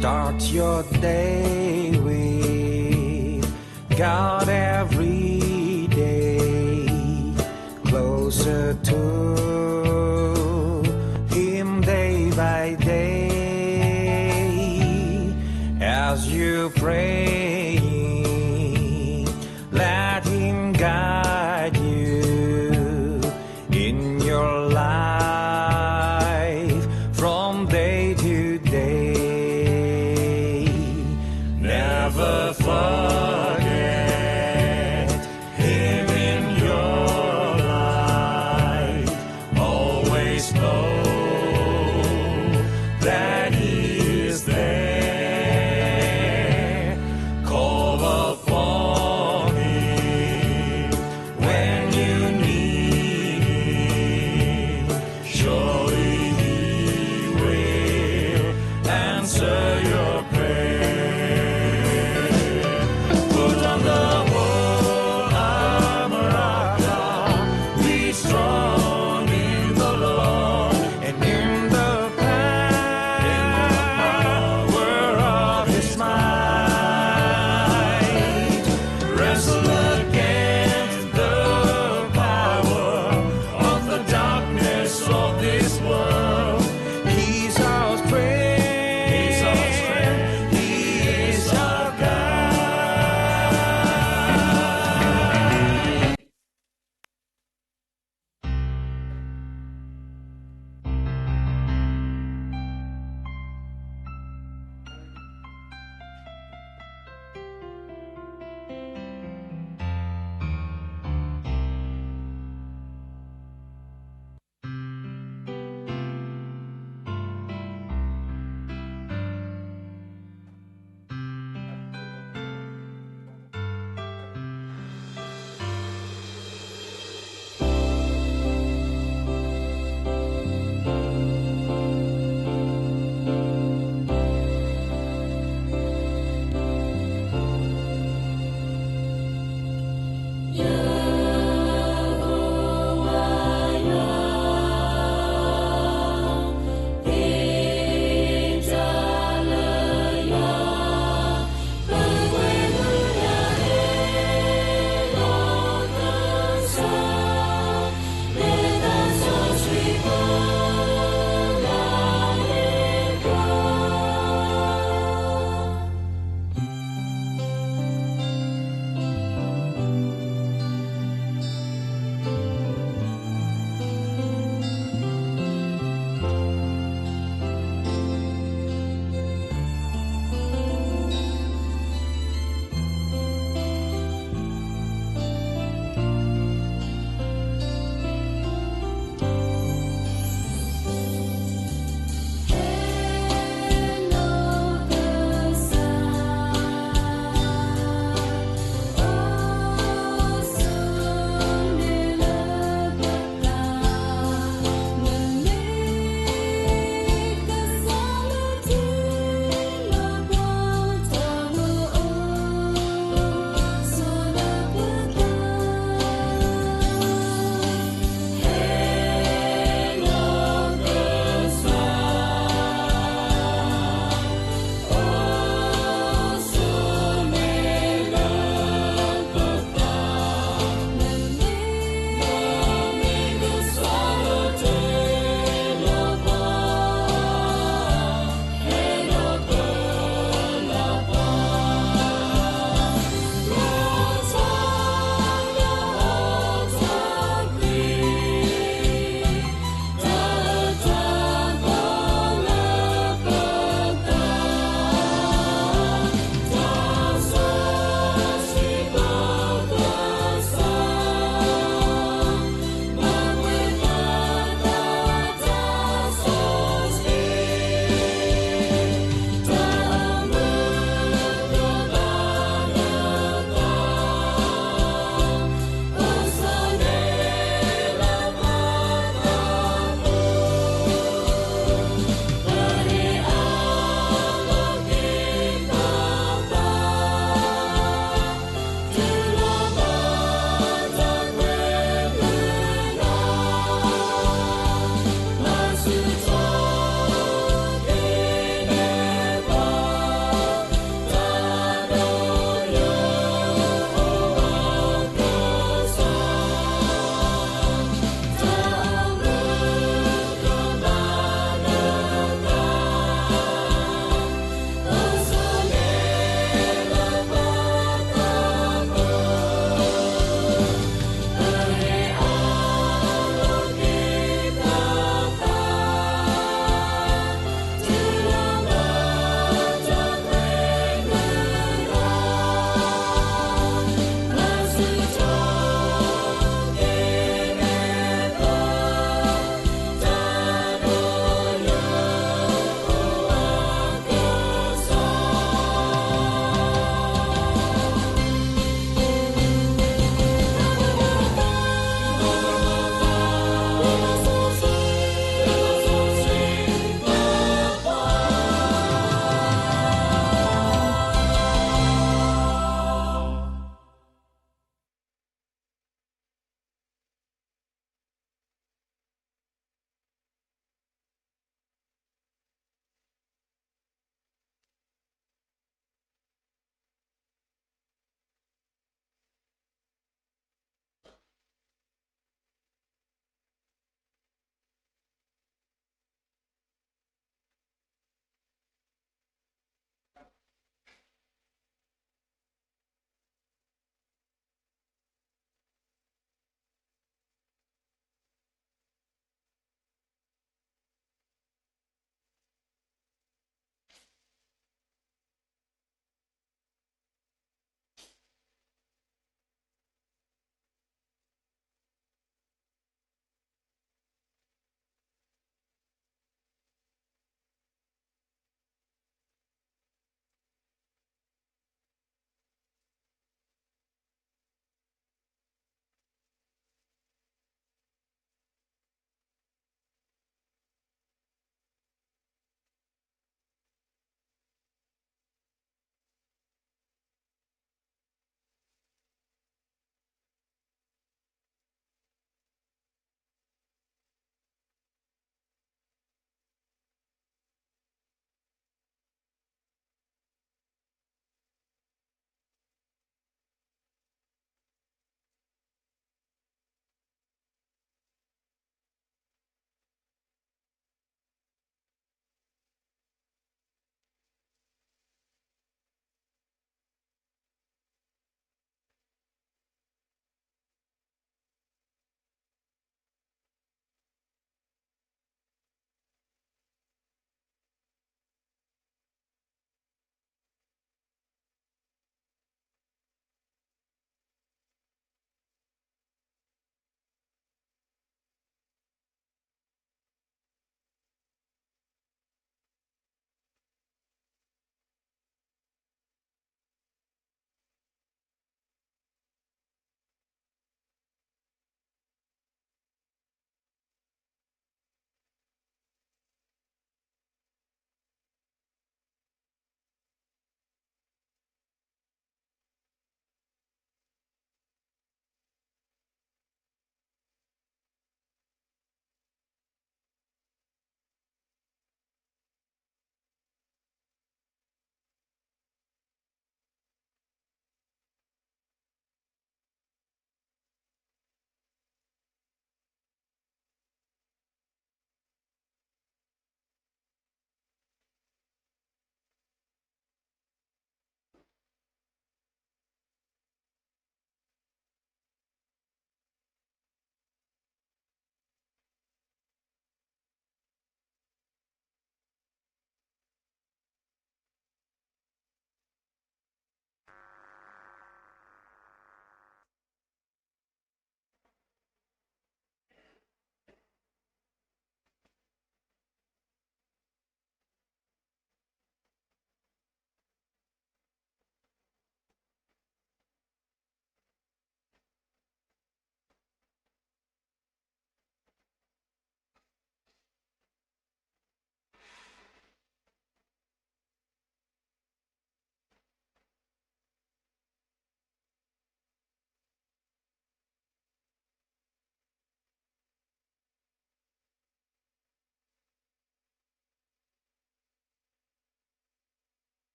Start your day with God every day. Closer to Him day by day. As you pray, let Him guide you in your life from day to day. Never forget Him in your life.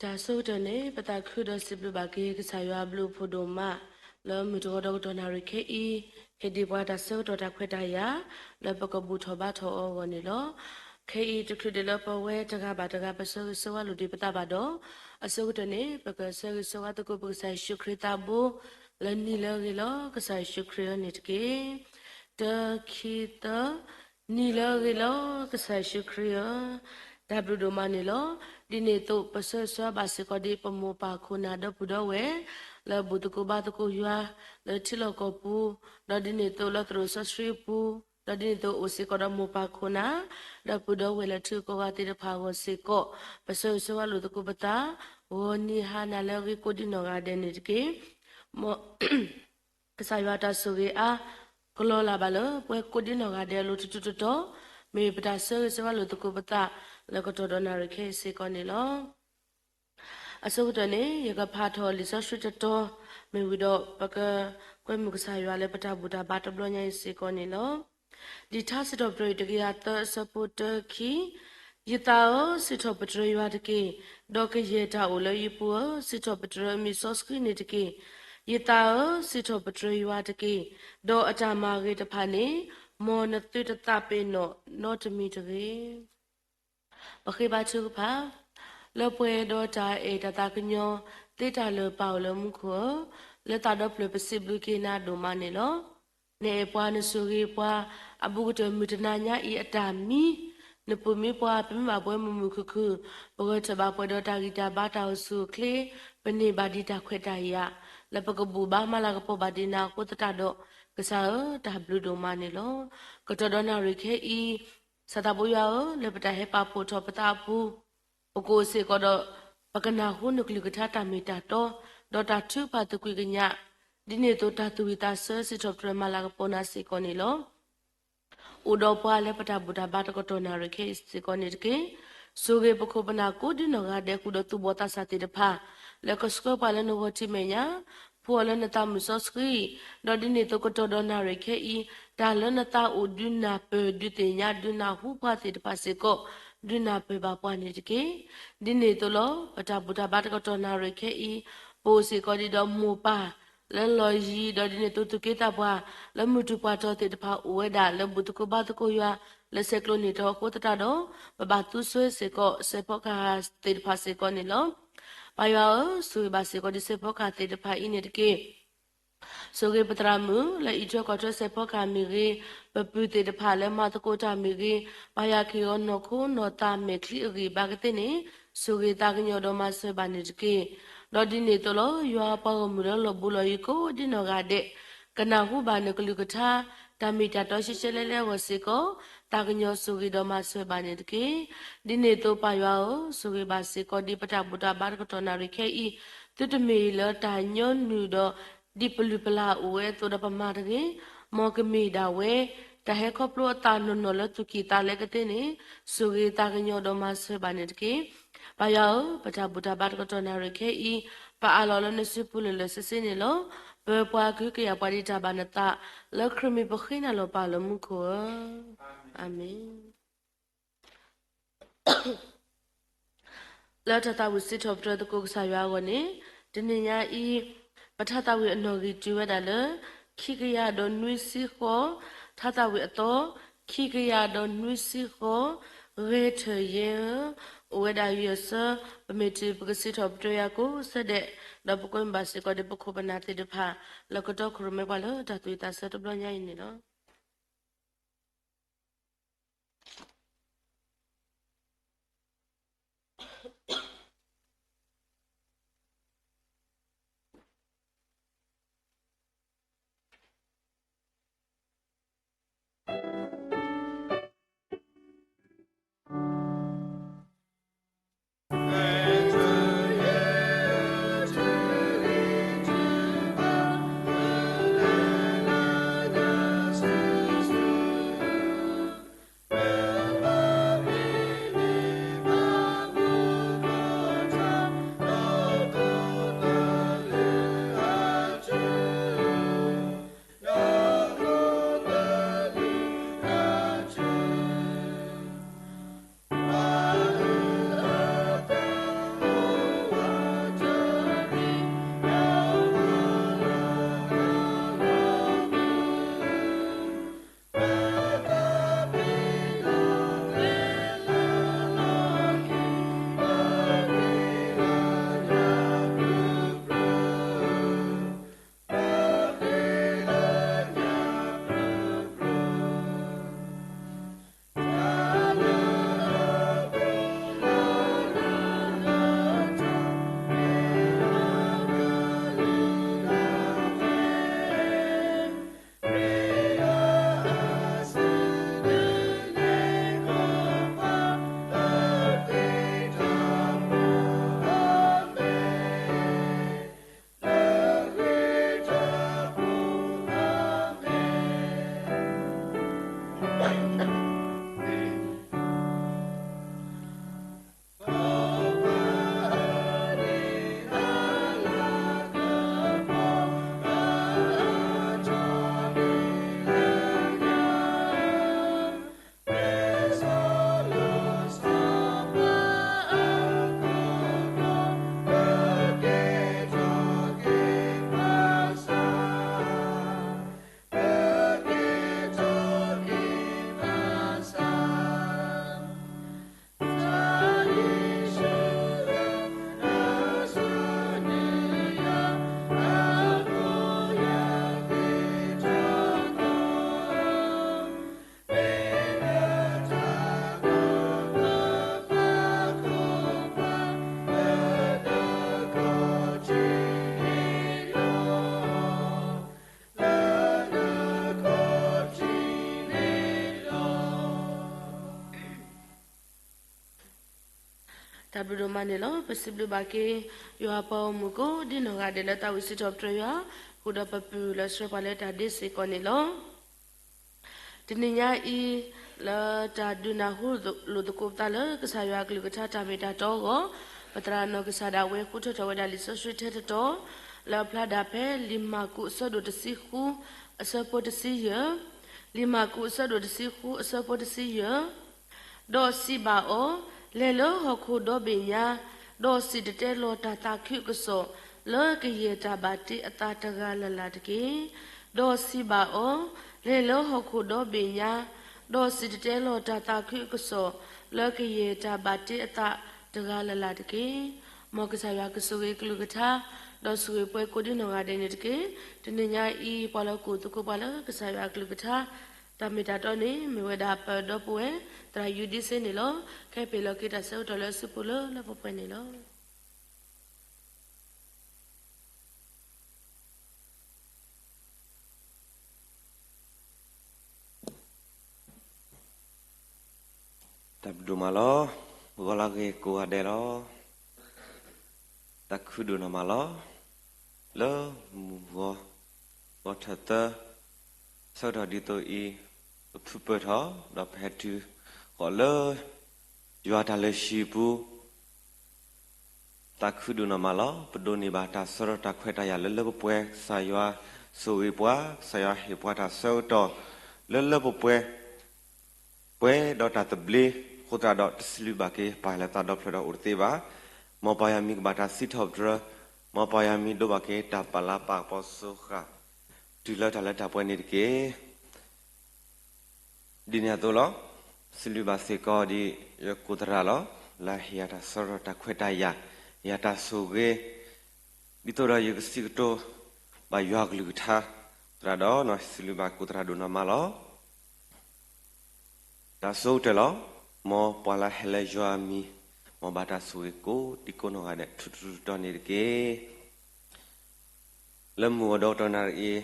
တၢ်ဆၢကတီၢ်န့ၣ် ပသးခုဒီးစံးဘျုးဘၣ်က့ၤကစၢ်ယွၤအဘျုးအဖှိၣ်ဒိၣ်မး လၢမုၢ်တဂီၤဒီးကတီၢ်နၣ်ရံၣ်ခဲအံၤ ဟ့ၣ်ဒံးပှၤတၢ်ဆၢကတီၢ်တၢ်ခွဲးတၢ်ယာ် လၢပကဘူၣ်ထီၣ်ဘါထီၣ်အီၤအဂီၢ်န့ၣ်လီၤ. ခဲအံၤတချုးဒံးလၢပဝဲတဂၤဘၣ်တဂၤ ပဆၢဂ့ၤဆၢဝါလိာ်ဒံးပသးဘၣ်ဒီး, အဆိကတၢၢ်န့ၣ် ပကဆၢဂ့ၤဆၢဝါသကိးပကစၢ်ယ့ၣ်ၡူးခရံာ်သးဘိ လၢနံၤလၢအဂ့ၤလီၤ ကစၢ်ယ့ၣ်ၡူးခရံာ်ဧၢန့ၣ်တက့ၢ်. တၢ ခံ သၢ, နံၤလၢအဂ့ၤလီၤ ကစၢ်ယ့ၣ်ၡူးခရံာ်ဧၢ, တၢ်ဘျုးဒိၣ်မးန့ၣ်လီၤ. ဒ်န့ၣ်အသိး ပဆၢဂ့ၤဆၢဝါဘၣ်စ့ၢ်ကီးဒ်ပမိၢ်ပၢ်ခိၣ်နၢ်ဒီပုၢ်ဒီဝဲၢ် လၢဘူၣ်သကိးဘါသကိးယွၤ လၢထံလီၢ်ကီၢ်ပူၤ, ဒီးဒ်န့ၣ်အသိးလၢသရိာ်စီဆှံအပူၤ, ဒီးဒ်န့ၣ်အသိးအိၣ်စ့ၢ်ကီးဒီးမိၢ်ပၢ်ခိၣ်နၢ် ဒီပုၢ်ဒီဝဲၢ်လၢထံဂုၤကီၢ်ဂၤသ့ၣ်တဖၣ်အဂီၢ်စ့ၢ်ကီး, ပဆၢဂ့ၤဆၢဝါလိာ်သကိးပသး ဂီၤနံၤဟါနၤလၢအဂ့ၤကိးဒ်နီၢ်ဂၤဒဲးန့ၣ်တက့ၢ်. မ် ကစၢ်ယွၤတၢ်ဆိၣ်ဂ့ၤအါ ကလီၤလၢ်ဘၣ်လၢပှၤကိးဒ်နီၢ်ဂၤဒဲးအလိၤတတီၤတီၤတီၤ, မ့ၢ်ပတၢ်ဆၢဂ့ၤဆၢဝါလိာ်သကိးပသး လၢကတီၢ်ဒီးနၣ်ရံၣ်ခဲအံၤစ့ၢ်ကီးန့ၣ်လီၤ. အဆိကတၢၢ်န့ၣ် ယကဖးထီၣ်လံာ်စီဆှံတတီၤ, မ့ၢ်ဝံၤဒီးပကကွဲမုာ်ကစၢ်ယွၤလၢပတၢ်ဘူၣ်တၢ်ဘါတဘျီညါအံၤစ့ၢ်ကီးန့ၣ်လီၤ. လံာ်ထါစံးထီၣ်ပတြၢၤတကယၤသၢအဆၢဖိတၢ ခံ, ယသးဧၢ, စံးထီၣ်ပတြၢၤယွၤတက့ၢ်, ဒီးကယဲၢ်တၢ်အိၣ်လၢယပူၤဧၢ, စံးထီၣ်ပတြၢၤအမံၤစီဆှံန့ၣ်တက့ၢ်. ယသးဧၢ, စံးထီၣ်ပတြၢၤယွၤတက့ၢ်, ဒီးအတၢ်မၤဂ့ၤတဖၣ်န့ၣ် မ်နသုတသးပ့ၤနီၣ်နီတမံၤတဂ့ၤ. ပဃ့ဘါထုကဖၣ်, လၢပှဲၤဒီးတၢ်အဲၣ်တၢ်သးကညီၤ သ့တၢ်လၢာ်ပာ်အိၣ်လၢမူခိၣ်ဧၢ, လၢသးဒီဖျၢၣ်ပစံးဘျုးက့ၤနၤဒိၣ်မးန့ၣ်လီၤ. နအဲၣ်ပှၤနဆိၣ်ဂ့ၤပှၤ, အဘူးကတၢၢ်မုၢ်တနၤညါအံၤအတၢ်မံ, နပၢၤမံပှၤ ပမ့ၢ်ဘၣ်ပှဲၤမုာ်မုာ်ခုၣ်ခုၣ်, ပဂၢၢ်ထၢၣ်ဘၣ်ပှဲၤဒီးတၢ်ဂံၢ်တၢ်ဘါတၢ်အိၣ်ဆူၣ်အိၣ်ချ့, ပန့ၢ်ဘၣ်ဒံးတၢ်ခွဲးတၢ်ယာ်, လၢပကဘူၣ်ဘါမၤလၤကပီၤဘၣ်ဒံးနၤအဃိသတးဒီး, ကစၢ်ဧၢ, တၢ်ဘျုးဒိၣ်မးန့ၣ်လီၤ. ကတီၢ်ဒီးနၣ်ရံၣ်ခဲအံၤ, စီၤသးဘိယွၤဧၢ, လၢပတၢ်ဟဲပာ်ဖှိၣ်ထီၣ်ပသးအပူၤ, ပကအိၣ်စ့ၢ်ကီးဒီး ပကနၢ်ဟူနကလုၢ်ကထါတၢ်မ့ၢ်တၢ်တီ, ဒီးတၢ်ထုကဖၣ်သကွံာ်ကညး, ဒ်န့ၣ်အသိးတၢ်သူၣ်ဝံၣ်သးဆၢစံးထီၣ်ပတြၢၤမၤလၤကပီၤနၤစ့ၢ်ကီးန့ၣ်လီၤ. အိၣ်ဒီးပှၤလၢပတၢ်ဘူၣ်တၢ်ဘါတကတီၢ်နၣ်ရံၣ်ခဲအံၤစ့ၢ်ကီးန့ၣ်တက့ၢ်. ဆိၣ်ဂ့ၤပခိၣ်ပနၢ်ကိးဒ်နီၢ်ဂၤဒဲးဃုာ်ဒီးသူၣ်ဘီၣ်သးစၢ်သ့ၣ်တဖၣ်, လၢကဆှၢပှၤလၢနဂီၢ်ထံးမဲာ်ညါ, ဖှူအီၤလၢနသးမုၢ်စီဆှံ, ဒီးဒ်န့ၣ်အသိးကတီၢ်ဒီးနၣ်ရံၣ်ခဲအံၤ, တၢ်လၢနသးအိၣ်ဒုးနၢ်ပၢၢ်ဒုးသ့ၣ်ညါဒုးနၢ်ဟူပှၤသ့ၣ်တဖၣ်စ့ၢ်ကီး, ဒုးနၢ်ပၢၢ်ဘၣ်ပှၤန့ၣ်တက့ၢ်. ဒ်န့ၣ်အသိးလီၤ. ပတၢ်ဘူၣ်တၢ်ဘါတကတီၢ်နၣ်ရံၣ်ခဲအံၤ, ပအိၣ်စ့ၢ်ကီးဒ်ဒီးမိၢ်ပၢ် လၢလီၢ်ယံၤ, ဒီးဒ်န့ၣ်အသိးသူၣ်က့သးပှၢ် လၢမုၢ်တူၢ်ပှၢ်ထီၣ်သ့ၣ်တဖၣ်အိၣ်ဝဲဒၣ်, လၢဘူၣ်သကိးဘါသကိးယွၤ, လၢဆဲးကျိးန့ၢ်တၢ်အဃိသတးဒီး, ပဘၣ်သူစွဲစ့ၢ်ကီး စဲးဖီကဟၣ်သ့ၣ်တဖၣ်စ့ၢ်ကီးန့ၣ်လီၤ. ပၢ်ယွၤဧၢ, ဆိၣ်ဂ့ၤဘၣ်စ့ၢ်ကီးဒ်စဲးဖီကဟၣ်သ့ၣ်တဖၣ်အံၤန့ၣ်တက့ၢ်. ဆိၣ်ဂ့ၤပသရၣ်မုၣ် လၢအံးထွဲကွၢ်ထွဲစဲးဖီကဟၣ်မ့ၢ်ဂ့ၤ, ပပုၢ်သ့ၣ်တဖၣ်လၢမၤသကိးတၢ်မ့ၢ်ဂ့ၤ, ပၢ်ယွၤက့ၤအီၤနီၢ်ခိနီၢ်သးမဲာ်ချံအဂံၢ်အဘါကသ့န့ၣ်, ဆိၣ်ဂ့ၤသးကညီၤဒီးမၤစၢၤဘၣ်န့ၣ်တက့ၢ်. ဒီးဒ်န့ၣ်အသိးလီၤ. ယွၤပှၤဂီၢ်မုၢ်လၢလီၢ်ဘူးလီၢ်ယံၤကိးဒ်နီၢ်ဂၤဒဲး, ကနၢ်ဟူဘၣ်နကလုၢ်ကထါ, တၢ်မ့ၢ်တၢ်တီရှဲရှဲလဲလဲအဂီၢ်စ့ၢ်ကီး, သးကညီၤဆိၣ်ဂ့ၤဒီးမၤစၢၤဘၣ်န့ၣ်တက့ၢ်. ဒ်န့ၣ်အသိးပၢ်ယွၤဧၢ, ဆိၣ်ဂ့ၤဘၣ်စ့ၢ်ကီးဒ်ပတၢ်ဘူၣ်တၢ်ဘါတကတီၢ်နၣ်ရံၣ်ခဲအံၤ, သုတမ့ၢ်လၢတၢ်ညီနုၢ်ဒီး ဒ်ပလုၢ်ပလၢ်အိၣ်ဝဲအသိးဒီးပမၤတဂ့ၤ, မ်ကမ့ၢ်ဒၣ်ဝဲ တၢ်ဟဲခီဖျိအသးနီၢ်နီၢ်လၢသူၣ်ကံၢ်သးလဲကသ့န့ၣ်, ဆိၣ်ဂ့ၤသးကညီၤဒီးမၤစၢၤဘၣ်န့ၣ်တက့ၢ်. ပၢ်ယွၤဧၢ, ပတၢ်ဘူၣ်တၢ်ဘါတကတီၢ်နၣ်ရံၣ်ခဲအံၤ, ပအးလီၤလၢနစုပူၤလၢာ်လၢာ်ဆ့ဆ့န့ၣ်လီၤ. ပၢၤပှၤကဟုကယာ်ပှၤဒ်တၢ်ဘၣ်နသး, လၢခရံာ်မံၤပဃ့နၤလီၤပၢ်လၢမူခိၣ်ဧၢ. အၤမ့ၣ်. လၢတၢ်သးဝံၣ်စံးထီၣ်ပတြၢၤသကိးကစၢ်ယွၤအဂီၢ်န့ၣ်, တနံၤညါအံၤ, ပထါသးဝံၣ်အနီၣ်ဂံၢ်တုၤဝဲဒၣ်လၢ ခံကယၤဒီးနွံဆံဃီ, ထါသးဝံၣ်အသီ, ခံကယၤဒီးနွံဆံဃီ, ဂဲၤထၢၣ်ယဲဧၢ, အိၣ်ဝဲဒၣ်ယဲၢ်ဆၢ, ပမ့ၢ်တုၤပကစံးထီၣ်ပတြၢၤယၤကိးဆၢဒဲး, ဒီးပကွဲမုာ်ဘၣ်စ့ၢ်ကီးဒ်ပခိၣ်ပနၢ်သ့ၣ်တဖၣ်, လၢကတီၢ်ခိၣ်ရိၣ်မဲပှၤလၢတၢ်သူၣ်ဝံၣ်သးဆၢတဘျီညါအံၤန့ၣ်လီၤ. တၢ်ဘျုးဒိၣ်မးန့ၣ်လီၤ. ပစံးဘျုးဘၣ်က့ၤ ယွၤပှၤဂီၢ်မုၢ်ကိးဒံနီၢ်ဂၤဒဲးလၢတၢ်ဝံစံးထီၣ်ပတြၢၤယွၤ, ဃုာ်ဒီးပပုၢ်လၢဆှၢပှၤလၢတၢ်ဒ့စ့ၢ်ကီးန့ၣ်လီၤ. တနံၤညါအံၤ လၢတၢ်ဒုးနၢ်ဟူလိာ်သကိးပသးလၢကစၢ်ယွၤအကလုၢ်ကထါတၢ်မ့ၢ်တၢ်တီအဂီၢ်, ပသရၣ်နီၢ်ကစၢ်ဒၣ်ဝဲဃုထၢထီၣ်ဝဲဒၣ်လံာ်စီဆှံထဲတတီၤ, လၢအဖျါဒၣ်ဖဲလံာ်မၢ်ကူးအဆၢဒိၣ်တဆံဃု အဆၢဖိတဆံယဲၢ်, လံာ်မၢ်ကူးအဆၢဒိၣ်တဆံဃု အဆၢဖိတဆံယဲၢ် ဒီးစံးဘၣ်အီၤ, လဲၤလၢဟီၣ်ခိၣ်ဒီဘ့ၣ်ညါ, ဒီးစံၣ်တဲၤတဲလီၤတၢ်သးခုကစီၣ် လၢကယဲၢ်တၢ်ဘၣ်တ့အသးတဂၤလၢ်လၢ်တက့ၢ်. ဒီးစံးဘၣ်အီၤ, လဲၤလၢဟီၣ်ခိၣ်ဒီဘ့ၣ်ညါ, ဒီးစံၣ်တဲၤတဲလီၤတၢ်သးခုကစီၣ် လၢကယဲၢ်တၢ်ဘၣ်တ့အသးတဂၤလၢ်လၢ်တက့ၢ်. မ်ကစၢ်ယွၤကဆိၣ်ဂ့ၤကလုၢ်ကထါ, ဒီးဆိၣ်ဂ့ၤပှၤကိးဒံနီၢ်ဂၤဒဲးန့ၣ်တက့ၢ်. တနံၤညါအံၤ ပှၤလၢအကူၣ်သကိးပှၤလၢကစၢ်ယွၤအကလုၢ်ကထါ တၢ်မ့ၢ်တၢ်တီန့ၣ် မ့ၢ်ဝဲဒၣ်ပဒီပုၢ်ဝဲၢ် သရၣ်ယူဒံစ့န့ၣ်လီၤ. ခဲပ့ၤလီၤက့ၤတၢ်ဆၢကတီၢ်လၢအစုပူၤလၢလၢပှဲၤပှဲၤန့ၣ်လီၤ. တၢ်ဘျုးဒိၣ်မးလီၤ. ဂီၤလၢအဂ့ၤကိးဂၤဒဲးလီၤ. တၢ်ခုဒိၣ်နီၢ်မးလီၤ. လၢမုၢ်ဂီၤ ဂီၤထၢၣ်သၢ ဆၢကတီၢ်ဒ်သိးအံၤ ပဖုပၢၢ်ထီၣ် ဒီးပဟဲတုၤဃီၤလၢ ယွၤတၢ်လုၢ်ဟံၣ်ပူၤ တၢ်ခုဒိၣ်နီၢ်မးလီၤ. ပဒိးန့ၢ်ဘၣ်တၢ်ဆၢကတီၢ်တၢ်ခွဲးတၢ်ယာ်လၢလၢပှဲၤပှဲၤ, ကစၢ်ယွၤဆိၣ်ဂ့ၤပှၤ, ကစၢ်ယွၤဟ့ၣ်ပှၤတၢ်ဆၢကတီၢ် လၢလၢပှဲၤပှဲၤ ပှဲၤဒီးတၢ်သဘျ့, အဃိသတးဒီးတစံးဘျုးဘၣ်က့ၤ ပၢ်လၢသးဒီဖျၢၣ်ဒီးအိၣ်တသ့ဘၣ်. မ်ပၢ်ယွၤမံၤကဘၣ်တၢ်စံးထီၣ်ပတြၢၤ, မ်ပၢ်ယွၤမံၤဒိးဘၣ်က့ၤတၢ်ပာ်လၤပာ်ကပီၤစၢဃာ် တုၤလၢတၢ်လၢတၢ်ပှဲၤန့ၣ်တက့ၢ်. ဒ်န့ၣ်အသိးလီၤ. စံးဘျုးဘၣ်စ့ၢ်ကီးဒ်ယကိးသရၣ်လီၤ. လၢဟ့ၣ်ယၤတၢ်ဆၢကတီၢ်တၢ်ခွဲးတၢ်ယာ်, ဟ့ၣ်ယၤတၢ်ဆိၣ်ဂ့ၤ, ဒ်သိးဒီးယကစံးကတိၤဘၣ်ယွၤကလုၢ်ကထါသရၣ်ဒီး စံးဘျုးဘၣ်ကိးသရၣ်ဒိၣ်နီၢ်မးလီၤ. တၢ်ဆိကတၢၢ်လီၤ. မ်ပှၤလၢဟဲလၢယွၤအမံၤ, မ်ဘၣ်တၢ်ဆိၣ်ဂ့ၤကိးဒံကိးနီၢ်ဂၤဒဲး ထူးထူးတီၤတီၤန့ၣ်တက့ၢ်. လၢမုၢ်ဂီၤဒီးတီၢ်နၣ်ရံၣ်အံၤ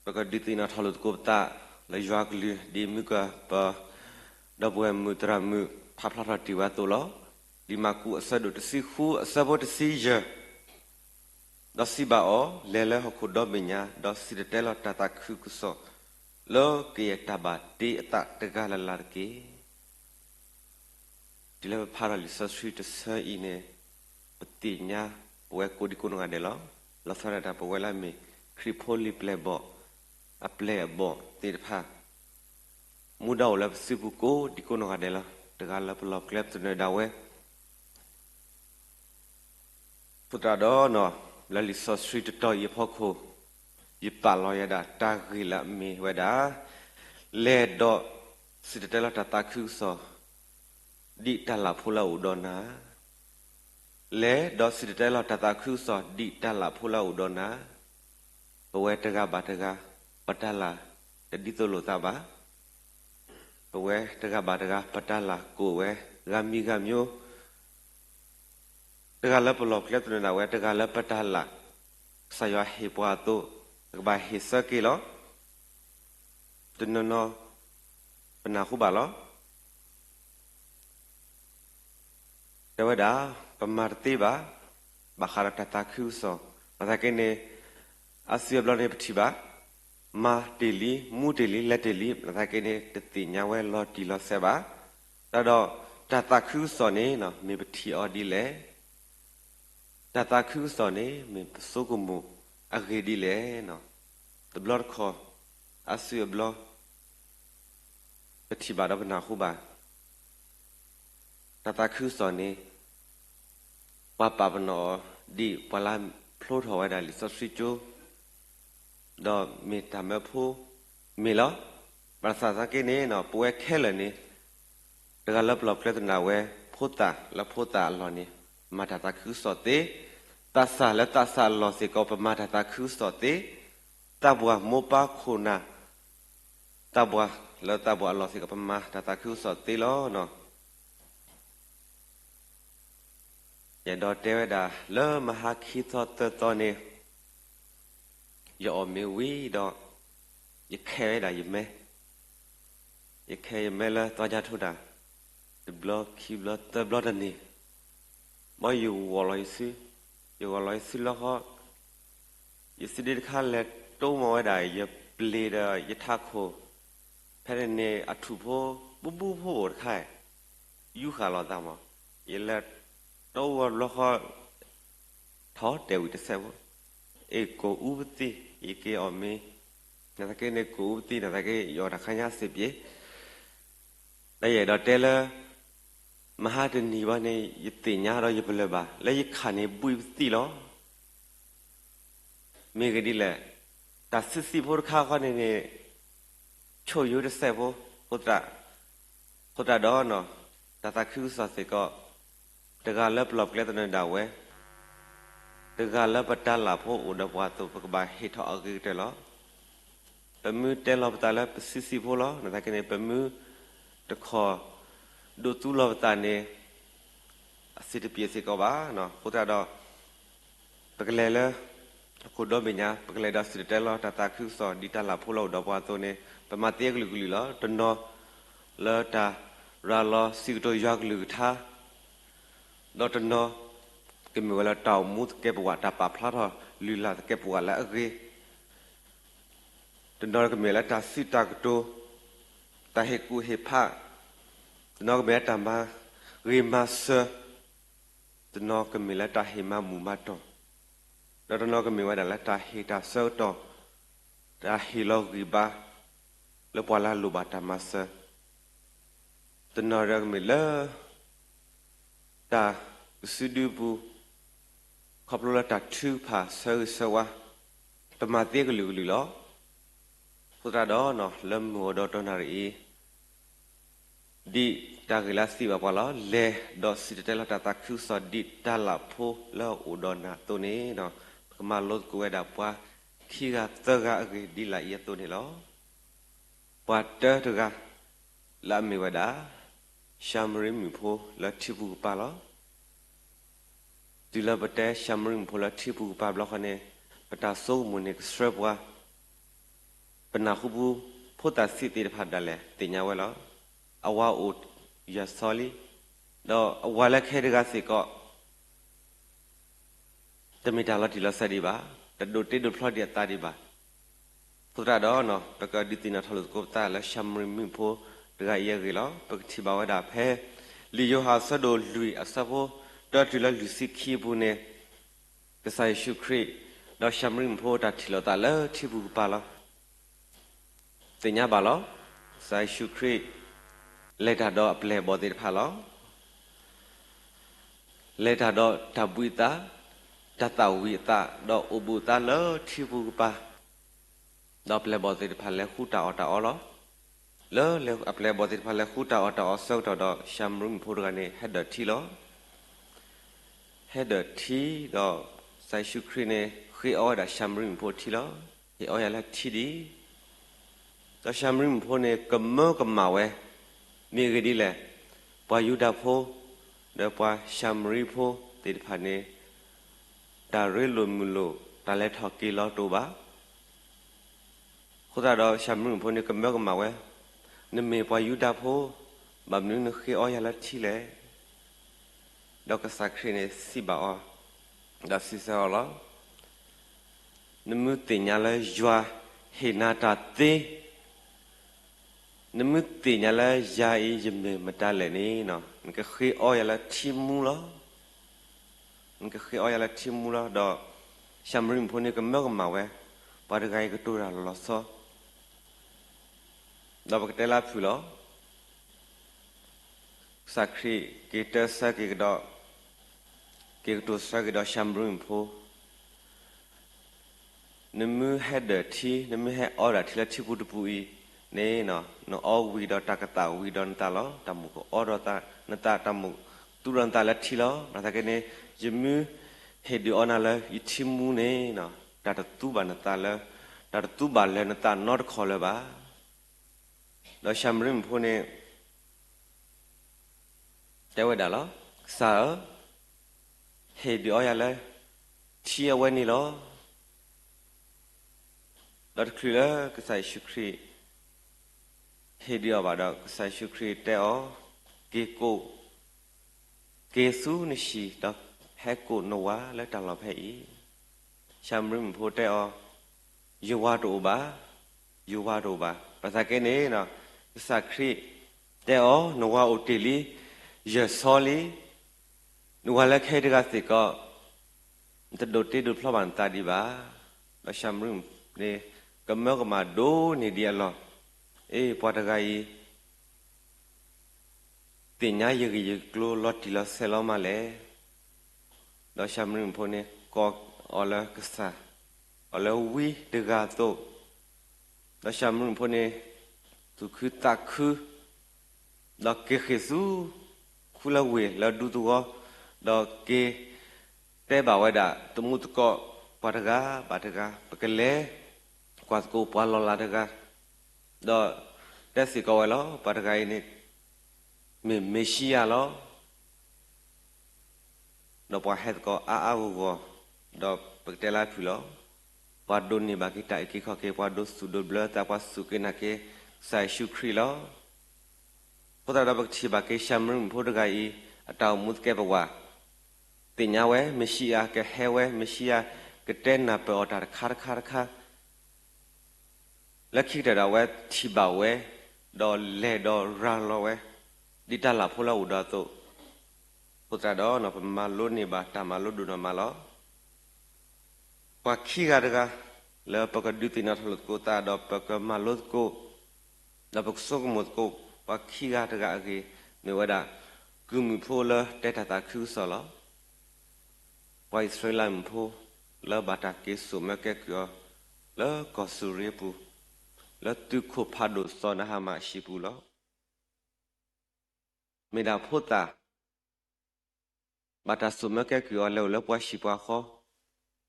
ပကဒုးသ့ၣ်နီၣ်ထီၣ်လိာ်သကိးပသး လၢယွၤကလုၢ် ဒ်မုၢ်ကပၤ ဒီပုၢ်ဝဲၢ်မုၣ်သရၣ်မုၣ် ဖးဖျါထီၣ်တ့ၢ်ဝဲအသိးလီၤ. လံာ်မၢ်ကူးအဆၢဒိၣ်တဆံဃု အဆၢဖိတဆံယဲၢ် ဒီးစံးဘၣ်အီၤ, လဲၤလၢဟီၣ်ခိၣ်ဒီဘ့ၣ်ညါ, ဒီးစံၣ်တဲၤတဲလီၤတၢ်သးခုကစီၣ် လၢကယဲၢ်တၢ်ဘၣ်တ့အသးတဂၤလၢ်လၢ်တက့ၢ်. တုၤလၢပဖးထီၣ်လံာ်စီဆှံတဆၢအံၤန့ၣ် ပသ့ၣ်ညါပဝဲကိးဒံကိးနီၢ်ဂၤဒဲးလီၤ. လီၤဆီဒၣ်တၢ်ပဝဲလၢအမ့ၢ် ခရံာ်ဖိလံၤပျဲၢ်ဘီၣ် အပျဲၢ်အဘီၣ်သ့ၣ်တဖၣ် မူဒါအိၣ်လၢပစုပူၤကိးဒံကိးနီၢ်ဂၤဒဲးလီၤ. တဂၤလၢပလီၢ်ပကျဲသနၢၣ်ဒၣ်ဝဲ အဃိသတးဒီး လၢလံာ်စီဆှံတတီၤအံၤအဖီခိၣ် ယပာ်လီၤယဲဒၣ်တၢ်ဂ့ၢ်လၢအမ့ၢ်ဝဲဒၣ် လဲၤဒီးစံၣ်တဲၤတဲလီၤတၢ်သးခုကစီၣ် ဒ်တၢ်လၢ်ဖိလၢအအိၣ်ဒီးနၤ လဲၤဒီးစံၣ်တဲၤတဲလီၤတၢ်သးခုကစီၣ် ဒ်တၢ်လၢ်ဖိလၢအအိၣ်ဒီးနၤ, ပဝဲတဂၤဘၣ်တဂၤ ပတၢ်လၢ်တဒ်သိးလိာ်သးဘၣ်. ပဝဲတဂၤဘၣ်တဂၤ ပတၢ်လၢ်ကိၢ်ဝဲ ဂၤမံၤဂၤမံၤ တဂၤလၢပလီၢ်ပကျဲသနၢၣ်ဒၣ်ဝဲ တဂၤလၢပတၢ်လၢ် ကစၢ်ယွၤဟ့ၣ်ပှၤအသိး ပကဘၣ်ဟ့ၣ်ဆၢက့ၤလီၤ. တနီၤနီၤ ပနၢ်ဟူဘၣ်လီၤ. တဲဝဲဒၣ် ပမၤတသ့ဘၣ် ဘၣ်ဃးဒီးတၢ်သးခုကစီၣ်, ဘၣ်ဆၣ်က့န့ၣ် အါစုအါဘျီန့ၣ်ပထံၣ်ဘၣ် မၤတ့ၢ်လံ မူတ့ၢ်လံ လဲၤတ့ၢ်လံ ဘၣ်ဆၣ်က့န့ၣ် တသ့ၣ်ညါဝဲလီၤတံၢ်လီၤဆဲးဘၣ်. တၢ်ဒီးတၢ်သးခုကစီၣ်န့ၣ် မ့ၢ်ပထံၣ်အီၤဒ်လဲၣ်. တၢ်သးခုကစီၣ်န့ၣ် မ့ၢ်ပဆိကမိၣ်အဂ့ၢ်ဒ်လဲၣ်. တဘျီတခီၣ် အါစုအါဘျီ ပထံၣ်ဘၣ်ဒီးပနၢ်ဟူဘၣ် တၢ်သးခုကစီၣ်န့ၣ် ပှၤပာ်ပနီၣ်အီၤ ဒ်ပှၤလၢဖျိထီၣ်ဝဲဒၣ်လံာ်စီဆှံကၠိ ဒီးမ့ၢ်တၢ်မၢဖိမ့ၢ်လီၤ. ဘၣ်ဆၣ်သနာ်က့န့ၣ် ပဝဲခဲလၢာ်န့ၣ် တဂၤလၢပလီၢ်ပကျဲသနၢၣ်ဒၣ်ဝဲ ဖိသၣ်လၢဖိသၣ်အလီၢ်န့ၣ် မၤတၢ်သးခုကစီၣ်သ့, သးစၢ်လၢသးစၢ်အလီၢ်စ့ၢ်ကီး ပမၤတၢ်သးခုကစီၣ်သ့, သးပှၢ်မိၢ်ပၢ်ခိၣ်နၢ် သးပှၢ်လၢသးပှၢ်အလီၢ်စ့ၢ်ကီး ပမၤတၢ်သးခုကစီၣ်သ့လီၤ. ယအဲၣ်ဒိးတဲဝဲဒၣ် လၢမဟါခံသီသၢသီန့ၣ် ယအီၣ်မ့ၤဝံၤဒီး ယခဲဝဲဒၣ်ယမဲ, ယခဲယမဲလၢသီညါထိၣ်တၢ်, တ တဘျီခံဘျီသၢဘျီတန့ၢ်, ဘၣ်ယဂီၤလီၤယစု, ယဂီၤလီၤယစုလီၤဃီ, ယစုဒ့တခါလဲၤတိမီၤဝဲဒၣ်ယပျ့ၤဒီးယထးခိၣ်, ဖဲန့ၣ်န့ၣ် အထူၣ်ဖိ ဘူၣ်ဘူၣ်ဖိအိၣ်တခါ, ယူဃာ်လီၤသးမး, ယလဲၤတိဝဲဘျီဃီ ထီၣ်တဲာ်ဝံၤတစဲးဖိ, အ့ၣ် ကိၣ်အူပသံၣ် ယက့ၤအီၣ်မ့ၤ, နသးက့န့ၣ် ကိၣ်အူပသံၣ် နသးက့ ယအီၣ်တၢ်ခါညါစ့ၢ်ပှ့ၤ, တၢ်ယအဲၣ်ဒိးတဲလၢ မဟါတနံၤဘၣ်န့ၣ် ယသ့ၣ်ညါဒီးယပလၢၢ်ဘၣ် လၢယခးန့ၢ်ဘှံးပသံၣ်လီၤ. မ့ၢ်ဂ့ၢ်ဒ်လဲၣ်, တၢ်ဆံးဆံးဖိတခါဃီန့ၣ်န့ၣ် ဆိၣ်ယိတစဲးဖိ, ဃိသတးဒီး တၢ်သးခုကစီၣ်စ့ၢ်ကီး တဂၤလၢပလီၢ်ပကျဲသနၢၣ်ဒၣ်ဝဲ, တဂၤလၢပတၢ်လၢ်ဖိအိၣ်ဒီးပှၤအသိး ပကဘၣ်ဟ့ၣ်ထီၣ်အဂ့ၤကတၢၢ်လီၤ. ပမ့ၢ်တဲလီၤပသးလၢပဆံးဆံးဖိလီၤ, နသးက့န့ၣ် ပမ့ၢ်တခီၣ်ဒိးသူလီၤပသးန့ၣ် အဆင်တပြေစ့ၢ်ကီးဘၣ်. အဃိသတးဒီး ပကလဲၤလၢ ဟီၣ်ခိၣ်ဒီဘ့ၣ်ညါ ပကလဲၤဒီးစံၣ်တဲၤတဲလီၤတၢ်သးခုကစီၣ် ဒ်တၢ်လၢ်ဖိလၢအိၣ်ဒီးပှၤအသိးန့ၣ် ပမၤသ့အကလုာ်ကလုာ်လီၤ. တနီၤလၢတၢ်ရၤလီၤစံးကတိၤယွၤကလုၢ်ကထါ, ဒီးတနီၤ ကမ့ၢ်ဝဲလၢတၢ်အိၣ်မူသကဲးပဝး တၢ်ပာ်ဖျါထီၣ်လုၢ်လၢ်သကဲးပဝးလၢအဂ့ၤ, တနီၤကမ့ၢ်လၢတၢ်စံးတၢ်ကတိၤ, တၢ်ဟ့ၣ်ကူၣ်ဟ့ၣ်ဖး, တနီၤကမ့ၢ်လၢတၢ်မၤဂ့ၤမၤစၢၤ, တနီၤကမ့ၢ်လၢတၢ်ဟ့ၣ်မၤဘူၣ်မၤတီၢ်, ဒီးတနီၤကမ့ၢ်ဝဲဒၣ်လၢတၢ်ဟ့ၣ်တၢ်ဆၢကတီၢ်, တၢ်ဟ့ၣ်လီၤဂံၢ်ဘါ လၢပှၤလၢအလိၣ်ဘၣ်တၢ်မၤစၢၤ, တနီၤဒီးကမ့ၢ်လၢ တၢ်ကစုဒုပူၤ, ခီဖျိလၢတၢ်ထုကဖၣ်ဆၢဂ့ၤဆၢဝါ, ပမၤသ့ကလုာ်ကလုာ်လီၤ. အဃိသတးဒီး လၢမုၢ်အိၣ်ဒီးတနၣ်ရံၣ်အံၤ ဒ်တၢ်ဂ့ၢ်လၢအစံးဘၣ်ပှၤလီၤ, လဲၤဒီးစံၣ်တဲၤတဲလီၤတၢ်သးခုကစီၣ် ဒ်တၢ်လၢ်ဖိလၢအအိၣ်ဒီးနၤအသိးန့ၣ်, ပကမၤလိသကိးဝဲဒၣ်ပှၤခံဂၤသၢဂၤအဂ့ၢ်ဒ်လာ်အံၤအသိးန့ၣ်လီၤ. ပှၤတၢတဂၤ လၢအမ့ၢ်ဝဲဒၣ် ၡၤမရံမုၣ်ဖိလၢထံပူၤကပၤလီၤ. တုၤလၢပတဲၡၤမရံမုၣ်ဖိလၢထံပူၤကပၤဘျီဃီန့ၣ်, ပတၢ်ဆိကမိၣ်န့ၣ်ကဆှၢပှၤ, ပနၢ်ဟူပူၤ ဖိသၣ်ဆံးသ့ၣ်တဖၣ်ဒၣ်လဲာ်သ့ၣ်ညါဝဲလီၤ. အဝၤအိၣ်ယွၤဆီလံ, ဒီးအဝၤလၢခဲတဂၤစ့ၢ်ကီး တမ့ၢ်တၢ်လီၤတံၢ်လီၤဆဲးဒံးဘၣ်, တဒိးတ့ဒိးဖျီဒံးအသးဒံးဘၣ်. အဃိသတးဒီး ပကဒုးသ့ၣ်နီၣ်ထီၣ်လိာ်သကိးပသးလၢၡၤမရံမုၣ်ဖိတဂၤအံၤအဂ့ၢ်လီၤ. ပကထံၣ်ဘၣ်ဝဲဒၣ်ဖဲ လံာ်ယိၤဟၣ်အဆၢဒိၣ်လွံၢ်အဆၢဖိ တၢတုၤလၢလွံၢ်ဆံခံအပူၤန့ၣ်, ကစၢ်ယ့ၣ်ၡူးခရံာ် ဒီးၡၤမရံမုၣ်ဖိတၢ်ထံၣ်လိာ်သးလၢထံပူၤကပၤလီၤ. သ့ၣ်ညါဘၣ်လီၤ. ကစၢ်ယ့ၣ်ၡူးခရံာ် လဲၤတၢ်ဒီးအပျဲၢ်အဘီၣ်သ့ၣ်တဖၣ်လီၤ. လဲၤတၢ်ဒီးတၢ်ဘှံးအသး, တၢ်သၣ်ဝံၤအသး, ဒီးအိၣ်ဘူးအသးလၢထံပူၤကပၤ, ဒီးအပျဲၢ်အဘီၣ်သ့ၣ်တဖၣ်လဲၤဃူတၢ်အီၣ်တၢ်အီလီၤ. လၢအပျဲၢ်အဘီၣ်သ့ၣ်တဖၣ်လဲၤဃူတၢ်အီၣ်တၢ်အီအဆၢကတီၢ်ဒီး ၡၤမရံမုၣ်ဖိတဂၤန့ၣ် ဟဲဒၢၣ်ထံလီၤ. ဟဲဒၢၣ်ထံဒီး ကစၢ်ယ့ၣ်ၡူးခရံာ်န့ၣ် ဃ့အီဝဲဒၣ်ၡၤမရံမုၣ်ဖိထံလီၤ. ဟ့ၣ်အီယၤလၢထံဒံး ဒီးၡၤမရံမုၣ်ဖိန့ၣ် ကမၢကမၣ်ဝဲ, မ့ၢ်ဂ့ၢ်ဒ်လဲၣ်, ပှၤယူဒၤဖိ ဒီးပှၤၡၤမရံဖိသ့ၣ်တဖၣ်န့ၣ် တၢ်ရ့လိာ်မုာ်လိာ် တၢ်လဲၤထီၣ်က့ၤလီၤတအိၣ်ဘၣ်. အဃိသတးဒီးၡၤမရံမုၣ်ဖိန့ၣ် ကမၢကမၣ်ဝဲ, နမ့ၢ်ပှၤယူဒၤဖိ, ဘၣ်မနုၤနဃ့အီယၤလၢထံလဲၣ်. ဒီးကစၢ်ခရံာ်န့ၣ်စံးဘၣ်အီၤ, ဒီးစံးဆၢအီၤလီၤ. နမ့ၢ်သ့ၣ်ညါလၢယွၤဟ့ၣ်နၤတၢ်သ့, နမ့ၢ်သ့ၣ်ညါလၢယၤအံၤယမ့ၢ်မတၤလဲၣ်န့ၣ်, နကဃ့အီယၤလၢထံမူလီၤ. နကဃ့အီယၤလၢထံမူလီၤ. ဒီးၡၤမရံမုၣ်ဖိန့ၣ်ကမၢကမၣ်ဝဲ, ပှၤတဂၤအံၤကတိၤတၢ်လီၤဆီ ဒီးပကတဲလၢအဖုၣ်လီၤ. ကစၢ်ခရံာ်က့ၤတၢဆၢက့ၤကဒီး, က့ၤကတိၤဆၢက့ၤဒီးၡၤမရံမုၣ်ဖိ, နမ့ၢ်ဟဲဒၢၣ်ထံ, နမ့ၢ်ဟဲအီဒၣ်ထံလၢထံပူၤတပူၤအံၤန့ၣ်, နအီဝံၤဒီးတၢ်ကသၣ်ဝံၤဒီးနသးလီၤ. တၢ်မူးကအီဒီးနသး, တၢ်မူးသူဒီးနသးလၢထံလီၤ. နသးက့န့ၣ်, ယမ့ၢ်ဟ့ၣ်ဒုးအီနၤလၢယထံမူန့ၣ်, တၢ်တသူဘၣ်နသးလၢ, တၢ်တသူဘၣ်လၢၤနသးနီတခီလၢၤဘၣ်. ဒီးၡၤမရံမုၣ်ဖိန့ၣ် တဲဝဲဒၣ်လီၤ. ကစၢ်ဧၢ, ဟ့ၣ်ဒုးအီယၤလၢ ထံအဝဲန့ၣ်လီၤ. ဒီးတချုးလၢကစၢ်ယ့ၣ်ၡူးခရံာ် ဟ့ၣ်ဒုးအီၤဘၣ်ဒီး ကစၢ်ယ့ၣ်ၡူးခရံာ်တဲအီၤ, က့ၤကိး, က့ၤဆူနဟံၣ်ဒီးဟဲကိးနဝၤလၢတၢ်လီၢ်ဖဲအံၤ. ၡၤမရံမုၣ်ဖိတဲအီၤ, ယဝၤတအိၣ်ဘၣ်, ယဝၤတအိၣ်ဘၣ်. ဘၣ်ဆၣ်က့န့ၣ် ကစၢ်ခရံာ်တဲအီၤ, နဝၤအိၣ်တ့ၢ်လံ, ယၢၤဆီလံ, နဝၤလၢခဲအံၤတဂၤစ့ၢ်ကီး နတဒိးတ့ဒိးဖျီဘၣ်နသးဒံးဘၣ်. ဒီးၡၤမရံန့ၣ် ကမၢကမၣ်ဒိၣ်န့ၢ်ဒံးအလီၢ်, အ့ ပှၤတဂၤအံၤ သ့ၣ်ညါယဂ့ၢ်ယကျိၤလီၤတံၢ်လီၤဆဲးလီၤမးလဲၣ်. ဒီးၡၤမရံဖိန့ၣ် ကိးအီၤလၢကစၢ်, အီၤလၢဝံတဂၤအသိး, ဒီးၡၤမရံဖိန့ၣ် သူၣ်ခုသးခု ဒီးက့ၤဃ့ၢ်ဆူ ဃုလၢဝ့ၢ်လၢဒူသဝီ, ဒီးက့ၤတဲဘၣ်ဝဲဒၣ် တမူသကိးပှၤတဂၤဘၣ်တဂၤ, ပကလဲၤကွၢ်သကိးပှၤလီၤလးတဂၤ, ဒီးတဲစ့ၢ်ကီးဝဲလီၤ, ပှၤတဂၤအံၤန့ၣ် မ့ၢ်မ့ၤၡံယၤလီၤ. ဒီးပှၤဟဲသကိးအါအါဂီၢ်ဂီၢ်, ဒီးပကတဲလၢဖုၣ်လီၤ. ပှၤဒိးန့ၢ်ဘၣ်က့ၤတၢ်အုၣ်က့ၤခီၣ်က့ၤ, ပှၤဒိးသူၣ်ဒိးဘျၢသး, ပှၤစူၢ်က့ၤနာ်က့ၤ ကစၢ်ယ့ၣ်ၡူးခရံာ်လီၤ. အဃိသတးဒီး ပကထံၣ်ဘၣ်က့ၤ ၡၤမရံမုၣ်ဖိတဂၤအံၤ အတၢ်အိၣ်မူသကဲးပဝး, သ့ၣ်ညါဝဲ မ့ၤၡံယၤကဟဲဝဲ, မ့ၤၡံယၤကတဲနၢ်ပၢၢ်အီၤတၢ်တခါတခါတခါ လၢခံကတၢၢ်ဒီး အဝဲထံၣ်ဘၣ်ဝဲ, ဒီးလဲၤဒီးရၤလီၤဝဲ ဒ်တၢ်လၢ်ဖိလၢအအိၣ်ဒီးအသိး, အဃိသတးဒီး ပမၤလိန့ၢ်ဘၣ်တၢ်မၤလိဒိၣ်နီၢ်မးလီၤ. ပှၤခံဂၤတဂၤ လၢပကဒုးသ့ၣ်နီၣ်ထီၣ်လိာ်သကိးသး ဒီးပကမၤလိသကိး, ဒီးပကဆိကမိၣ်သကိး ပှၤခံဂၤတဂၤအဂ့ၢ် မ့ၢ်ဝဲဒၣ် ကုၢ်မုၣ်ဖိလၢတဲတၢ်သးခုကစီၣ်လီၤ. ပှၤအံၣ်စရ့လးမုၣ်ဖိ လၢဘၣ်တၢ်က့ၤစိာ်မၢကဲကုၢ်အီၤ လၢကီၢ်စူၤရ့အပူၤ, လၢသုးခိၣ်ဖးဒိၣ်စီၤနဟၤမၣ်အဟံၣ်ပူၤလီၤ. မ့ၢ်ဒၣ်ဖိသၣ် ဘၣ်တၢ်စိာ်မၢကဲကုၢ်အီၤ လဲၤအိၣ်လၢပှၤဟံၣ်ပှၤဃီ,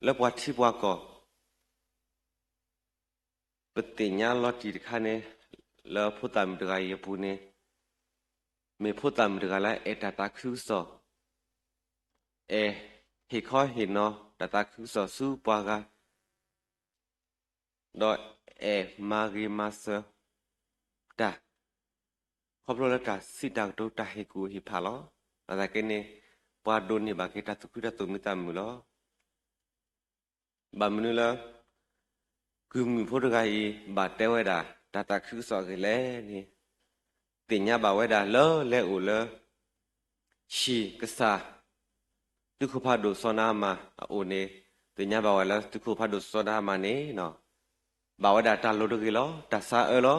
လၢပှၤထံပှၤကီၢ်, ပသ့ၣ်ညါလီၤတံၢ်တခါန့ၣ် လၢဖိသၣ်မုၣ်တဂၤအံၤအပူၤန့ၣ် မ့ၢ်ဖိသၣ်မုၣ်တဂၤလၢအဲၣ်တၢ်သးခုကစီၣ်, အဲၣ်ဟ့ၣ်ခီဟ့ၣ်နီၤတၢ်သးခုကစီၣ်ဆူပှၤဂၤ, ဒီးအဲၣ်မၤဂ့ၤမၤစၢၤတၢ် ခီဖျိလၢတၢ်စံးတၢ်ကတိၤတၢ်ဟ့ၣ်ကူၣ်ဟ့ၣ်ဖးလီၤ. ဘၣ်ဆၣ်က့န့ၣ် ပှၤဒိးန့ၢ်ဘၣ်က့ၤတၢ်သူၣ်ခုတၢ်သိၣ်မံသးမုာ်လီၤ. ဘၣ်မနုၤလၢ ကုၢ်မုၣ်ဖိတဂၤအံၤ ဘၣ်တဲဝဲဒၣ် တၢ်သးခုကစီၣ်အဂ့ၢ်လဲၣ်န့ၣ်, သ့ၣ်ညါဘၣ်ဝဲဒၣ်လၢလဲၤအိၣ်လၢ ဟံၣ်ကစၢ် သုးခိၣ်ဖးဒိၣ်စီၤနၤအမၣ်အအိၣ်န့ၣ်, သ့ၣ်ညါဘၣ်ဝဲလၢသုးခိၣ်ဖးဒိၣ်စီၤနၤအမၣ်န့ၣ် ဘၣ်ဝဲဒၣ်တၢ်လိၤတဂ့ၤလီၤ, တၢ်ဆါအၢလီၤ.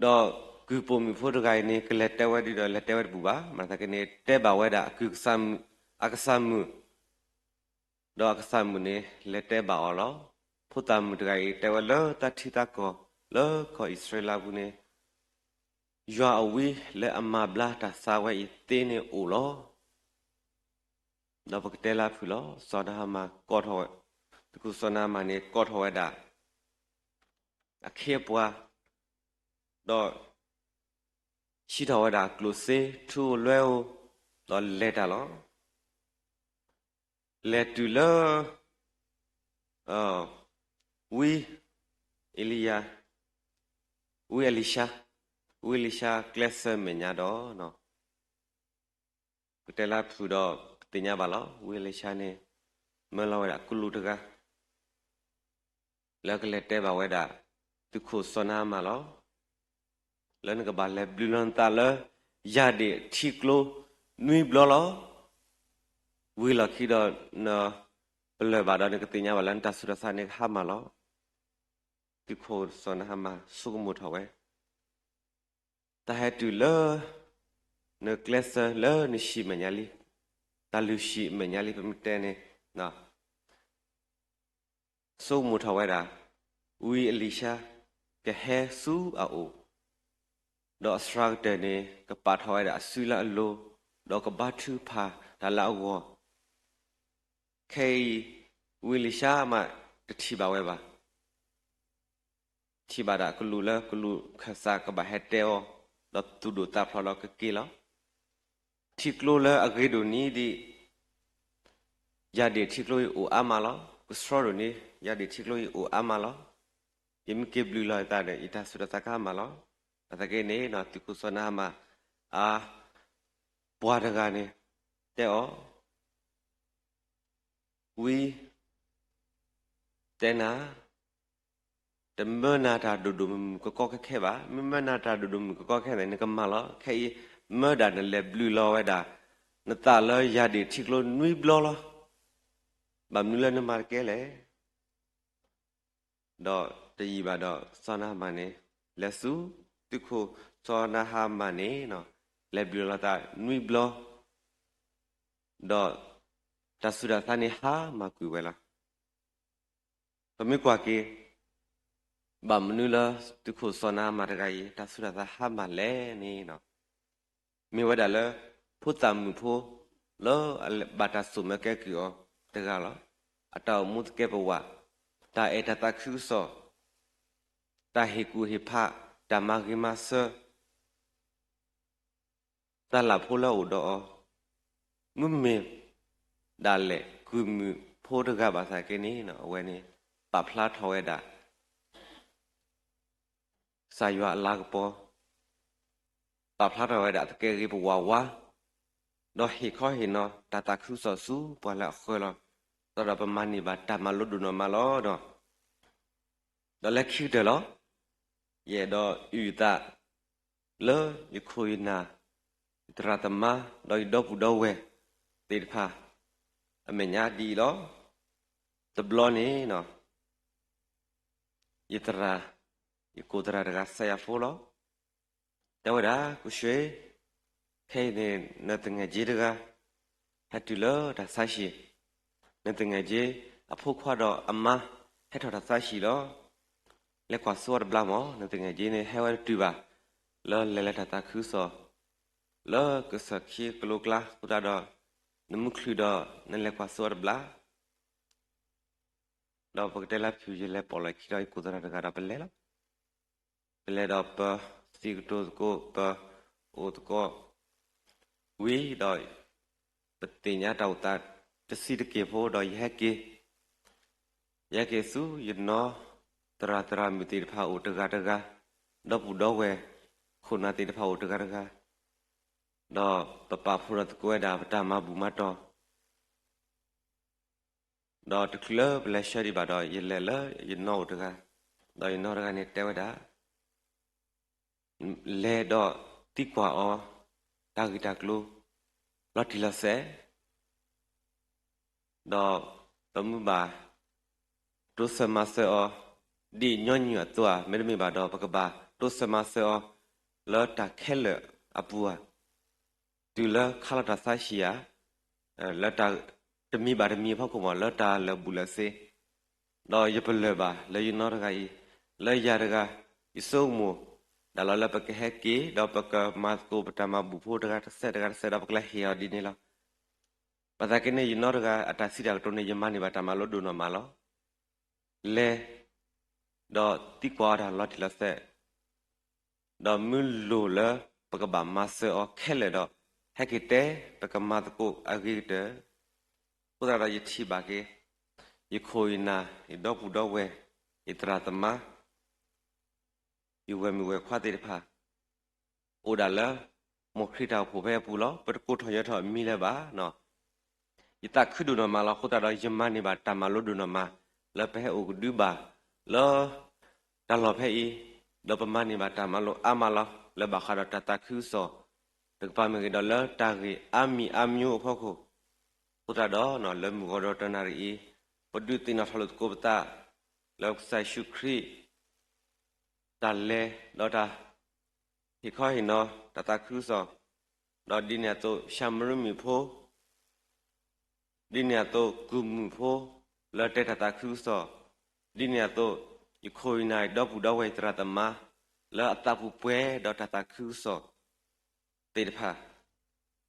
ဒီးကုၢ်ပိာ်မုၣ်ဖိတဂၤအံၤန့ၣ် ကလဲၤတဲဝဲဒ်ဒီး လဲၤတဲဝဲတဘူၣ်ဘၣ်. မၤသးက့န့ၣ် တဲဘၣ်ဝဲဒၣ်အကုၢ်ကစၢ်မုၣ်, အကစၢ်မုၣ်, ဒီးအကစၢ်မုၣ်န့ၣ် လဲၤတဲဘၣ်အီၤလီၤ. ဖိသၣ်မုၣ်တဂၤအံၤ တဲဝဲလၢတၢ်ထံတၢ်ကီၢ် လၢကီၢ်အံၣ်စရ့လးပူၤန့ၣ် ယွၤအဝံလၢအမၤဘျါတၢ်ဆါဝဲအံၤသ့န့ၣ်အိၣ်လီၤ. ဒီးပကတဲလၢဖုၣ်လီၤ. စီၤနဟၤမၣ်ကိးထီၣ်ဝဲ, သုးခိၣ်စီၤနဟၤမၣ်န့ၣ် ကိးထီၣ်ဝဲဒၣ် အခ့အပှၤ, ဒီး ဟံးထီၣ်ဝဲဒၣ်ကျိၣ်စ့ ထူလွဲအိၣ်, ဒီးလဲၤတၢ်လီၤ. လဲၤတုၤလၢ ဝံ အ့လံယၤ, ဝံအ့လံၡါ, ဝံအ့လံၡါကျဲးစၢးမဲာ်ညါဒီး ပတဲလၢဖုၣ်ဒီး ပသ့ၣ်ညါဘၣ်လီၤ. ဝံအ့လံၡါန့ၣ် မၢလီၤဝဲဒၣ်ကလူးတဂၤ လၢကလဲၤတဲဘၣ်ဝဲဒၣ် သုးခိၣ်စီၤနၤအမၣ်လီၤ. လၢနကဘၣ်လဲၤဘျုးလီၤနသးလၢ ယၢ်ဒ့ၣ်ထံကျိနွံဘျီလီၤ. ဝံၤလီၢ်ခံဒီး နပလၢၢ်ဘၣ်ဒီး နကသ့ၣ်ညါဘၣ်လၢနတၢ်ဆူးတၢ်ဆါန့ၣ်ကဟါမၢ်လီၤ. သုးခိၣ်စီၤနၤအမၣ်ဆိကမိၣ်ထီၣ်ဝဲ တၢ်ဟဲတုၤလၢ နကျဲးစၢးလၢနဟံၣ်မဲာ်ညါလံ, တၢ်လုၢ်ဟံၣ်မဲာ်ညါလံ ပမ့ၢ်တဲန့ၣ်, ဆိကမိၣ်ထီၣ်ဝဲဒၣ် ဝံအ့လံၡါ ကဟဲဆူအအိၣ်, ဒီးအစှၤကတၢၢ်န့ၣ် ကပာ်ထီၣ်ဝဲဒၣ်အစုလၢအလိၤ, ဒီးကဘါထုကဖၣ်တၢ်လၢအဂီၢ်, ခဲအံၤ ဝံအ့လံၡါမးတထံၣ်ဘၣ်ဝဲဘၣ်. ထံၣ်ဘၣ်ဒၣ်ကလူးလၢကလူးခၢၣ်စးကဘၣ်ဟဲတဲအီၤ, ဒီးသူၣ်ဒိၣ်သးဖျိးဒီးကက့ၤလီၤ. ထံကျိလၢအဂ့ၤဒိၣ်န့ၣ်ဒ် ယၢ်ဒ့ၣ်ထံကျိအံၤအိၣ်အါမးလီၤ. ကဆှီဒိၣ်န့ၣ် ယၢ်ဒ့ၣ်ထံကျိအံၤအိၣ်အါမးလီၤ. ယမ့ၢ်က့ၤဘျုးလီၤယသးဒီး ယတၢ်ဆူးတၢ်ဆါကဟါမၢ်လီၤ. ဘၣ်ဆၣ်က့န့ၣ် သုးခိၣ်စီၤနၤအမၣ် အပှၤတဂၤန့ၣ် တဲအီၤ, ဝံ, တဲနၤ, တမၢနၤတၢ်ဒိၣ်ဒိၣ်မုၢ်မုၢ်ကကီကခဲခဲဘၣ်. မ့ၢ်မၢနၤတၢ်ဒိၣ်ဒိၣ်မုၢ်ကကီကခဲခဲန့ၣ် နကမၤလီၤ. ခဲအံၤ မၢဒၣ်နလဲၤဘျုးလီၤဝဲဒၣ် နသးလၢယၤဒ့ၣ်ထံကျိနွံဘျီလီၤ. ဘၣ်မနုၤလၢနမၤတကဲလဲၣ်. ဒီးတယံာ်ဘၣ်ဒီး စီၤနဟၤမၣ်န့ၣ် လဲၤဆူ သုးခိၣ်စီၤနဟၤမၣ်န့ၣ် လဲၤဘျုးလီၤသးနွံဘျီ, ဒီးတၢ်ဆူးတၢ်ဆါန့ၣ်ဟါမၢ်ကွံာ်ဝဲလီၤ. ပမ့ၢ်ကွၢ်က့ၤ ဘၣ်မနုၤလၢသုးခိၣ်စီၤနဟၤမၣ်တဂၤအံၤ တၢ်ဆူးတၢ်ဆါဟါမၢ်လဲၣ်န့ၣ် မ့ၢ်ဝဲဒၣ်လၢ ဖိသၣ်မုၣ်ဖိ လၢအဘၣ်တၢ်စိာ်မၢကဲကုၢ်အီၤတဂၤလီၤ. အတၢ်အိၣ်မူသကဲပဝး, တၢ်အဲၣ်တၢ်သးခုကစီၣ်, တၢ်ဟ့ၣ်ကူၣ်ဟ့ၣ်ဖး, တၢ်မၤဂ့ၤမၤစၢၤ တၢ်လၢ်ဖိလၢအအိၣ်ဒီးအီၤ, မ့မ့ၢ်ဒၣ်လဲာ်ကုၢ်မုၣ်ဖိတဂၤဘၣ်ဆၣ်က့န့ၣ် အဝဲန့ၣ် ပာ်ဖျါထီၣ်ဝဲဒၣ် ကစၢ်ယွၤအလၤကပီၤ, ပာ်ဖျါထီၣ်ဝဲဒၣ်သကဲဂ့ၤပဝးဝါ, ဒီးဟ့ၣ်ခီဟ့ၣ်နီၤ တၢ်သးခုကစီၣ်ဆူပှၤလၢအဃၢၤလီၤ. ဒီးပမၤန့ၢ်ဘၣ်တၢ်မၤလိဒိၣ်နီၢ်မးလီၤ. ဒီးလၢခံကတၢၢ်လီၤ. ယအဲၣ်ဒိးအုၣ်သး လၢယခိၣ်ယနၢ်, ယသရၣ်သမါ, ဒီးယဒီပုၢ်ဒီဝဲၢ်သ့ၣ်တဖၣ် အမဲာ်ညါဒ်အံၤလီၤ. တဘျီန့ၣ် ယသရၣ်, ယကိးသရၣ်တဂၤ စၢ်ယၤဖိလီၤ. တဲဝဲဒၣ် ကိုရွှေ, ခဲအံၤန့ၣ် နသငယ်ချင်းတဂၤ ဟဲတုၤလၢတၢ်ဆါဟံၣ်, နသငယ်ချင်းအဖိခွါဒီးအမါ ဟဲထီၣ်တၢ်ဆါဟံၣ်လီၤ. လဲၤကွၢ်စိအီၤတဘျီမး, နသငယ်ချင်းန့ၣ် ဟဲဝဲတတုၤဘၣ် လၢလဲၤလၢတၢ်သးခုကစီၣ် လၢကစၢၢ်ခံကလိကျါအဃိသတးဒီး နမုၢ်ချုးဒီး နလဲၤကွၢ်စိအီၤတဘျီ ဒီးပကတဲလၢဖုၣ် ယလဲၤပိာ်လီၤခံဒီး ယကိးသရၣ်တဂၤဒီးပလဲၤလီၤ. ပလဲၤဒီးပစံးကတိၤသကိး ပအိၣ်သကိးဝံၤဒီး ပသ့ၣ်ညါတၢ်အိၣ်သးတဆံးတက့ၢ်ဖိဒီး ယဟဲက့ၤ, ယဟဲက့ၤဆူယနီၢ်သရၣ်သရၣ်မုၣ်သ့ၣ်တဖၣ်အိၣ်တဂၤတဂၤ, ဒီပုၢ်ဒီဝဲၢ်ခိၣ်နၢ်သ့ၣ်တဖၣ်အိၣ်တဂၤတဂၤ, ဒီးပပာ်ဖှိၣ်ထီၣ်သကိးဝဲဒၣ်ပတၢ်မၤဘူၣ်မၤတီၢ် ဒီးတချုးလၢပလဲၤဆှၢဒံးဘၣ်ဒီး ယလဲၤလၢယနီၢ်အိၣ်တဂၤ, ဒီးယနီၢ်တဂၤန့ၣ်တဲဝဲဒၣ်, လဲၤဒီးသံကွၢ်အီၤ တၢ်ဂ့ၢ်တၢ်ကျိၤ လီၤတံၢ်လီၤဆဲး, ဒီးပမ့ၢ်ဘၣ်တိစၢၤမၤစၢၤအီၤ ဒ်ညီနုၢ်အသိးဧါ, မ့တမ့ၢ်ဘၣ်ဒီး ပကဘၣ်တိစၢၤမၤစၢၤအီၤ လၢတၢ်ခဲလၢာ်အပူၤဧါ, တုၤလၢခါလီၤတၢ်ဆါဟံၣ်ဧါ, လၢတၢ်တမံၤဘၣ်တမံၤအဖီခိၣ်မး လၢတၢ်လၢာ်ဘူၣ်လၢာ်စ့, ဒီးယပလၢၢ်ဘၣ်လၢယနီၢ်တဂၤအံၤ, လၢယၤတဂၤ, ယဆိကမိၣ်ဒၣ်လီၤလၢပကဟဲက့ၤ ဒီးပကမၤသကိးပတၢ်မၤဘူၣ်ဖိတဂၤတစဲးတဂၤတစဲးဒီး ပကလဲၤဟ့ၣ်အီၤဒ်န့ၣ်လီၤ. ဘၣ်ဆၣ်က့န့ၣ် ယနီၢ်တဂၤအတၢ်စံးတၢ်ကတိၤန့ၣ် ယမၤန့ၢ်ဘၣ်တၢ်မၤလိဒိၣ်နီၢ်မးလီၤ. လဲၤ ဒီးသံကွၢ်အီၤတၢ်လီၤတံၢ်လီၤဆဲး, ဒီးမ့ၢ်လိၣ်လၢပကဘၣ်မၤစၢၤအီၤခဲလၢာ်ဒီး ဟဲက့ၤတဲ ပကမၤသကိးအဂ့ၤကတၢၢ်. အဃိသတးဒီးယထံၣ်ဘၣ်က့ၤ ယခိၣ်ယနၢ် ယဒီပုၢ်ဒီဝဲၢ် ယသရၣ်သမါ ယဝဲၢ်မုၣ်ဝဲၢ်ခွါသ့ၣ်တဖၣ် အိၣ်ဒၣ်လၢ မိၢ်ခရံာ်တၢ်အိၣ်ဖှိၣ်ဖဲအပူၤလီၤ. ပတကိးထီၣ်ယၢၤထီၣ်အမံၤလၢၤဘၣ်. ယသးခုဒိၣ်နီၢ်မးလီၤ. အဃိသတးဒီး ယမၤန့ၢ်ဘၣ်တၢ်မၤလိဒိၣ်နီၢ်မး လၢပဟဲအိၣ်ကဒုဘၣ်လၢ တၢ်လီၢ်ဖဲအံၤ, ဒီးပမၤန့ၢ်ဘၣ်တၢ်မၤလိအါမးလီၤ. လၢဘၣ်ဃးဒီးတၢ်သးခုကစီၣ်တကပၤမ့ၢ်ဂ့ၤ, ဒီးလၢတၢ်ဂ့ၢ်အါမံၤအါမံၤအဖီခိၣ်, အဃိသတးဒီး လၢမုၢ်ဂီၤဒီးတနၣ်ရံၣ်အံၤ, ပဒုးသ့ၣ်နီၣ်ထီၣ်လိာ်သကိးပသး လၢကစၢ်ယ့ၣ်ၡူးခရံာ် တၢ်လဲၤ ဒီးတၢ်ဟ့ၣ်ခီဟ့ၣ်နီၤ တၢ်သးခုကစီၣ်, ဒီးဒ်န့ၣ်အသိး ၡၤမရံမုၣ်ဖိ ဒ်န့ၣ်အသိး ကုၢ်မုၣ်ဖိ လၢတဲတၢ်သးခုကစီၣ်, ဒ်န့ၣ်အသိး ယခိၣ်ယနၢ် ယဒီပုၢ်ဒီဝဲၢ် ယသရၣ်သမါ လၢအသးပူၤပှဲၤဒီးတၢ်သးခုကစီၣ် သ့ၣ်တဖၣ်,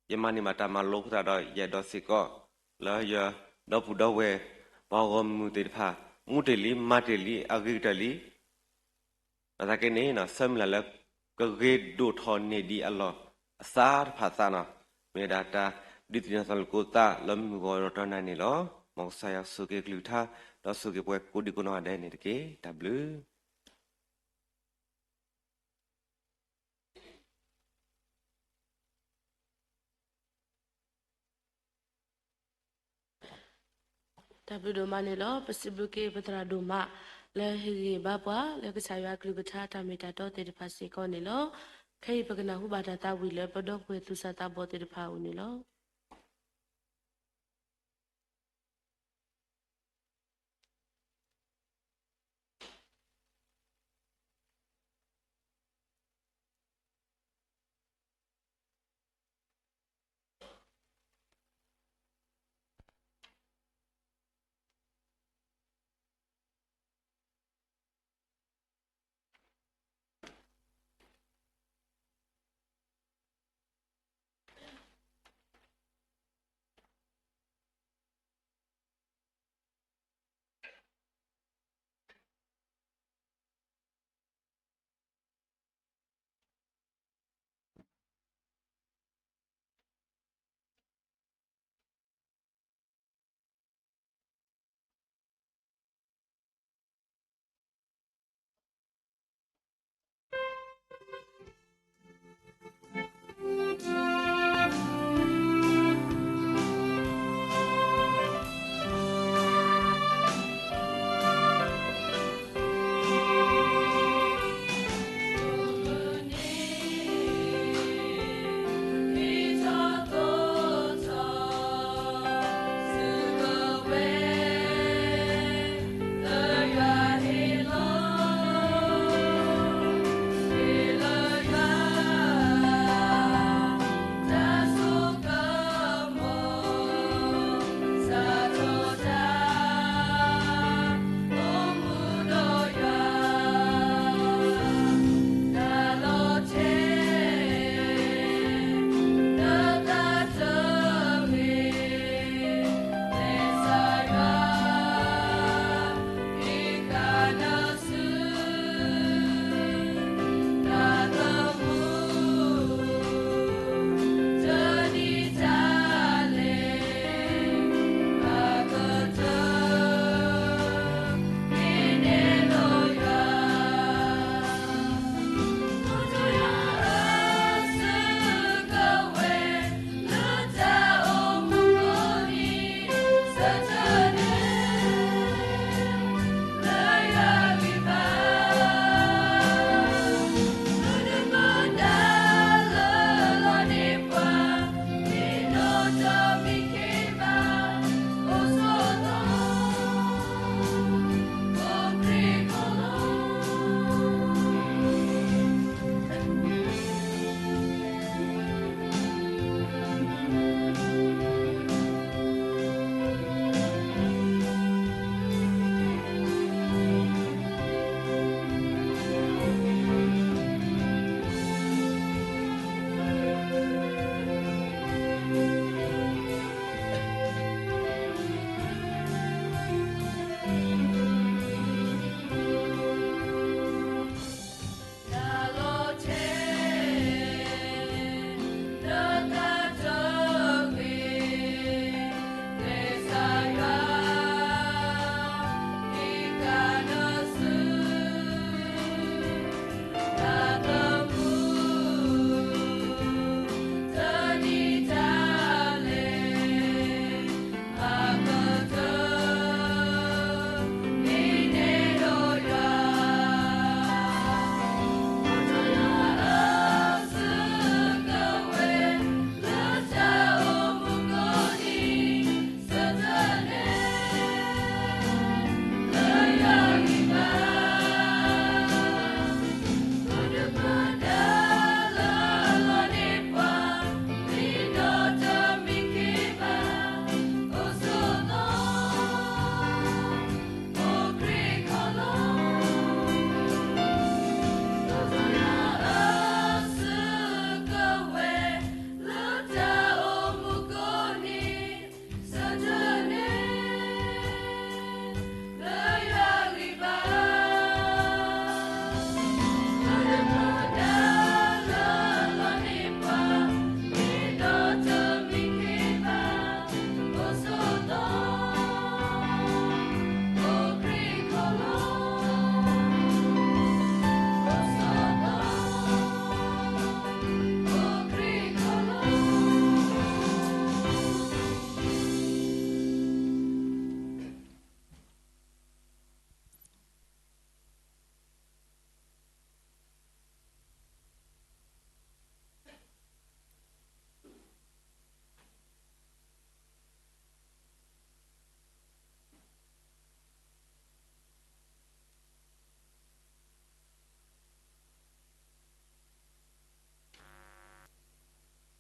ယမၤန့ၢ်ဘၣ်တၢ်မၤလိအဃိသတးဒီး ယအဲၣ်ဒိးစ့ၢ်ကီး လၢယဒီပုၢ်ဒီဝဲၢ် ပှၤဂီၢ်မုၢ်သ့ၣ်တဖၣ် မူတ့ၢ်လံ မၤတ့ၢ်လံ အဂ့ၤကတၢၢ်လံ. ဘၣ်ဆၣ်က့န့ၣ် ဆၢမုၢ်လၢ်လၢ ကဂ့ၤဒိၣ်ထီၣ်န့ၢ်ဒံးအလီၢ်အစးတဖၣ်သးန့ၣ် မ့ၢ်ဝဲဒၣ်တၢ်ဒုးသ့ၣ်နီၣ်ထီၣ်လိာ်သကိးသး လၢမုၢ်ဂီၤဒီးတနၣ်ရံၣ်န့ၣ်လီၤ. မ်ကစၢ်ယွၤဆိၣ်ဂ့ၤကလုၢ်ကထါ ဒီးဆိၣ်ဂ့ၤပှၤကိးဒံကိးနီၢ်ဂၤဒဲးန့ၣ်တက့ၢ်. တၢ်ဘျုး တၢ်ဘျုးဒိၣ်မးန့ၣ်လီၤ. ပစံးဘျုးက့ၤပသရၣ်ဒိၣ်မး လၢဟ့ၣ်ဂံၢ်ဘါပှၤ လၢကစၢ်ယွၤအကလုၢ်ကထါတၢ်မ့ၢ်တၢ်တီသ့ၣ်တဖၣ်စ့ၢ်ကီးန့ၣ်လီၤ. ခဲအံၤပကနၢ်ဟူဘၣ်တၢ်သးဝံၣ်လၢ ပဒီပုၢ်ဝဲၢ်သူၣ်စၢ်သးဘီၣ်သ့ၣ်တဖၣ်အအိၣ်န့ၣ်လီၤ.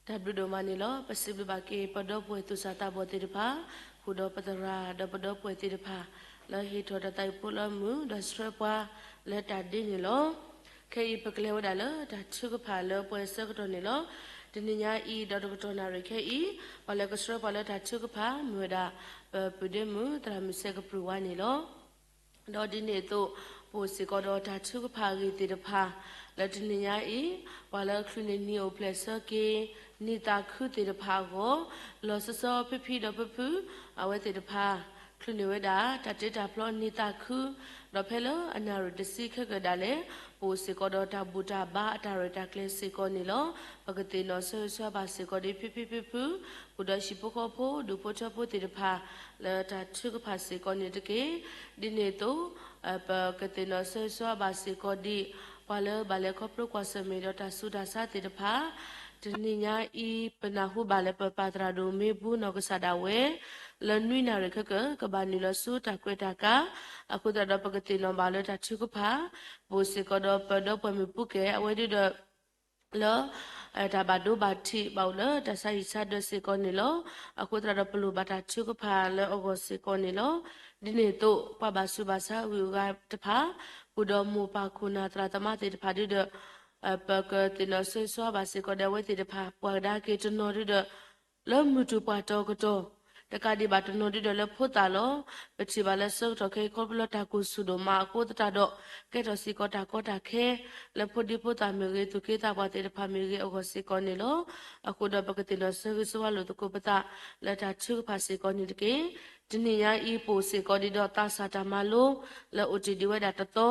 တၢ်ဘျုးဒိၣ်မးန့ၣ်လီၤ. ပစံးဘျုးဘၣ်က့ၤ ပဒီပုၢ်ဝဲၢ်သူၣ်စၢ်သးဘီၣ်သ့ၣ်တဖၣ်, ဃုာ်ဒီးပသရၣ် ဒီးပဒီပုၢ်ဝဲၢ်သ့ၣ်တဖၣ် လၢဟ့ၣ်ထီၣ်တၢ်သးဝံၣ်ဖိလၢမုာ် ဒီးဆှၢပှၤလၢတၢ်ဒ့န့ၣ်လီၤ. ခဲအံၤပကလဲၤဝဲဒၣ်လၢတၢ်ထုကဖၣ်လၢပှဲၤဆၢကတီၢ်န့ၣ်လီၤ. တနံၤညါအံၤ ဒီးတကတီၢ်နၣ်ရံၣ်ခဲအံၤ ပှၤလၢကဆှၢပှၤလၢတၢ်ထုကဖၣ် မ့ၢ်ဝဲဒၣ် ပပုၢ်ဒ့မုၣ် သရၣ်မုၣ်စဲကပြုၢ်ဝါန့ၣ်လီၤ. ဒီးဒ်န့ၣ်အသိး ပအိၣ်စ့ၢ်ကီးဒီးတၢ်ထုကဖၣ်အဂ့ၢ်သ့ၣ်တဖၣ် လၢတနံၤညါအံၤ ပှၤလၢချုးန့ၢ်နံၤအိၣ်ဖျဲၣ်ဆၢက့ၤ နံၤသးခုသ့ၣ်တဖၣ်အဂီၢ် လီၤဆီဆီဖံဖံဒီးဖုဖု အဝဲသ့ၣ်တဖၣ် ချုးန့ၢ်ဝဲဒၣ် တၢ်တ့တၢ်ဖျီနံၤသးခု ဒီးဖဲလၢအနၣ်ရံၣ်တဆံခဲကနံၣ်ဒၣ်လဲာ် ပအိၣ်စ့ၢ်ကီးဒီးတၢ်ဘူၣ်တၢ်ဘါအတၢ်ရဲၣ်တၢ်ကျဲၤစ့ၢ်ကီးန့ၣ်လီၤ. ပကသ့ၣ်နီၣ်ဆၢဂ့ၤဆၢဝါဘၣ်စ့ၢ်ကီးဒ်ဖံဖံဖုဖု ဃုာ်ဒီးဟံၣ်ဖိဃီဖိ ဒူၣ်ဖိထၢဖိသ့ၣ်တဖၣ် လၢတၢ်ထုကဖၣ်စ့ၢ်ကီးန့ၣ်တက့ၢ်. ဒ်န့ၣ်အသိး ပကသ့ၣ်နီၣ်ဆၢဂ့ၤဆၢဝါဘၣ်စ့ၢ်ကီးဒ် ပှၤလၢဘၣ်လဲၤခီဖျိကွၢ်ဆၢၣ်မဲာ်ဒီးတၢ်ဆူးတၢ်ဆါသ့ၣ်တဖၣ် တနံၤညါအံၤ ပနၢ်ဟူဘၣ်လၢပပၢ်သရၣ်ဒိၣ်မ့ၢ်ဘူနီၢ်ကစၢ်ဒၣ်ဝဲ လၢနွံနၣ်ရံၣ်ခဲကနံၣ် ကဘၣ်နုာ်လီၤဆူတၢ်ကွဲးတၢ်ကါ အဃိသတးဒီးပကသ့ၣ်နီၣ်ဘၣ်လၢတၢ်ထုကဖၣ် ပအိၣ်စ့ၢ်ကီးဒီးပဒီပုၢ်ဝဲၢ်မုၣ်ပူၤကဲ အဝဲဒၣ်ဒီး လၢ တၢ်ဘၣ်ဒိဘၣ်ထံး ဘၣ်အိၣ်လၢတၢ်ဆါဟံၣ်ဆါဒၢးစ့ၢ်ကီးန့ၣ်လီၤ. အဃိသတးဒီးပလိၣ်ဘၣ်တၢ်ထုကဖၣ်လၢအဂီၢ်စ့ၢ်ကီးန့ၣ်လီၤ. ဒ်န့ၣ်အသိး ပှၤဘၣ်ဆူးဘၣ်ဆါအဂုၤအဂၤတဖၣ် ဃုာ်ဒီးမိၢ်ပၢ်ခိၣ်နၢ်သရၣ်သမါသ့ၣ်တဖၣ်ဒၣ်ဒီး ပကသ့ၣ်နီၣ်ဆၢဂ့ၤဆၢဝါဘၣ်စ့ၢ်ကီးဒီးအဝဲသ့ၣ်တဖၣ် ပှၤကဒါက့ၤတနီၤဒၣ်ဒီး လၢမုၢ်တူာ်ပှၢ်တီၤကတီၢ် တကးဒံးဘၣ်တနီၤဒၣ်ဒီးလၢဖိသၣ်လီၤ. ပထံၣ်ဘၣ်လၢဆၢကတီၢ်ခဲအံၤခီဖျိလၢတၢ်ကိၢ်ဆူၣ်ဒိၣ်မးအဃိသတးဒီး ကဲထီၣ်စ့ၢ်ကီးတၢ်ကီတၢ်ခဲ လၢဖိဒံဖိသၣ်မ့ၢ်ဂ့ၤ သူၣ်က့သးပှၢ်သ့ၣ်တဖၣ်မ့ၢ်ဂ့ၤအဂီၢ်စ့ၢ်ကီးန့ၣ်လီၤ. အဃိဒီးပကသ့ၣ်နီၣ်ဆၢဂ့ၤဆၢဝါလိာ်သကိးပသး လၢတၢ်ထုကဖၣ်စ့ၢ်ကီးန့ၣ်တက့ၢ်. တနံၤညါအံၤပအိၣ်စ့ၢ်ကီးဒ်ဒီးသးစၢ်တၢ်မၤလိ လၢအိၣ်တ့ၢ်ဒံးဝဲဒၣ်တသီ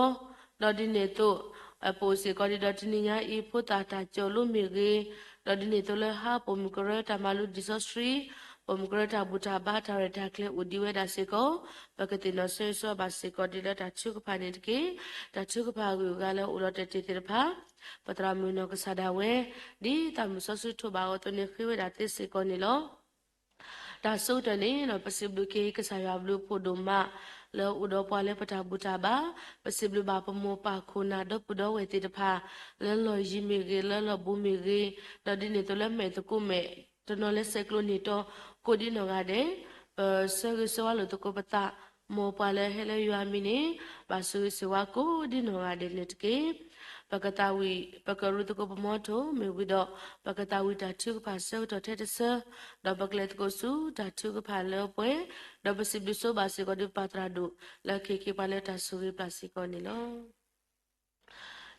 ဒီးဒ်န့ၣ်အသိး ပအိၣ်စ့ၢ်ကီးဒ်ဒီးတနံၤညါအံၤ ဖိသၣ်တၢ်ကၠီၣ်လိမ့ၢ်ဂ့ၤ, ဒီးဒ်န့ၣ်အသိးလၢဟါ ပိာ်မုၣ်ကရၢတၢ်မၤလိလံာ်စီဆှံ, ပိာ်မုၣ်ကရၢတၢ်ဘူၣ်တၢ်ဘါတၢ်ရဲၣ်တၢ်ကျဲၤအိၣ်ဒံးဝဲဒၣ်စ့ၢ်ကီး, ပကသ့ၣ်နီၣ်ဆၢဂ့ၤဆၢဝါဘၣ်စ့ၢ်ကီးဒ်လၢတၢ်ထုကဖၣ်န့ၣ်တက့ၢ်. တၢ်ထုကဖၣ်အဂုၤအဂၤလၢအိၣ်လီၤတဲာ်တ့ၢ်သ့ၣ်တဖၣ်, ပသရၣ်မုၣ်နီၢ်ကစၢ်ဒၣ်ဝဲ, ဒ်သးမုၢ်စီဆှံထိးဘၣ်အီၤအသိးန့ၣ်ဃ့ဝဲဒၣ်သ့စ့ၢ်ကီးန့ၣ်လီၤ. တၢ်ဆိကတၢၢ်န့ၣ် ပစံးဘျုးက့ၤကစၢ်ယွၤဘျုးဖှိၣ်ဒိၣ်မး လၢအိၣ်ဒီးပှၤလၢပတၢ်ဘူၣ်တၢ်ဘါ, ပစံးဘျုးဘၣ်ပမိၢ်ပၢ်ခိၣ်နၢ်ဒီပုၢ်ဒီဝဲၢ်သ့ၣ်တဖၣ် လၢလီၢ်ယံၤမ့ၢ်ဂ့ၤ လၢလီၢ်ဘူးမ့ၢ်ဂ့ၤ, ဒီးဒ်န့ၣ်အသိးလၢမဲာ်သကိးမဲာ် တနီၤလၢဆဲးကျိးန့ၢ်တီ ကိးဒံနီၢ်ဂၤဒဲး, ပဆၢဂ့ၤဆၢဝါလိာ်သကိးပသး, မိၢ်ပှၢ်လၢဟဲလၢယွၤအမံၤန့ၣ် ဘၣ်ဆိၣ်ဂ့ၤဆိၣ်ဝါကိးဒံနီၢ်ဂၤဒဲးန့ၣ်တက့ၢ်. ပကသးဝံၣ် ပကရူသကိးပမီထိၣ်မ့ၢ်ဝံၤဒီး ပကသးဝံၣ်တၢ်ထုကဖၣ်ဆၢကတီၢ်ထဲတဆၢ, ဒီးပကလဲၤသကိးဆူတၢ်ထုကဖၣ်လၢပှဲၤ, ဒီးပစံးဘျုးဆိဘၣ်စ့ၢ်ကီးဒ်ပၢ်သရၣ်ဒိၣ် လၢကဟ့ၣ်က့ၤပှၤလၢတၢ်ဆိၣ်ဂ့ၤပျၢ်စ့ၢ်ကီးန့ၣ်လီၤ.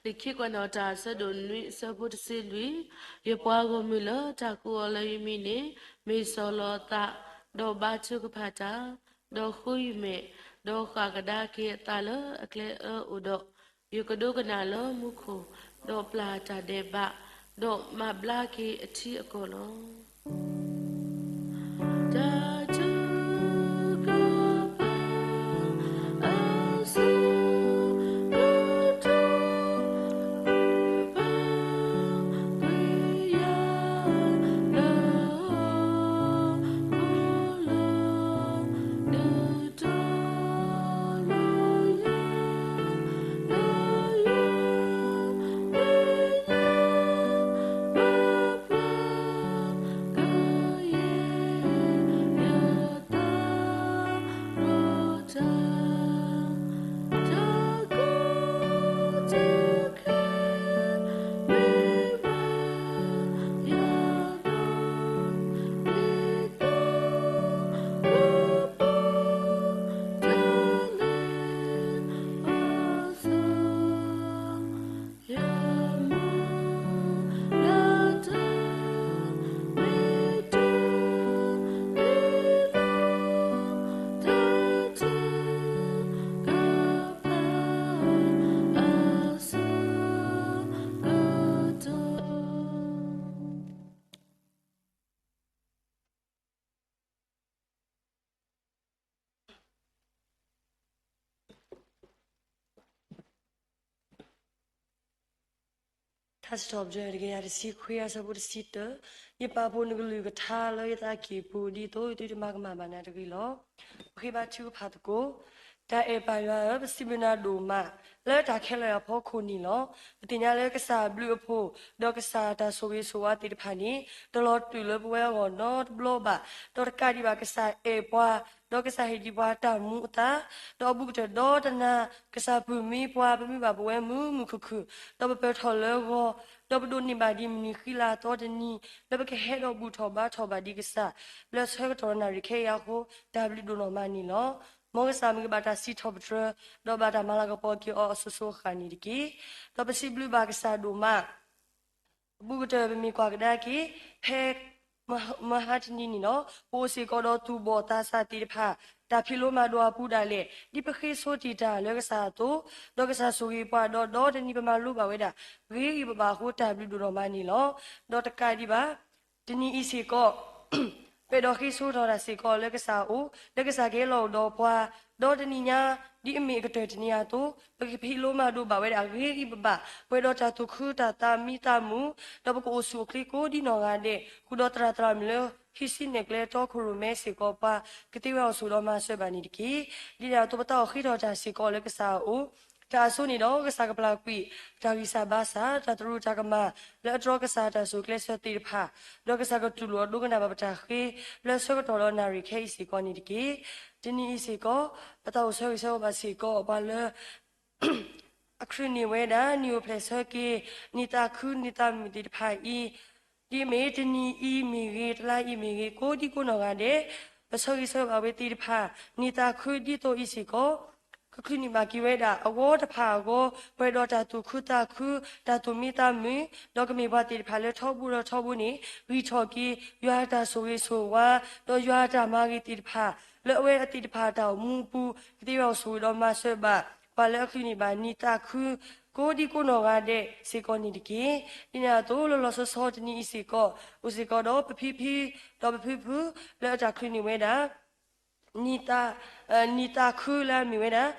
လံာ်ခံကွဲးနီၣ်တၢ် အဆၢဒိၣ်နွံ အဆၢဖိတဆံလွံၢ်, ယပှၤဂီၢ်မုၢ်လၢတၢ်ကိးအီၤလၢယမံၤန့ၣ် မ့ၢ်စီၤလီၤအသး, ဒီးဘါထုကဖၣ်တၢ်, ဒီးဃုယမဲာ်, ဒီးဃၣ်ကဒါက့ၤအသးလၢအကျဲအၢအအိၣ်ဒီး, ယကဒိကနၣ်လၢမူခိၣ်, ဒီးပျၢ်တၢ်ဒဲးဘး, ဒီးမၤဘျါက့ၤအထံအကီၢ်လီၤ. တၢ်ထုကဖၣ်အဆၢကတီၢ် ထါစံးထီၣ်ပတြၢၤတကယၤတဆံခွံ အဆၢဖိတဆံတၢ, ယပာ်ဖှိၣ်နကလုၢ်ကထါလၢယသးကံၢ်ပူၤ ဒ်သိးယသုတမၤကမၣ်ဘၣ်နၤတဂ့ၤလီၤ. ပဃ့ဘါထုကဖၣ်သကိး, တၢ်အဲၣ်ပၢ်ယွၤဧၢ, ပစံးဘျုးနၤဒိၣ်မး လၢတၢ်ခဲလၢာ်အဖီခိၣ်န့ၣ်လီၤ. ပသ့ၣ်ညါလၢကစၢ်အဘျုးအဖှိၣ် ဒီးကစၢ်အတၢ်ဆိၣ်ဂ့ၤဆိၣ်ဝါသ့ၣ်တဖၣ်န့ၣ် တလီၤတုၤလၢပဝဲအဂီၢ်နီတဘျီဘၣ်, ဒီးတကးဒံးဘၣ်ကစၢ်အဲၣ်ပှၤ, ဒီးကစၢ်ဟ့ၣ်ဒံးပှၤတၢ်မူအသါ, ဒီးအဘူးကတၢၢ်ဒီတနၤ ကစၢ်ပုၢ်မံပှၤ ပမ့ၢ်ဘၣ်ပဝဲမုာ်မုာ်ခုၣ်ခုၣ်, ဒီးပပၢၤထီၣ်လၢဂီၤ, ဒီးပဒိးန့ၢ်ဘၣ်ဒံးမုၢ်နံၤဃံလၤသီတနံၤ လၢပကဟဲဒီးဘူၣ်ထီၣ်ဘါထီၣ်ဘၣ်ဒံးကစၢ် လၢဆၢကတီၢ်နၣ်ရံၣ်ခဲအံၤအဃိ တၢ်ဘျုးဒိၣ်နီၢ်မးန့ၣ်လီၤ. မ်ကစၢ်မုၢ်ကဘၣ်တၢ်စံးထီၣ်ပတြၢၤ, ဒီးဘၣ်တၢ်မၤလၤကပီၤက့ၤအီၤအစိၤစိၤအဃၣ်န့ၣ်တက့ၢ်. ဒီးပစံးဘျုးဘၣ်ကစၢ်ဒိၣ်မး အဘူးကတၢၢ်ပမ့ၢ်ကွၢ်ကဒါက့ၤ ဖဲ မဟါတနံၤန့ၣ်လီၤ, ပအိၣ်စ့ၢ်ကီးဒီးသူၣ်ဘီၣ်သးစၢ်သ့ၣ်တဖၣ် တၢ်ဖံးလိမၤဒိးအပူၤဒၣ်လဲာ် ဒ်ပဃ့ဆိတ့ၢ်တၢ်လၢကစၢ်အသိး, ဒီးကစၢ်ဆိၣ်ဂ့ၤပှၤဒီး ဒီတနံၤပမၤလိဘၣ်ဝဲဒၣ် ဂ့ၤဂံၢ်ဘၣ်ဘၣ်အဃိ တၢ်ဘျုးဒိၣ်နီၢ်မးန့ၣ်လီၤ. ဒီးတကးဒံးဘၣ် တနံၤအံၤစ့ၢ်ကီး ပအဲၣ်ဒိးဃ့ဆိထီၣ်တၢ်စ့ၢ်ကီးလၢကစၢ်အအိၣ်, လၢကစၢ်ကဟဲလီၤအိၣ်ဒီးပှၤ, ဒီတနံၤညါ ဒ်အမ့ၢ်အကတၢၢ်တနံၤအသိး ပကဖံးလိမၤဒိးဘၣ်ဝဲဒၣ် ဂ့ၤဂံၢ်ဘၣ်ဘၣ် ပှဲၤဒီးတၢ်သူၣ်ခုသးခုမံသးမုာ်, ဒီးပကအိၣ်ဆူၣ်အိၣ်ချ့ကိးဒ်နီၢ်ဂၤဒဲး ဃုာ်ဒီးသရၣ်သရၣ်မုၣ်လၢ ဟံးစုနဲၣ်ကျဲတီခိၣ်ရိၣ်မဲစ့ၢ်ကီးပှၤ ကသ့ဝဲအီၤဆိၣ်ဒီးမၤစၢၤဘၣ်န့ၣ်တက့ၢ်. ဒ်န့ၣ်အသိးပသးအိၣ်ဃ့ထီၣ်တၢ်စ့ၢ်ကီးလၢကစၢ်အအိၣ်, တၢ်အစိန့ၣ်ဒီး ကစၢ်ကပျၢ်ကွံာ် တၢ်ဂံၢ်စၢ်ဘါစၢ် တၢ်သရူးတၢ်ကမၣ် လၢအတြီကစၢ်တၢ်စူၢ်ကျဲးစၢးသ့ၣ်တဖၣ်, ဒီးကစၢ်ကတူၢ်လိာ်ဒိကနၣ်ဘၣ်ပတၢ်ဃ့ လၢဆၢကတီၢ်ဒီးနၣ်ရံၣ်ခဲအံၤစ့ၢ်ကီးန့ၣ်တက့ၢ်. တနံၤအံၤစ့ၢ်ကီး ပသးအိၣ်ဆၢဂ့ၤဆၢဝါဘၣ်စ့ၢ်ကီး ပှၤလၢ အချုးန့ၢ်ဝဲဒၣ် နံၣ်အိၣ်ဖျဲၣ်ဆၢက့ၤ နံၣ်သးခုနံၣ်သးမုာ်သ့ၣ်တဖၣ်အံၤ, ဒ်အမ့ၢ်တနံၤအံၤမ့ၢ်ဂ့ၤ တလါအံၤမ့ၢ်ဂ့ၤ ကိးဒံကိးနီၢ်ဂၤဒဲး, ပဆၢဂ့ၤဆၢဝါဘၣ်ဝဲသ့ၣ်တဖၣ် နံၣ်သးခုဒ်သိးအံၤစ့ၢ်ကီး ကချုးန့ၢ်ဘၣ်က့ၤဝဲဒၣ် အဂီၢ်တဖၣ်အဂီၢ် ပှဲၤဒီးတၢ်သူၣ်ခုသးခု တၢ်သူၣ်မံသးမုာ်, ဒီးကမ့ၢ်ပှၤသ့ၣ်တဖၣ်လၢထီဘိဒီးထီဘိန့ၣ် ဂံၢ်ထီၣ်က့ၤ ယွၤအတၢ်ဆိၣ်ဂ့ၤဆိၣ်ဝါ ဒီးယွၤအတၢ်မၤဂ့ၤသ့ၣ်တဖၣ် လၢအဝဲအသ့ၣ်တဖၣ်အတၢ်အိၣ်မူအပူၤ ကသ့ဝဲအီၤဆိၣ်ဂ့ၤဒီးမၤစၢၤဘၣ် ပှၤလၢအချုးန့ၢ်ဘၣ်နံၣ်သးခု ကိးဒံကိးနီၢ်ဂၤဒဲးစ့ၢ်ကီးန့ၣ်တက့ၢ်. ဒ်န့ၣ်အသိး လီၤလီၤဆီဆီတနံၤအံၤစ့ၢ်ကီး အိၣ်စ့ၢ်ကီးဒီးပဖံဖံ ဒီးပဖုဖု လၢအတၢ်ချုးန့ၢ်ဝဲဒၣ် နံၣ်သးခုလၢအမ့ၢ်ဝဲဒၣ်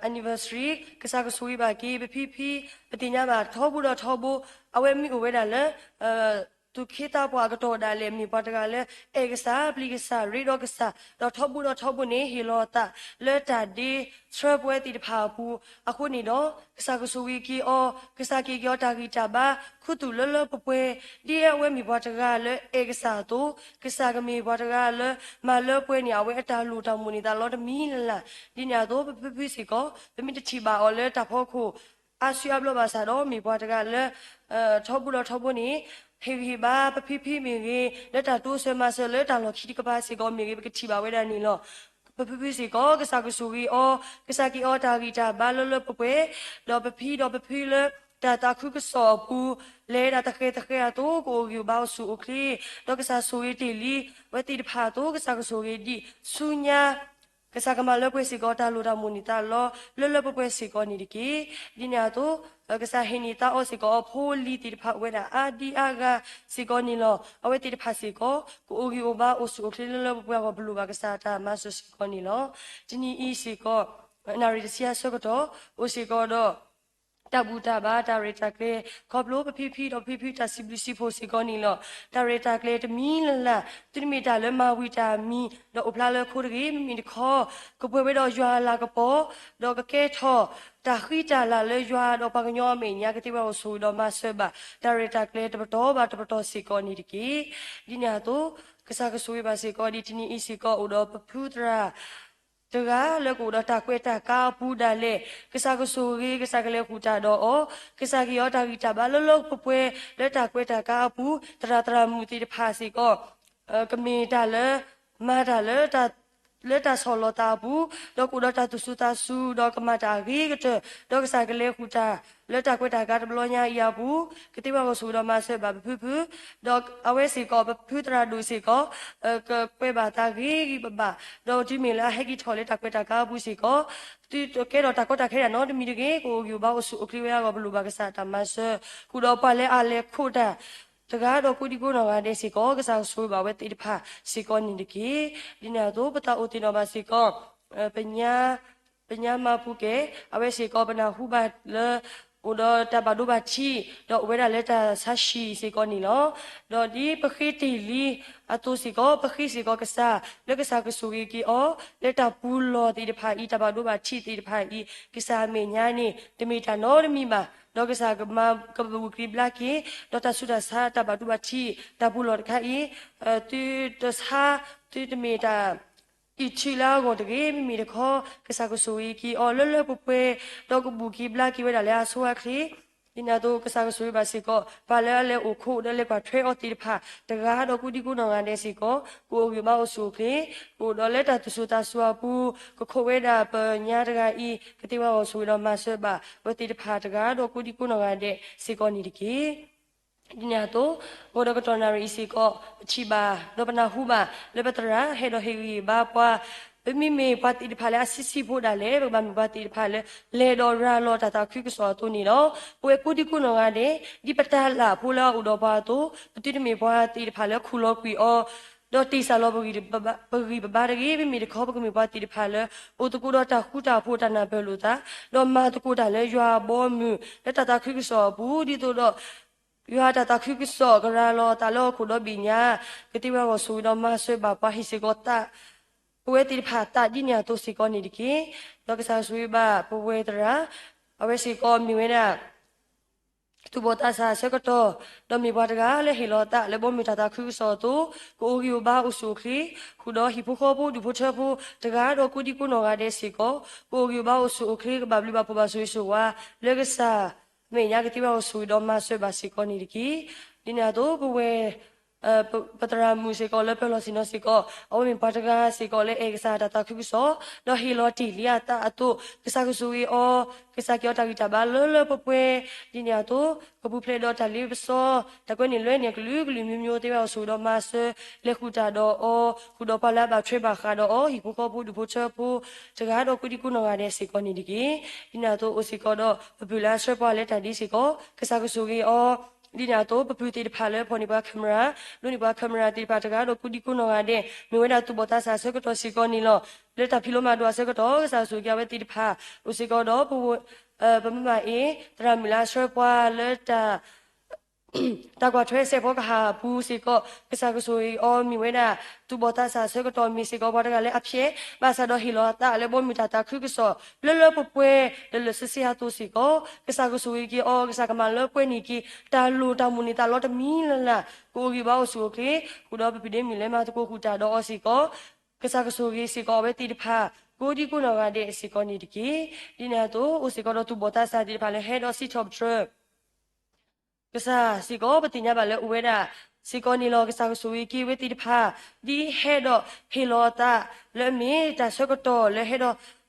anniversary ကစၢ်ကဆိၣ်ဂ့ၤဘၣ်က့ၤ ပဖံဖံ ပသ့ၣ်ညါဘၣ်ထီဘိဒီးထီဘိ အဝဲမ့ၢ်အိၣ်ဝဲဒၣ်လၢ သူၣ်က့သးပှၢ်အကတီၢ်ဒၣ်လဲာ် မ့ၢ်ပှၤတဂၤလၢ အဲၣ်ကစၢ် ပျံၤကစၢ် ရ့ဒီးကစၢ် ဒီးထီဘိဒီးထီဘိန့ၣ် ဟ့ၣ်လီၤအသးလၢတၢ်ဒ့ဆှၢပဝဲသ့ၣ်တဖၣ်အပူၤ အဃိန့ၣ်ဒီး ကစၢ်ကဆိၣ်ဂ့ၤက့ၤအီၤ ကစၢ်ကဟ့ၣ်က့ၤအီၤတၢ်ဂံၢ်တၢ်ဘါ ခူသူၣ်လၢလၢပှဲၤပှဲၤ ဒ်အဝဲမ့ၢ်ပှၤတဂၤလၢအဲၣ်ကစၢ်အသိး ကစၢ်ကမ့ၢ်ပှၤတဂၤလၢ မၤလၢပှဲၤန့ၣ် အဝဲအတၢ်လိၣ်တၢ်မိၣ်န့ၢ်သးလီၤတမံၤလၢ်လၢ်. ဒ်န့ၣ်အသိး ပဖုဖုစ့ၢ်ကီး ပမ့ၢ်တထံၣ်ဘၣ်အီၤလၢတၢ်ဖီခိၣ် အါစုအါဘျီဘၣ်ဆၣ်ဒီး မ့ၢ်ပှၤတဂၤလၢ ထီဘိဒီးထီဘိန့ၣ် ဟ့ၣ်ဂံၢ်ဟ့ၣ်ဘါ ပဖံဖံမ့ၢ်ဂ့ၤ လၢတၢ်တိစၢၤမၤစၢၤလၢတၢ်လီၢ်ခံတကပၤစ့ၢ်ကီးမ့ၢ်ဂ့ၤ ပကထံၣ်ဘၣ်ဝဲဒၣ်န့ၣ်လီၤ. ပဖုဖုစ့ၢ်ကီး ကစၢ်ကဆိၣ်ဂ့ၤအီၤ ကစၢ်ကဟ့ၣ်အီၤတၢ်ဂံၢ်တၢ်ဘါလၢလၢပှဲၤပှဲၤ ဒီးပဖံဒီးပဖုလၢ တၢ်သးခုကစီၣ်အပူၤ လဲၤဒၣ်တဃဲၤတဃဲၤအသိး ကအိၣ်ဂံၢ်အိၣ်ဘါအိၣ်ဆူၣ်အိၣ်ချ့ ဒီးကစၢ်ဆိၣ်ဂ့ၤတ့ၢ်လံ အဝဲသ့ၣ်တဖၣ်အသိး ကစၢ်ကဆိၣ်ဂ့ၤဒံးဆူညါ ကစၢ်ကမၤလၢပှဲၤစ့ၢ်ကီး တၢ်လိၣ်တၢ်မိၣ်န့ၢ်သးလီၤ လၢလၢပှဲၤပှဲၤစ့ၢ်ကီးန့ၣ်တက့ၢ်. ဒ်န့ၣ်အသိး ကစၢ်ဟ့ၣ်န့ၢ်သါအီၤစ့ၢ်ကီး အဖိအလံၤသ့ၣ်တဖၣ်အိၣ်ဝဲဒၣ်အါဒံအါဂၤစ့ၢ်ကီးန့ၣ်လီၤ. အဝဲသ့ၣ်တဖၣ်စ့ၢ်ကီး ကအိၣ်ဂံၢ်အိၣ်ဘါအိၣ်ဆူၣ်အိၣ်ချ့လၢလၢပှဲၤပှဲၤအဂီၢ် ပလိၣ်ဘၣ်ကစၢ်တၢ်မၤစၢၤစ့ၢ်ကီးန့ၣ်လီၤ. တနံၤအံၤစ့ၢ်ကီး နၣ်ရံၣ်တဆံအဆၢကတီၢ် အိၣ်စ့ၢ်ကီးဒီး တၢ်ဘူၣ်တၢ်ဘါ တၢ်ရဲၣ်တၢ်ကျဲၤ ခီဖျိပဖံဖံဒီးဖံဖုတၢ်စံးဘျုးစံးဖှိၣ်စ့ၢ်ကီးန့ၣ်လီၤ. တၢ်ရဲၣ်တၢ်ကျဲၤတမံၤလၢ်လၢ် သုတမ့ၢ်တၢ်လၢမၤဝံၤတၢ်မံၤ ဒီးအိၣ်ဖျါလၢခိတဂ့ၤ မ့မ့ၢ်တခီ ကပှဲၤဝဲဒီးယွၤအလၤကပီၤ ဒီးကကဲထီၣ်တၢ်ဃံတၢ်လၤလၢယွၤဒီးပှၤကညီအမဲာ်ညါ ကသ့ဝဲအိၣ်ဆိၣ်ဂ့ၤဒီးမၤစၢၤဘၣ် တၢ်ရဲၣ်တၢ်ကျဲၤတပတီၢ်ဘၣ်တပတီၢ်စ့ၢ်ကီးန့ၣ်တက့ၢ်. ဒ်န့ၣ်အသိး ကစၢ်ကဆိၣ်ဂ့ၤဘၣ်စ့ၢ်ကီး ဒ်တနံၤအံၤစ့ၢ်ကီး အိၣ်ဒီးပဖုသရၣ် တဂၤလၢကအိၣ်ဒီးတၢ်ကွဲးတၢ်ကါအပူၤဒၣ်လဲာ် ကစၢ်ကဆိၣ်ဂ့ၤ ကစၢ်ကလဲၤဃုာ်တၢ်ဒီးအီၤ ကစၢ်ကဟ့ၣ်အီၤတၢ်ဂံၢ်တၢ်ဘါလၢလၢပှဲၤပှဲၤ လၢတၢ်ကွဲးတၢ်ကါအပူၤ သရၣ်သရၣ်မုၣ်သ့ၣ်တဖၣ်စ့ၢ်ကီး ကမ့ၢ်တၢ်လၢ မၤတၢ်လၢ လၢတၢ်ဆီၣ်လီၤသးအပူၤ ဒီးကအိၣ်ဒီးတၢ်သူၣ်စူၤသးစူၤ ဒီးကမၤတၢ်အဂ့ၤကတၢၢ် ဒီးကစၢ်ကလဲၤဃုာ်တၢ် လၢတၢ်ကွဲးတၢ်ကါတဘျီညါအံၤအပူၤ ကသ့ဝဲအိၣ်ဆိၣ်ဂ့ၤဒီးမၤစၢၤဘၣ်ပဖုဖု ဒီးအဝဲစ့ၢ်ကီး ပဖုသရၣ်ဒိၣ်စ့ၢ်ကီး ကကွဲးဘၣ်သးဂ့ၤဂ့ၤဘၣ်ဘၣ် ဒီးတုၤမ့ၢ်လၢအဟဲက့ၤထီၣ်လၢတၢ်ကွဲးတၢ်ကါအပူၤစ့ၢ်ကီး သုတကဲထီၣ်တၢ်ကီတၢ်ခဲဒၣ်နီတမံၤတဂ့ၤ ကအိၣ်ဂံၢ်အိၣ်ဘါအိၣ်ဆူၣ်အိၣ်ချ့ဝဲအဂီၢ် ပလိၣ်ဘၣ်ကစၢ်တၢ်မၤစၢၤ ဃုာ်ဒီးပှၤလၢအလဲၤခိးတၢ် တဂၤဒီးကိးဒံကိးနီၢ်ဂၤဒဲးစ့ၢ်ကီး ကစၢ်ဆိၣ်ဂ့ၤဘၣ်ဝဲသ့ၣ်တဖၣ်စ့ၢ်ကီးန့ၣ်တက့ၢ်. ဒ်န့ၣ်အသိး ပသးအိၣ်သ့ၣ်နီၣ်ဘၣ်စ့ၢ်ကီး ပညါ ပညါမၤပူၤကဲ အဝဲစ့ၢ်ကီး ပနၢ်ဟူဘၣ်လၢ အိၣ်ဒီးတၢ်ဘၣ်ဒိဘၣ်ထံး ဒီးအိၣ်ဝဲဒၣ်လၢတၢ်ဆါဟံၣ်စ့ၢ်ကီးန့ၣ်လီၤ. ဒီးဒ်ပဃ့တ့ၢ်လံအသိးစ့ၢ်ကီး ပဃ့စ့ၢ်ကီးကစၢ် လၢကစၢ်ကဆိၣ်ဂ့ၤက့ၤအီၤ လၢတၢ်ပူၤလီၢ်သ့ၣ်တဖၣ်အံၤ တၢ်ဘၣ်ဒိဘၣ်ထံးသ့ၣ်တဖၣ်အံၤ ကစၢ်အမဲာ်ညါန့ၣ် တမ့ၢ်တၢ်နီတမံၤဘၣ်. ဒီးကစၢ်ကမၤကဘူၣ်က့ၤဘျါက့ၤ ဒီးတၢ်ဆူးတၢ်ဆါတၢ်ဘၣ်ဒိဘၣ်ထံး တၢ်ပူၤလီၢ်တခါအံၤ သုတဆါ သုတမ့ၢ်တၢ် အံးထုးလၢအဂီၢ်တဂ့ၤ, မ့မ့ၢ်တခီ ကစၢ်ကဆိၣ်ဂ့ၤက့ၤအီၤလၢလၢပှဲၤပှဲၤ, ဒီးကဘူၣ်က့ၤဘျါက့ၤဝဲဒၣ်လၢအဆိအချ့. ဒ်န့ၣ်အသိး ကစၢ်ကဆိၣ်ဂ့ၤဘၣ်စ့ၢ်ကီး ပှၤလၢအလဲၤအိၣ်ခိးဒီးလဲၤကွၢ်ထွဲအီၤသ့ၣ်တဖၣ် တဂၤဒီးကိးဒံကိးနီၢ်ဂၤဒဲးစ့ၢ်ကီး ကအိၣ်ဂံၢ်ဘါအိၣ်ဆူၣ်အိၣ်ချ့, ကအိၣ်ဒီးလၢတၢ်သူၣ်စိတၢ်စူၤအပူၤ, ကခိးဝဲဒၣ်ပညါတဂၤအံၤ ကသ့ဝဲအဂီၢ်ဆိၣ်ဂ့ၤဒီးမၤစၢၤဘၣ် အဝဲသ့ၣ်တဖၣ်တဂၤဒီးကိးဒံကိးနီၢ်ဂၤဒဲးစ့ၢ်ကီးန့ၣ်တက့ၢ်. ဒ်န့ၣ်အသိး ဂီၤဒီးကတီၢ်နၣ်ရံၣ်အံၤစ့ၢ်ကီး ပထံၣ်ဘၣ် ဒီးပနၢ်ဟူဘၣ် လၢပသရၣ်ဟဲဒီးဟ့ၣ်ဂံၢ်ဘါပှၤ, ပမ့မ့ၢ်ပှၤသ့ၣ်တဖၣ်လၢအဆံးဆံးဖိဒၣ်လဲာ် ပကဘၣ်မ့ၢ်ပှၤသ့ၣ်တဖၣ်လၢ လဲၤဒီးရၤလီၤတၢ်သးခုကစီၣ်အသိးန့ၣ်လီၤ. ပဝဲကိးဒံကိးနီၢ်ဂၤဒဲး ဒ်ပတၢ်လၢ်ဖိလၢအအိၣ်ဒီးပှၤအသိး ပသုတမ့ၢ်ပှၤသ့ၣ်တဖၣ်လၢခူၣ်လီၤကွံာ်အီၤ ဒီးတ့ၢ်စၢ်လီၤ ပဂံၢ်ပဘါတဂ့ၤ, မ့မ့ၢ်တခီ ပကမ့ၢ်ပှၤသ့ၣ်တဖၣ်လၢ အိၣ်သကိးဒီးတၢ်ဃူတၢ်ဖိးတၢ်နၢ်ပၢၢ်လိာ်သး, ဒီးမၤသကိးတၢ်လၢယွၤအဘီအမုၢ် လၢတၢ်သးခုကစီၣ်အပူၤ ဒ်သိးဒီး ယွၤတၢ်သးခုကစီၣ်ကရၤလီၤအသးလၢဟီၣ်ခိၣ်ဒီဘ့ၣ်ညါ, ကသ့ဝဲအဂီၢ်ဆိၣ်ဂ့ၤဒီးမၤစၢၤဘၣ်ပှၤဟ့ၣ်စ့ၢ်ကီးသး ပဝဲသ့ၣ်တဖၣ်သးဒ်န့ၣ်အသိးစ့ၢ်ကီးန့ၣ်တက့ၢ်. ဒီးကစၢ်ကဆိၣ်ဂ့ၤဘၣ်ပဝဲသရၣ်, အဝဲစ့ၢ်ကီးမ့ၢ်ဝဲဒၣ် သူၣ်ဘီၣ်သးစၢ်အဆၢကတီၢ်, ဒီးမ့ၢ်ပှၤတဂၤလၢဟ့ၣ်လီၤသးလၢဘီမုၢ်တၢ်သးခုကစီၣ်အသိး, ကအိၣ်ဂံၢ်အိၣ်ဘါအိၣ်ဆူၣ်အိၣ်ချ့, ဃုာ်ဒီးဟံၣ်ဖိဃီဖိဒူၣ်ဖိထၢဖိ တဂၤဒီးကိးဒံကိးနီၢ်ဂၤဒဲးစ့ၢ်ကီး, ကအိၣ်ဂံၢ်အိၣ်ဘါအိၣ်ဆူၣ်အိၣ်ချ့ ကဘၣ်ဘျုးဘၣ်ဖှိၣ်ဘၣ်ဆိၣ်ဂ့ၤဆိၣ်ဝါ လၢကစၢ်မဲာ်ညါကသ့ဝဲအဂီၢ်ဆိၣ်ဂ့ၤဒီးမၤစၢၤဘၣ်စ့ၢ်ကီးန့ၣ်တက့ၢ်. ဒ်န့ၣ်အသိး ပဝဲ ပသရၣ်မုၣ်စ့ၢ်ကီးလၢပၢၤလီၢ်ဆ့ၣ်နီၤစ့ၢ်ကီး, အဝဲမ့ၢ်ပှၤတဂၤစ့ၢ်ကီးလၢအဲၣ်ကစၢ်တၢ်သးခုကစီၣ်, ဒီးဟ့ၣ်လီၤတ့ၢ်လံအသးအသိး, ကစၢ်ကဆိၣ်ဂ့ၤအီၤ, ကစၢ်က့ၤအီၤတၢ်ဂံၢ်တၢ်ဘါလၢလၢပှဲၤပှဲၤ, ဒ်န့ၣ်အသိး ကပူၤဖျဲးဒီးတၢ်လ့ပစီ, တၢ်ကွဲန့ၣ်လွဲန့ၣ် အကလုာ်ကလုာ်မံၤမံၤ သ့ဝဲအဂီၢ်ဆိၣ်ဂ့ၤဒီးမၤစၢၤ, လဲၤဃုာ်တၢ်ဒီးအီၤ, ဃုာ်ဒီးပှၤလၢအဘၣ်ထွဲဘၣ်ဃးဒီးအီၤ, ဟံၣ်ဖိဃီဖိဒူၣ်ဖိထၢဖိ, တဂၤဒီးကိးဒံကိးနီၢ်ဂၤဒဲးစ့ၢ်ကီးန့ၣ်တက့ၢ်. ဒ်န့ၣ်အသိးအိၣ်စ့ၢ်ကီးဒီး ပပုၢ်လၢအဆှၢပှၤလၢတၢ်ဒ်စ့ၢ်ကီး, ကစၢ်ကဆိၣ်ဂ့ၤအီၤ, ဒ်န့ၣ်အသိး ပပုၢ်သ့ၣ်တဖၣ်လၢဖီၣ်န့ၢ်ပှၤ camera, ဒိးန့ၢ်ပှၤ camera သ့ၣ်တဖၣ်တဂၤဒီးကိးဒံကိးနီၢ်ဂၤဒဲး, မ့ၢ်ဝဲဒၣ်သူၣ်ဘီၣ်သးစၢ်အဆၢကတီၢ်စ့ၢ်ကီးန့ၣ်လီၤ. လၢတၢ်ဖံးလိမၤဒိးအဆၢကတီၢ် ကစၢ်ကဆိၣ်ဂ့ၤအဝဲသ့ၣ်တဖၣ်, အိၣ်စ့ၢ်ကီးဒီး ပမမအ့ၣ် သရၣ်မုၣ်လၢအဆှၢပှၤလၢတၢ် တၢ်ကွၢ်ထွဲစဲးဖီကဟၣ်အပူၤစ့ၢ်ကီး, ကစၢ်ကဆိၣ်ဂ့ၤအီၤမ့ၢ်ဝဲဒၣ် သူၣ်ဘီၣ်သးစၢ်အဆၢကတီၢ် မ့ၢ်စ့ၢ်ကီးပှၤတဂၤလၢအဖျဲး, ဘၣ်ဆၣ်ဒီးဟ့ၣ်လီၤအသးလၢဘီမုၢ်တၢ်သးခုကစီၣ် လၢလၢပှဲၤပှဲၤ လၢလၢဆ့ဆ့အသိးစ့ၢ်ကီး, ကစၢ်ကဆိၣ်ဂ့ၤက့ၤအီၤ, ကစၢ်ကမၤလၢပှဲၤန့ၢ်က့ၤ တၢ်လိၣ်တၢ်မိၣ်န့ၢ်သးလီတမံၤလၢ်လၢ်, ကအိၣ်ဂံၢ်ဘါအိၣ်ဆူၣ်အိၣ်ချ့, ဃုာ်ဒီးပဖံးဒ့မုၣ်လဲၤမၤသကိးဃုာ်တၢ်ဒီးအီၤစ့ၢ်ကီး, ကစၢ်ကဆိၣ်ဂ့ၤစ့ၢ်ကီးအဝဲသ့ၣ်တဖၣ် ကိးဒံကိးနီၢ်ဂၤဒဲးစ့ၢ်ကီးန့ၣ်တက့ၢ်. ဒ်န့ၣ်အသိး အိၣ်စ့ၢ်ကီးဒီးသူၣ်ဘီၣ်သးစၢ်သ့ၣ်တဖၣ်လၢဟဲဒီးစံးထီၣ်ပတြၢၤ ကစၢ်စ့ၢ်ကီး ပသ့ၣ်ညါဘၣ်လၢအိၣ်ဝဲဒၣ်စ့ၢ်ကီးန့ၣ်လီၤ. ကစၢ်ကဆိၣ်ဂ့ၤက့ၤဝဲသ့ၣ်တဖၣ် ဒ်ဟဲဒီးဟ့ၣ်လီၤအသး လၢအမ့ၢ်တၢ်ဆၢကတီၢ်လၢဟဲဒီး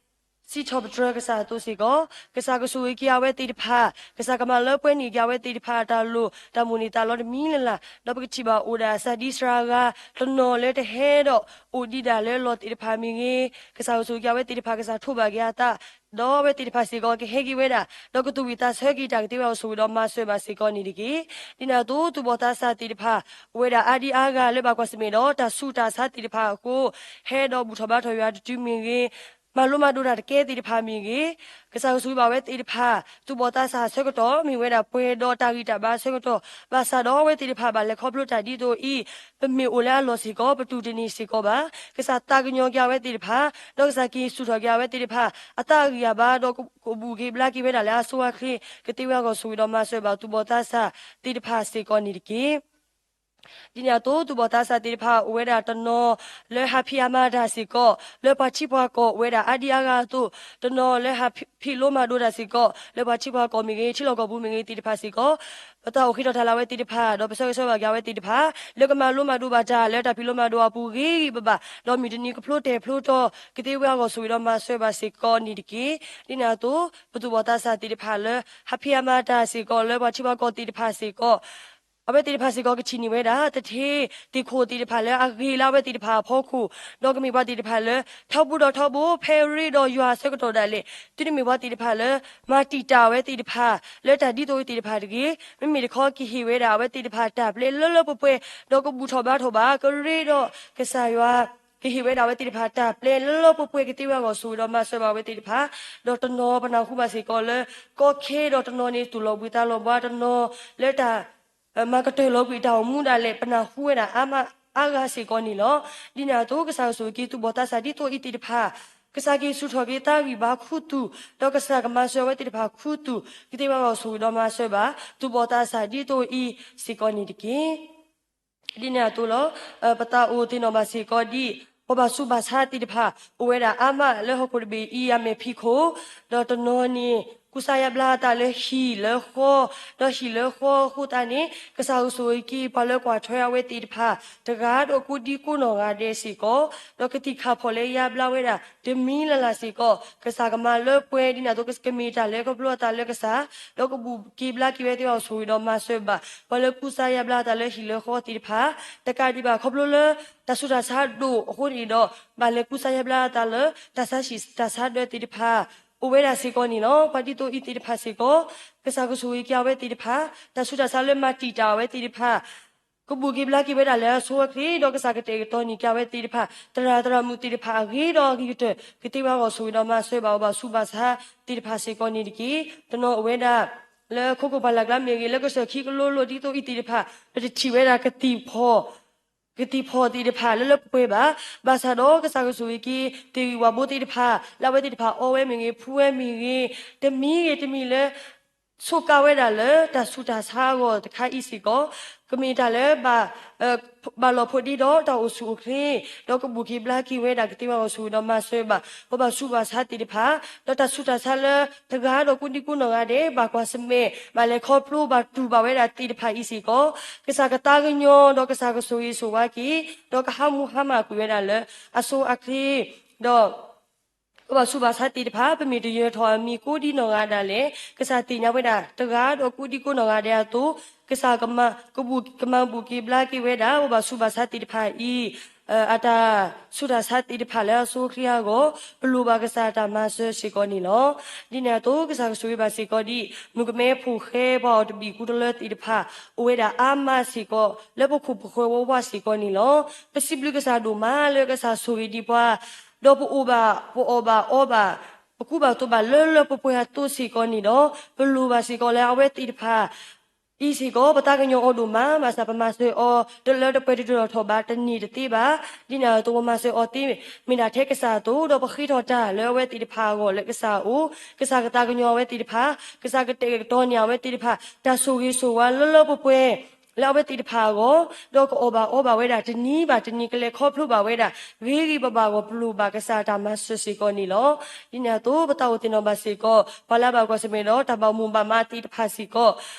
စံးထီၣ်ပတြၢၤကစၢ်အသိးစ့ၢ်ကီး, ကစၢ်ကဆိၣ်ဂ့ၤက့ၤအဝဲသ့ၣ်တဖၣ်, ကစၢ်ကမၤလၢပှဲၤန့ၢ်က့ၤအဝဲသ့ၣ်တဖၣ် တၢ်လိၣ်တၢ်မိၣ်န့ၢ်သးလီတမံၤလၢ်လၢ်, ဒီးပကထံၣ်ဘၣ်အိၣ်ဒၣ်စၢ်ဒံစှၤဂၤ တနီၤလၢတဟဲဒီးအိၣ်ဒံးဒၣ်လၢလီၢ်သ့ၣ်တဖၣ်မ့ၢ်ဂ့ၤ, ကစၢ်ကဆိၣ်ဂ့ၤက့ၤအဝဲသ့ၣ်တဖၣ် ကစၢ်ထိးဘၣ်က့ၤအသး ဒီးအဝဲသ့ၣ်တဖၣ်စ့ၢ်ကီး ကဟဲက့ၤဝဲဒၣ် ဒီးကသူၣ်ဝံၣ်သးဆၢက့ၤတၢ်ကသ့ဝဲအဂီၢ်ဆိၣ်ဂ့ၤဒီးမၤစၢၤဘၣ်စ့ၢ်ကီးန့ၣ်တက့ၢ်. ဒ်န့ၣ်အသိး သူၣ်ဘီၣ်သးစၢ်သ့ၣ်တဖၣ် အိၣ်ဝဲဒၣ်အါဒံအါဂၤလၢဘၣ်ကွၢ်ဆၢၣ်မဲာ်ဒီးတၢ်ဆူးတၢ်ဆါသ့ၣ်တဖၣ်အဃိ, ဟဲဒီးဘူၣ်ထီၣ်ဘါထီၣ်ယွၤတတုၤမ့ၢ်ဂ့ၤ, မၤလိမၤဒိးတၢ်တကဲသ့ၣ်တဖၣ်မ့ၢ်ဂ့ၤ, ကစၢ်ကဆိၣ်ဂ့ၤဘၣ်ဝဲသ့ၣ်တဖၣ် သူၣ်ဘီၣ်သးစၢ်အဆၢကတီၢ် မ့ၢ်ဝဲဒၣ်ပှဲၤဒီးတၢ်ဂံၢ်တၢ်ဘါအဆၢကတီၢ်, ဘၣ်ဆၣ်ဒီးအဝဲသ့ၣ်တဖၣ်ဘၣ်လဲၤခီဖျိတၢ်ဒ်သိးအံၤ, ပမ့ၢ်အိၣ်လၢအလီၢ်စ့ၢ်ကီး ပတူၢ်တန့ၢ်စ့ၢ်ကီးဘၣ်. ကစၢ်သးကညီၤက့ၤအဝဲသ့ၣ်တဖၣ်, ဒီးကစၢ်က့ၤဆူၣ်ထီၣ်က့ၤအဝဲသ့ၣ်တဖၣ် အသးအဂံၢ်အဘါ ဒီးကဘူၣ်က့ၤဘျါက့ၤဝဲဒၣ်လၢအဆိအချ့ ကသ့ဝဲအဂီၢ်ဆိၣ်ဂ့ၤဒီးမၤစၢၤဘၣ်သူၣ်ဘီၣ်သးစၢ်သ့ၣ်တဖၣ်စ့ၢ်ကီးန့ၣ်တက့ၢ်. ဒ်န့ၣ်အသိး သူၣ်ဘီၣ်သးစၢ်သ့ၣ်တဖၣ် အိၣ်ဝဲဒၣ်တနီၤလၢဟးဖံးအမၤတၢ်စ့ၢ်ကီး လၢပှၤထံပှၤကီၢ်အိၣ်ဝဲဒၣ်အါဒံအါဂၤအသိး, တနီၤလၢဟးဖံးလိမၤဒိးတၢ်စ့ၢ်ကီး လၢပှၤထံပှၤကီၢ်မ့ၢ်ဂ့ၤ ထံလီၢ်ကီၢ်ပူၤမ့ၢ်ဂ့ၤသ့ၣ်တဖၣ်စ့ၢ်ကီး, ပသးအိၣ်ဃ့ထီၣ်တၢ်လၢအဝဲသ့ၣ်တဖၣ် ဒီးပဆၢဂ့ၤဆၢဝါဘၣ်က့ၤအဝဲသ့ၣ်တဖၣ် လၢကမၤလိမၤဒိးဘၣ်တၢ်လၢတၢ်ဖံးလိမၤဒိးအပူၤဂ့ၤဂ့ၤဘၣ်ဘၣ်, ဒီးမုၢ်တနံၤကဖျိတဲာ်ဖျိတီၤ ကသ့ဝဲအဂီၢ်ဆိၣ်ဂ့ၤဒီးမၤစၢၤဘၣ်စ့ၢ်ကီးန့ၣ်တက့ၢ်. ဒ်န့ၣ်အသိး ပသူၣ်ဘီၣ်သးစၢ်သ့ၣ်တဖၣ်လၢ ဟးဖံးအမၤတၢ်စ့ၢ်ကီး လၢပှၤထံပှၤကီၢ်သ့ၣ်တဖၣ်စ့ၢ်ကီး အဝဲသ့ၣ်တဖၣ်စ့ၢ်ကီးကထံၣ်န့ၢ်ဝဲဒၣ် သထ့သ့ၣ်ခိၣ်သ့ၣ်တဖၣ်လၢအဂ့ၤလၢအဝဲသ့ၣ်တဖၣ်အဖီခိၣ်, ဒီးကမ့ၢ်ပှၤသ့ၣ်တဖၣ်လၢ ထီဘိဒီးထီဘိ ဖဲရ့ဒီးယွၤအဆၢကတီၢ်ဒၣ်လဲာ်, သုတမ့ၢ်ပှၤသ့ၣ်တဖၣ်လၢ မၤတံာ်တာ်အဝဲသ့ၣ်တဖၣ် လၢတၢ်ဒ်သိးအံၤသ့ၣ်တဖၣ်တဂ့ၤ, မ့မ့ၢ်တခီကဟ့ၣ်ဝဲဒၣ်အဝဲသ့ၣ်တဖၣ်တၢ်ပျဲလၢလၢပှဲၤပှဲၤ, ဒီးကဘူၣ်ထီၣ်ဘါထီၣ်ဘၣ် ကရ့ဒီးကစၢ်ယွၤ ကဟ့ၣ်ဝဲဒၣ်ဝဲသ့ၣ်တဖၣ်တၢ်ပျဲလၢလၢပှဲၤပှဲၤ ကသ့ဝဲအဂီၢ် ဆိၣ်ဂ့ၤဒီးမၤစၢၤဘၣ်ဝဲသ့ၣ်တဖၣ်, ဒီးတနီၤပနၢ်ဟူဘၣ်စ့ၢ်ကီးလၢ ကီခဲ ဒီးတနီၤန့ၣ် တူၢ်လိာ်ဘှံးသးလီၤဘှါ တနီၤလၢတၢ် မၤကတၢၢ်လီၤကွံာ်တၢ်အိၣ်မူဒၣ်လဲာ် ပနၢ်ဟူဝဲဒၣ်အါမးအါဂၤစ့ၢ်ကီးန့ၣ်လီၤ. ဒ်န့ၣ်အသိး ကစၢ်ယွၤဆိၣ်ဂ့ၤက့ၤ သူၣ်ဘီၣ်သးစၢ်ဒ်သိးအံၤသ့ၣ်တဖၣ်, ကစၢ်က့ၤဆူၣ်ထီၣ်က့ၤသးဂံၢ်ဘါခူသူၣ်, ဒီးကစၢ်ကမၤစၢၤအဝဲသ့ၣ်တဖၣ်ခူသူၣ်, ကသ့ဝဲအဂီၢ် ဆိၣ်ဂ့ၤဒီးမၤစၢၤဘၣ် သူၣ်ဘီၣ်သးစၢ်ဒ်သိးအံၤစ့ၢ်ကီးန့ၣ်တက့ၢ်. ဒ်န့ၣ်အသိးလီၤ. ပသးအိၣ်သ့ၣ်နီၣ်ဘၣ်စ့ၢ်ကီးဒ် ပှၤဘၣ်ဆူးဘၣ်ဆါသ့ၣ်တဖၣ် အိၣ်ဝဲဒၣ်အါမးလၢဟီၣ်ခိၣ်တဘ့ၣ်အံၤ အမဲာ်ဖံးခိၣ်, ဒီးတနီၤန့ၣ် ကူစါယါဘျါအသးလၢဟံၣ်လၢဃီ, ဒီးဟံၣ်လၢဃီအဃိသတးန့ၣ် ကစၢ်ယွၤဆိၣ်ဂ့ၤက့ၤ ပှၤလၢကွၢ်ထွဲအဝဲသ့ၣ်တဖၣ် တဂၤဒီးကိးဒံကိးနီၢ်ဂၤဒဲးစ့ၢ်ကီး, ဒီးကသံၣ်ခၣ်ဖီၣ်လၢယါဘျါဝဲဒၣ် တမံၤလၢ်လၢ်စ့ၢ်ကီး, ကစၢ်ကမၤလၢပှဲၤဒ်န့ၣ်အသိး ကမ့ၢ်တၢ်လဲၤခီဖျိအသးလၢကစၢ်, ဒီးကဘူၣ်က့ၤဘျါက့ၤဝဲသ့ၣ်အဂီၢ် ဆိၣ်ဂ့ၤဒီးမၤစၢၤဘၣ် ပှၤလၢကူစါယါဘျါအသးလၢဟံၣ်လၢဃီသ့ၣ်တဖၣ်, တကးဒံးဘၣ်ခီဖျိလၢ တၢ်ဆူးတၢ်ဆါဒိၣ်အဃိန့ၣ်ဒီး ဘၣ်လဲၤကူစါယါဘျါအသးလၢ တၢ်ဆါဟံၣ်တၢ်ဆါဒၢသ့ၣ်တဖၣ် အိၣ်ဝဲဒၣ်စ့ၢ်ကီးန့ၣ်လီၤ. ပှၤဒ်သိးအံၤသ့ၣ်တဖၣ်စ့ၢ်ကီး ကစၢ်ကဆိၣ်ဂ့ၤက့ၤအဝဲသ့ၣ်တဖၣ်, တၢ်ဆူးတၢ်ဆါလၢမၤတံာ်တာ်အဝဲသ့ၣ်တဖၣ် ကဘူၣ်က့ၤဘျါက့ၤဝဲဒၣ်လၢအဆိအချ့ ဒီးကစၢ်ကတဲာ်ကတီၤန့ၢ်က့ၤအဝဲသ့ၣ်တဖၣ် သရၣ်သရၣ်မုၣ်သ့ၣ်တဖၣ်အဂ့ၤဒီးအဂ့ၤကတၢၢ် ကသ့ဝဲအဂီၢ် ဆိၣ်ဂ့ၤဒီးမၤစၢၤဘၣ် ပှၤဘၣ်ဆူးဘၣ်ဆါသ့ၣ်တဖၣ်စ့ၢ်ကီးန့ၣ်တက့ၢ်. တနီၤအိၣ်ဝဲဒၣ် လၢခိခိၣ်ပၤလၢ်ကျါမ့ၢ်ဂ့ၤ လၢကစၢၢ်ခံကလိလိၢ်ဒ်သိးအံၤသ့ၣ်တဖၣ် ပတထံၣ်ဝဲဒၣ် ကသံၣ်ဖီၣ်သ့ၣ်တဖၣ်လၢလၢပှဲၤပှဲၤဘၣ်. ဘၣ်ဆၣ်ဒီးကစၢ်ကဆိၣ်ဂ့ၤက့ၤ သ့ၣ်ဂံၢ်ဝၣ်ဘိသ့ၣ်တဖၣ် လၢအဝဲသ့ၣ်တဖၣ်အီဝဲမ့ၢ်ဂ့ၤ ဖှူဝဲမ့ၢ်ဂ့ၤ တမံၤဂ့ၤတမံၤလၢ ဆိးကါဝဲဒၣ်လၢတၢ်ဆူးတၢ်ဆါအဂီၢ်တခါအံၤစ့ၢ်ကီး ကမ့ၢ်တၢ်လၢ ဘၣ်လီၤဖိးဒ့ဒီးတၢ်အိၣ်ဆူၣ်အိၣ်ချ့ ဒီးကဘူၣ်က့ၤဘျါက့ၤဝဲဒၣ် ကသ့ဝဲအဂီၢ် ဆိၣ်ဂ့ၤဒီးမၤစၢၤဘၣ် ပှၤဘၣ်ဆူးဘၣ်ဆါသ့ၣ်တဖၣ် ဒီးတၢ်ဆူးတၢ်ဆါလၢ တဂၤဒီးကိးဒံကိးနီၢ်ဂၤဒဲး ဘၣ်ကွၢ်ဆၢၣ်မဲာ် ဘၣ်လဲၤခီဖျိဘၣ်တူၢ်ဘၣ်ဝဲဒၣ်သ့ၣ်တဖၣ်အံၤစ့ၢ်ကီး ကစၢ်ကသးကညီၤ ဒီးကစၢ်ကဆိၣ်ဂ့ၤဆိၣ်ဝါက့ၤ ဒီးကဟးမူဟါမၢ်ကွံာ်ဝဲဒၣ်လၢ အဆိအချ့ ဒီး ပှၤဘၣ်ဆူးဘၣ်ဆါသ့ၣ်တဖၣ် ပမ့ၢ်တယၢၤထီၣ်အမံၤကိးဒံနီၢ်ဂၤဒၣ်လဲာ် ကစၢ်သ့ၣ်ညါဝဲဒၣ် တဂၤဒီးကိးဒံကိးနီၢ်ဂၤဒဲးအသိး ကစၢ်ကမၤ ကမၤဘူၣ်က့ၤဘျါက့ၤဝဲဒၣ် ပှၤဘၣ်ဆူးဘၣ်ဆါသ့ၣ်တဖၣ်အံၤ အတၢ်ဆူးတၢ်ဆါသ့ၣ်တဖၣ်လၢအဆိအချ့အဂီၢ် ပလိၣ်ဘၣ်ကစၢ်အတၢ်မၤစၢၤစ့ၢ်ကီးန့ၣ်လီၤ. ဒ်န့ၣ်အသိး ကစၢ်ကဆိၣ်ဂ့ၤဘၣ်စ့ၢ်ကီးဒ် မုၣ်ကမဲဖိဃဲ ပှၤအီၣ်တဘံၣ်ကူတလၢသ့ၣ်တဖၣ် အိၣ်ဝဲဒၣ်အါမးစ့ၢ်ကီး လၢပခိၣ်ပဃၢၤဝဲဝးစ့ၢ်ကီးန့ၣ်လီၤ. ပစံးဘျုးကစၢ်ဒိၣ်မးလၢကစၢ်ဆိၣ်ဂ့ၤဒံးပှၤ ဒီးပအိၣ်ဘၣ် ပအီၣ်ဘၣ်အီဘၣ် ပကူဘၣ်သိးဘၣ်လၢလၢပှဲၤပှဲၤအသိးစ့ၢ်ကီးန့ၣ်ဒီး ပလိၣ်ဘၣ်စ့ၢ်ကီးလၢအဝဲသ့ၣ်တဖၣ် အံၤစ့ၢ်ကီး ပသးကညီၤအီၤဒိၣ်မး ဘၣ်ဆၣ်ပမၤစၢၤအီၤ တလၢတပှဲၤတဒုးထီၣ်ထီၣ်ဘၣ် တန့ၢ်တသ့ဘၣ်. ဒ်န့ၣ်အသိး ပမၤစၢၤအီၤသ့ မ့ၢ်ဒၣ်ထဲကစၢ်အသိး ဒီးပဃ့ထီၣ်တၢ်လၢအဝဲသ့ၣ်တဖၣ်အဂီၢ်လၢကစၢ်အအိၣ် ကစၢ်ကသးကညီၤအဝဲသ့ၣ်တဖၣ် ကစၢ်ကတဲာ်ကတီၤန့ၢ်အဝဲသ့ၣ်တဖၣ် တၢ်ဆိၣ်ဂ့ၤဆိၣ်ဝါလၢလၢပှဲၤပှဲၤ လၢအဝဲသ့ၣ်တဖၣ်အဂီၢ် ဒီးကအီၣ်ဘၣ်အီဘၣ်ဝဲဒၣ်တနံၤဘၣ်တနံၤ ကလဲၤခီဖျိဘၣ်ဝဲဒၣ် ဂ့ၤဂ့ၤဘၣ်ဘၣ်အဂီၢ် ပလိၣ်ဘၣ်ကစၢ်အတၢ်မၤစၢၤစ့ၢ်ကီးန့ၣ်လီၤ. ဒ်န့ၣ်အသိး ပသးအိၣ်သ့ၣ်နီၣ်ဘၣ်စ့ၢ်ကီး ပှၤလၢအဘၣ်ကွၢ်ဆၢၣ်မဲာ်ဒီးတၢ်ဘၣ်မိၢ်ဘၣ်မးသ့ၣ်တဖၣ်စ့ၢ်ကီး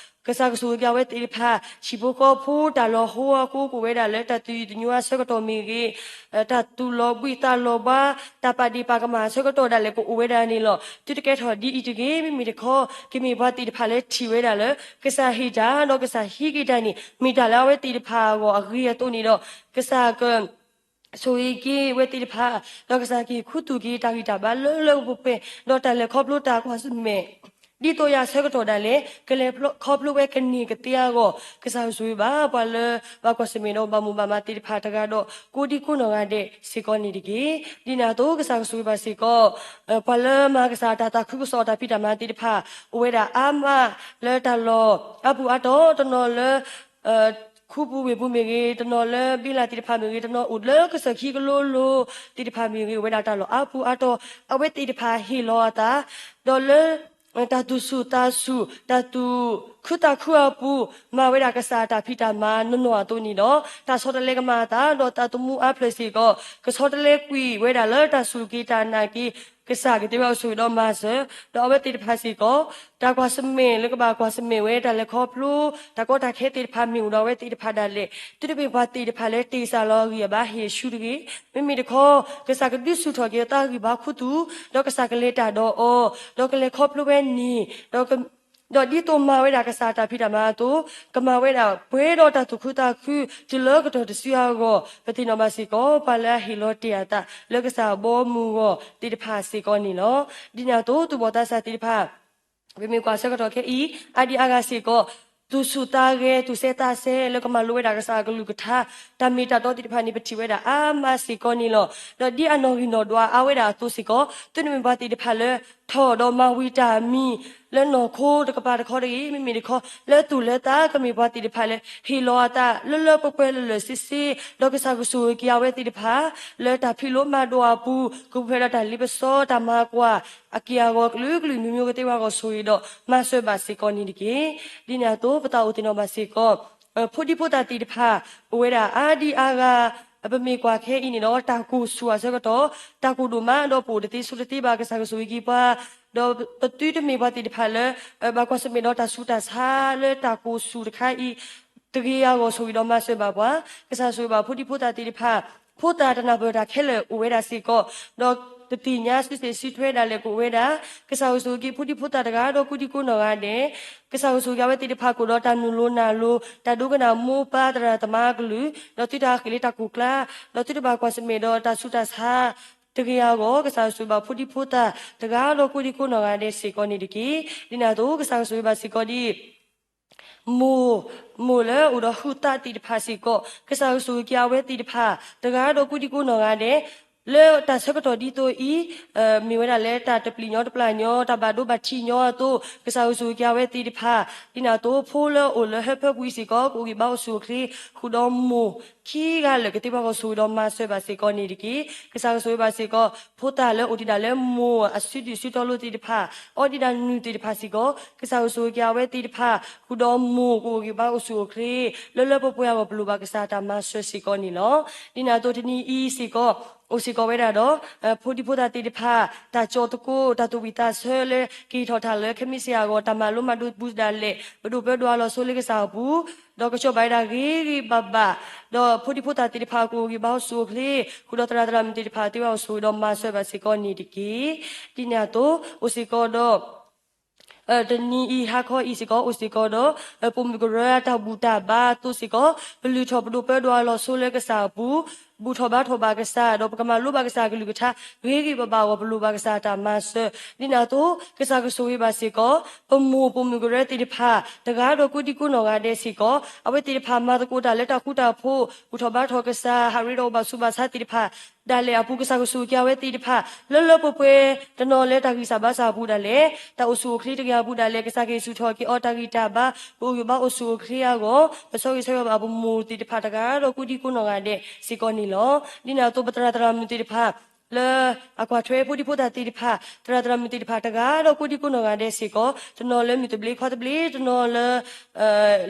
ကစၢ်ကဆိၣ်ဂ့ၤက့ၤအဝဲသ့ၣ်တဖၣ် ဟံၣ်ဖိဃီဖိ တၢ်လီၤဟိအဃိ ကအိၣ်ဝဲဒၣ်လၢတၢ်သူၣ်ယံၤသညိအဆၢကတီၢ်မ့ၢ်ဂ့ၤ, တၢ်သူၣ်လီၤဘှံးသးလီၤဘှါ, တၢ်ပာ်ဒ့ၣ်ပာ်ကမၣ်အဆၢကတီၢ်ဒၣ်လဲာ်ကအိၣ်ဝဲဒၣ်န့ၣ်လီၤ. သုတကဲထီၣ်ဒ်အံၤတဂ့ၤ, မ့မ့ၢ်တခီ ကမ့ၢ်ပှၤသ့ၣ်တဖၣ်လၢထံၣ်ဝဲဒၣ်လၢ ကစၢ်ဟ့ၣ်တၢ် ဒီးကစၢ်ဟံးက့ၤတၢ်န့ၣ် မ့ၢ်တၢ်လၢအဝဲသ့ၣ်တဖၣ်အဂီၢ်အဂ့ၤအသိးန့ၣ်ဒီး ကစၢ်က ဆိၣ်ဂ့ၤက့ၤအဝဲသ့ၣ်တဖၣ်, ဒီးကစၢ်ကဟ့ၣ်ခူသူၣ်က့ၤတၢ်ဂံၢ်တၢ်ဘါလၢလၢပှဲၤပှဲၤ, ဒီးတၢ်လဲၤခီဖျိတၢ်ကွၢ်ဆၢၣ်မဲာ် ဒ်သိးယၤအဆၢကတီၢ်ဒၣ်လဲာ် ကလဲၤခီဖျိဝဲကန့ၢ်ကသ့အဂီၢ်, ကစၢ်ကဆိၣ်ဂ့ၤဘၣ် ပှၤလၢဘၣ်ကွၢ်ဆၢၣ်မဲာ်ဒီးဘၣ်မိၢ်ဘၣ်မးသ့ၣ်တဖၣ်တဂၤဒီး ကိးဒံကိးနီၢ်ဂၤဒဲးစ့ၢ်ကီးန့ၣ်တက့ၢ်. ဒ်န့ၣ်အသိး ကစၢ်ကဆိၣ်ဂ့ၤဘၣ်စ့ၢ်ကီး ပှၤလၢမၤကစၢ်တၢ်သးခုကစီၣ်တၢ်ဖံးတၢ်မၤသ့ၣ်တဖၣ် အိၣ်ဝဲဒၣ်အါမးလၢတၢ်လီၢ်အါပူၤအါတီၢ် တနီၤလၢ ခူပူၤဝ့ၢ်ပူၤမ့ၢ်ဂ့ၤ, တနီၤလၢဘ့လးသ့ၣ်တဖၣ်မ့ၢ်ဂ့ၤ, တနီၤအိၣ်လၢကစၢၢ်ခံကလိလိၤသ့ၣ်တဖၣ်မ့ၢ်ဂ့ၤ, အိၣ်ဝဲဒၣ်တၢ်လီၢ်အါပူၤအါတီၢ်, အဝဲသ့ၣ်တဖၣ်ဟ့ၣ်လီၤအသး, ဒီးလၢ တၢ်သူၣ်ဆူၣ်သးဆူၣ် တၢ်သူၣ်ခုသးခုအပူၤ မၤဝဲဒၣ်ကစၢ်အတၢ်ဖံးတၢ်မၤနီၢ်နီၢ်အသိးန့ၣ်ဒီး တၢ်ဆီတလဲကမၤအသး ဒီးသးသမူအါဖျၢၣ်စ့ၢ်ကီး ကဆီတလဲကွံာ်ဝဲဒၣ်လၢတၢ်စူၢ်က့ၤတၢ်နာ်က့ၤ ကစၢ်ကသ့ဝဲအဆိၣ်ဂ့ၤဒီးမၤစၢၤ, ဒီးအဝဲသ့ၣ်တဖၣ်စ့ၢ်ကီး တၢ်ကွၢ်ဆၢၣ်မဲာ်လၢကဘၣ်ကွၢ်ဆၢၣ်မဲာ်ဝဲ တၢ်လဲၤခီဖျိ တၢ်ကီတၢ်ခဲသ့ၣ်တဖၣ်မ့ၢ်အိၣ်ဒီးအဝဲသ့ၣ်တဖၣ်ဒၣ်လဲာ်, သုတမ့ၢ်ပှၤသ့ၣ်တဖၣ်လၢတ့ၢ်စၢ်လီၤအဂံၢ်အဘါဟ့ၣ်ဆူတဂ့ၤ. မ့မ့ၢ်တခီ ကစၢ်ကဒုးဆူၣ်ထီၣ်က့ၤအသးဂံၢ်ဘါခူသူၣ်, ဒီးကစၢ်ကလဲၤတၢ်ဒီးအီၤ, ဒီးကလဲၤခီဖျိဝဲန့ၣ်, ဒီးဒ်သိးမၤဝဲဒၣ်ကစၢ်အတၢ်ဖံးတၢ်မၤအသိး, ကမၤဝဲဒၣ်ပှဲၤဒီးတၢ်သူၣ်ခုသးခု တုၤလၢကတီၢ်တစုအဂီၢ်, ပသ့ၣ်နီၣ်ဘၣ်စ့ၢ်ကီး ပှၤလၢအဟ့ၣ်လီၤတ့ၢ်အသးလၢကစၢ်အဘီအမုၢ်အဂီၢ်သ့ၣ်တဖၣ်စ့ၢ်ကီးန့ၣ်လီၤ. ဒ်န့ၣ်အသိး သူၣ်ဘီၣ်သးစၢ်သ့ၣ်တဖၣ် ပမ့ၢ်ကွၢ်ဆၢကတီၢ်ခဲအံၤ အါဒံအါဂၤစ့ၢ်ကီး သူၣ်ဆူၣ်သးဂဲၤ သူၣ်ဆဲးသးဆဲး လၢကမၤလိဝဲဒၣ်ကစၢ်အကလုၢ်ကထါ တၢ်မ့ၢ်တၢ်တီသ့ၣ်တဖၣ်န့ၣ် ပထံၣ်ဝဲဒၣ်အါမးစ့ၢ်ကီးန့ၣ်လီၤ. ဒီးဒ်အနီၣ်ဂံၢ်နီၣ်ဒွးအါဝဲဒၣ်အသိးစ့ၢ်ကီး သုတမ့ၢ်ပှၤသ့ၣ်တဖၣ်လၢ ထီၣ်ဒီးမၤဝံၤတၢ်မံၤ လၢနီၢ်ခိတကပၤတခီတဂ့ၤ, မ့မ့ၢ်တခီ လၢသူၣ်လၢသး ကမ့ၢ်ပှၤသ့ၣ်တဖၣ်လၢ ဟ့ၣ်လီၤအသးလၢလၢပှဲၤပှဲၤလၢာ်လၢာ်ဆ့ဆ့ ဒီးကစၢ်ယ့ၣ်ၡူးခရံာ်က့ၤအဝဲသ့ၣ်တဖၣ် လၢတၢ်ဖံးလိမၤဒိးအပူၤ ကပူၤဖျဲးဒီးတၢ်လ့ပစီ တၢ်မၤကွၢ် အက့ၢ်အဂီၤကလုာ်ကလုာ် မ့ၢ်မ့ၢ်ကသ့ဝဲအဂီၢ်ဆိၣ်ဂ့ၤဒီးမၤစၢၤဘၣ်စ့ၢ်ကီးန့ၣ်တက့ၢ်. ဒ်န့ၣ်အသိး ပသးအိၣ်သ့ၣ်နီၣ်ဘၣ်စ့ၢ်ကီး ဖိဒံဖိသၣ်သ့ၣ်တဖၣ် အိၣ်ဝဲဒၣ်အါဒံအါဂၤ ပမ့ၢ်ကွၢ်ခဲအံၤန့ၣ်ဒီး တၢ်ကိၢ်ဆူၣ်အဆၢကတီၢ် တၢ်ကိၢ်ဒိၣ်မး ဒီးပအိၣ်တသ့ဆိတသ့ဘၣ်ကစၢ်ကဆိၣ်ဂ့ၤက့ၤပှၤ ဒီးပသုတမ့ၢ်ပှၤသ့ၣ်တဖၣ်လၢ ဘၣ်ကွၢ်ဆၢၣ်မဲာ်ဒီးတၢ်ဆူးတၢ်ဆါလၢတၢ်ကိၢ်ဆူၣ်တခါအံၤ တဂ့ၤအဂီၢ်ဆိၣ်ဂ့ၤဒီးမၤစၢၤဘၣ်ပှၤ ကစၢ်ဆိၣ်ဂ့ၤဘၣ်ဖိဒံဖိသၣ်သ့ၣ်တဖၣ် ဖိသၣ်တနၢ်ပၢၢ်တၢ်ခဲလၢာ်အိၣ်ဝဲဒၣ်စ့ၢ်ကီး ဒီးတသ့ၣ်ညါစုစ့ၣ်စုထွဲဒၣ်လဲာ်ကအိၣ်ဝဲဒၣ် ကစၢ်ယ့ၣ်ၡူးခရံာ်က့ၤဖိဒံဖိသၣ်တဂၤဒီးကိးဒံကိးနီၢ်ဂၤဒဲး ကစၢ်ယ့ၣ်ၡူးက့ၤအဝဲသ့ၣ်တဖၣ်ကအိၣ်ဒီးတၢ်နုာ်လီၤနၢ်လီၤ တၢ်ဒိကနၣ်မိၢ်ပၢ်သရၣ်သမါအကလုၢ် ဒီးသုတၢ်ဃ့ၢ်လၢတၢ်ကိၢ်ကျါ ဒီးသုတဘၣ်ကွၢ်ဆၢၣ်မဲာ်ဒီးတၢ်ဆူးတၢ်ဆါ တဂ့ၤအဂီၢ် ကစၢ်ယ့ၣ်ၡူးဘၣ်ဖိဒံဖိသၣ်တဂၤဒီးကိးဒံကိးနီၢ်ဂၤဒဲးစ့ၢ်ကီးန့ၣ်တက့ၢ်. ဒ်န့ၣ်အသိး ကစၢ်ယ့ၣ်ၡူးဘၣ်စ့ၢ်ကီးဒ် မိၢ်, မိၢ်လၢအိၣ်ဒီးဟုးသးသ့ၣ်တဖၣ်စ့ၢ်ကီး ကစၢ်ယ့ၣ်ၡူးက့ၤအဝဲသ့ၣ်တဖၣ် တဂၤဒီးကိးဒံကိးနီၢ်ဂၤဒဲး လၢတၢ်ဆၢကတီၢ်ဒ်သိးအံၤ မ့ၢ်ဝဲဒၣ်လၢတၢ်တပျံၤညီတပျၢ်ညီ တၢ်ဘၣ်ဒိဘၣ်ထံးညီအသိး ကစၢ်ယ့ၣ်ၡူးက့ၤအဝဲသ့ၣ်တဖၣ် ဒ်န့ၣ်အသိး ဖိလၢအိၣ်လၢဟၢဖၢပူၤအံၤစ့ၢ်ကီး ကအိၣ်ဂံၢ်ဘါအိၣ်ဆူၣ်အိၣ်ချ့ ဃုာ်ဒီးမိၢ်ခံဂၤလၢာ် ကသ့ဝဲအဂီၢ်ဆိၣ်ဂ့ၤဒီးမၤစၢၤဘၣ်စ့ၢ်ကီးန့ၣ်တက့ၢ်. ကစၢ်ယ့ၣ်ၡူးဘၣ်စ့ၢ်ကီး ဖိသၣ်လၢအိၣ်ဒံးဒၣ်လၢမိၢ်အစုဒုၣ်စုတီလိၤသ့ၣ်တဖၣ် အီဒံးဒၣ်နုၢ်သ့ၣ်တဖၣ်စ့ၢ်ကီး ကစၢ်ယ့ၣ်ၡူးက့ၤအဝဲသ့ၣ်တဖၣ် ဃုာ်ဒီးမိၢ်ကအိၣ်ဂံၢ်ဘါအိၣ်ဆူၣ်အိၣ်ချ့ လၢလၢပှဲၤပှဲၤအဂီၢ် ပလိၣ်ဘၣ်ကစၢ်တၢ်မၤစၢၤစ့ၢ်ကီးန့ၣ်လီၤ. ဒ်န့ၣ်အသိးတနံၤအံၤစ့ၢ်ကီး အိၣ်စ့ၢ်ကီးဝဲဒၣ်ဒီး ဖိဒံဖိသၣ်သ့ၣ်တဖၣ် တၢ်ကၠီသကိး တၢ်သူၣ်ဝံၣ်သးဆၢလၢကဟ့ၣ်ထီၣ်တၢ်လၢခဲမုၢ်ဆ့ၣ်အဂီၢ် တၢ်မၤလိမၤဒိးပူၤဒၣ်လဲာ် ပဒိၣ်ပၢဒိၣ်အလီၤဆိလၢကစၢ်အပူၤ ဒီးကစီၣ်ဘၣ်ဝဲဒၣ်ဂ့ၤဂ့ၤဘၣ်ဘၣ် ဒီးဖိဒံဖိသၣ်သ့ၣ်တဖၣ်ကအိၣ်ဂံၢ်ဘါအိၣ်ဆူၣ်အိၣ်ချ့ ဃုာ်ဒီးသရၣ်သရၣ်မုၣ်သ့ၣ်တဖၣ်သ့ဝဲအဂီၢ်ဆိၣ်ဂ့ၤဒီးမၤစၢၤဘၣ်စ့ၢ်ကီးန့ၣ်တက့ၢ်. ဒ်န့ၣ်အသိး အိၣ်စ့ၢ်ကီးဒီး တနံၤအံၤဟါခီအံၤစ့ၢ်ကီး အိၣ်စ့ၢ်ကီးဒီး ပိာ်မုၣ်ကရၢတၢ်ဘူၣ်တၢ်ဘါအသိးစ့ၢ်ကီး ပလုၢ်ထီၣ်ပဒိၣ်ပၢဒိၣ်အလီၤဆိလၢကစၢ်အပူၤ ဘူၣ်ထီၣ်ဘါထီၣ်ဘၣ်ကစၢ် ဒီးပကမၤလိဘၣ်ကစၢ်အကလုၢ်ကထါ ဂ့ၤဂ့ၤဘၣ်ဘၣ်အဂီၢ် ပလိၣ်ဘၣ်ကစၢ်တၢ်မၤစၢၤ ဒ်န့ၣ်အသိး ကစၢ်ကဆိၣ်ဂ့ၤဘၣ်စ့ၢ်ကီး ပမိၢ်ပိာ်မုၣ်ကရၢသ့ၣ်တဖၣ် တဂၤဒီးကိးဒံကိးနီၢ်ဂၤဒဲးစ့ၢ်ကီး အဝဲသ့ၣ်တဖၣ်မၤသကိးတၢ်လၢတၢ်ဃူတၢ်ဖိး ဘူၣ်ထီၣ်ဘါထီၣ်ကစၢ် ဟးရ့ဒီးအိၣ်ဘၣ်ဆူးဘၣ်ဆါသ့ၣ်တဖၣ် ဒၣ်လဲာ်အပူၤ ကစၢ်ကဆိၣ်ဂ့ၤက့ၤအဝဲသ့ၣ်တဖၣ် လၢလၢပှဲၤပှဲၤ တနီၤလၢတၢ်ဂံၢ်စၢ်ဘါစၢ်အပူၤဒၣ်လဲာ် တၢ်အိၣ်ဆူၣ်အိၣ်ချ့တဂ့ၤအပူၤဒၣ်လဲာ် ကစၢ်ကဟ့ၣ်ဆူၣ်ထီၣ်က့ၤအီၤတၢ်ဂံၢ်တၢ်ဘါ ကအိၣ်ဂံၢ်ဘါအိၣ်ဆူၣ်အိၣ်ချ့အဂီၢ် ပဆိၣ်ဂ့ၤဆၢဂ့ၤဘၣ်ပမိၢ်သ့ၣ်တဖၣ်တဂၤဒီးကိးဒံကိးနီၢ်ဂၤဒဲးစ့ၢ်ကီးန့ၣ်လီၤ. ဒ်န့ၣ်အသိးပသရၣ်သရၣ်မုၣ်သ့ၣ်တဖၣ် လၢအကွၢ်ထွဲဖိဒံဖိသၣ်သ့ၣ်တဖၣ် သရၣ်သရၣ်မုၣ်သ့ၣ်တဖၣ်တဂၤဒီးကိးဒံကိးနီၢ်ဂၤဒဲးစ့ၢ်ကီး တနီၤလၢမုၢ်သဘျ့ခွါသဘျ့ တနီၤလၢ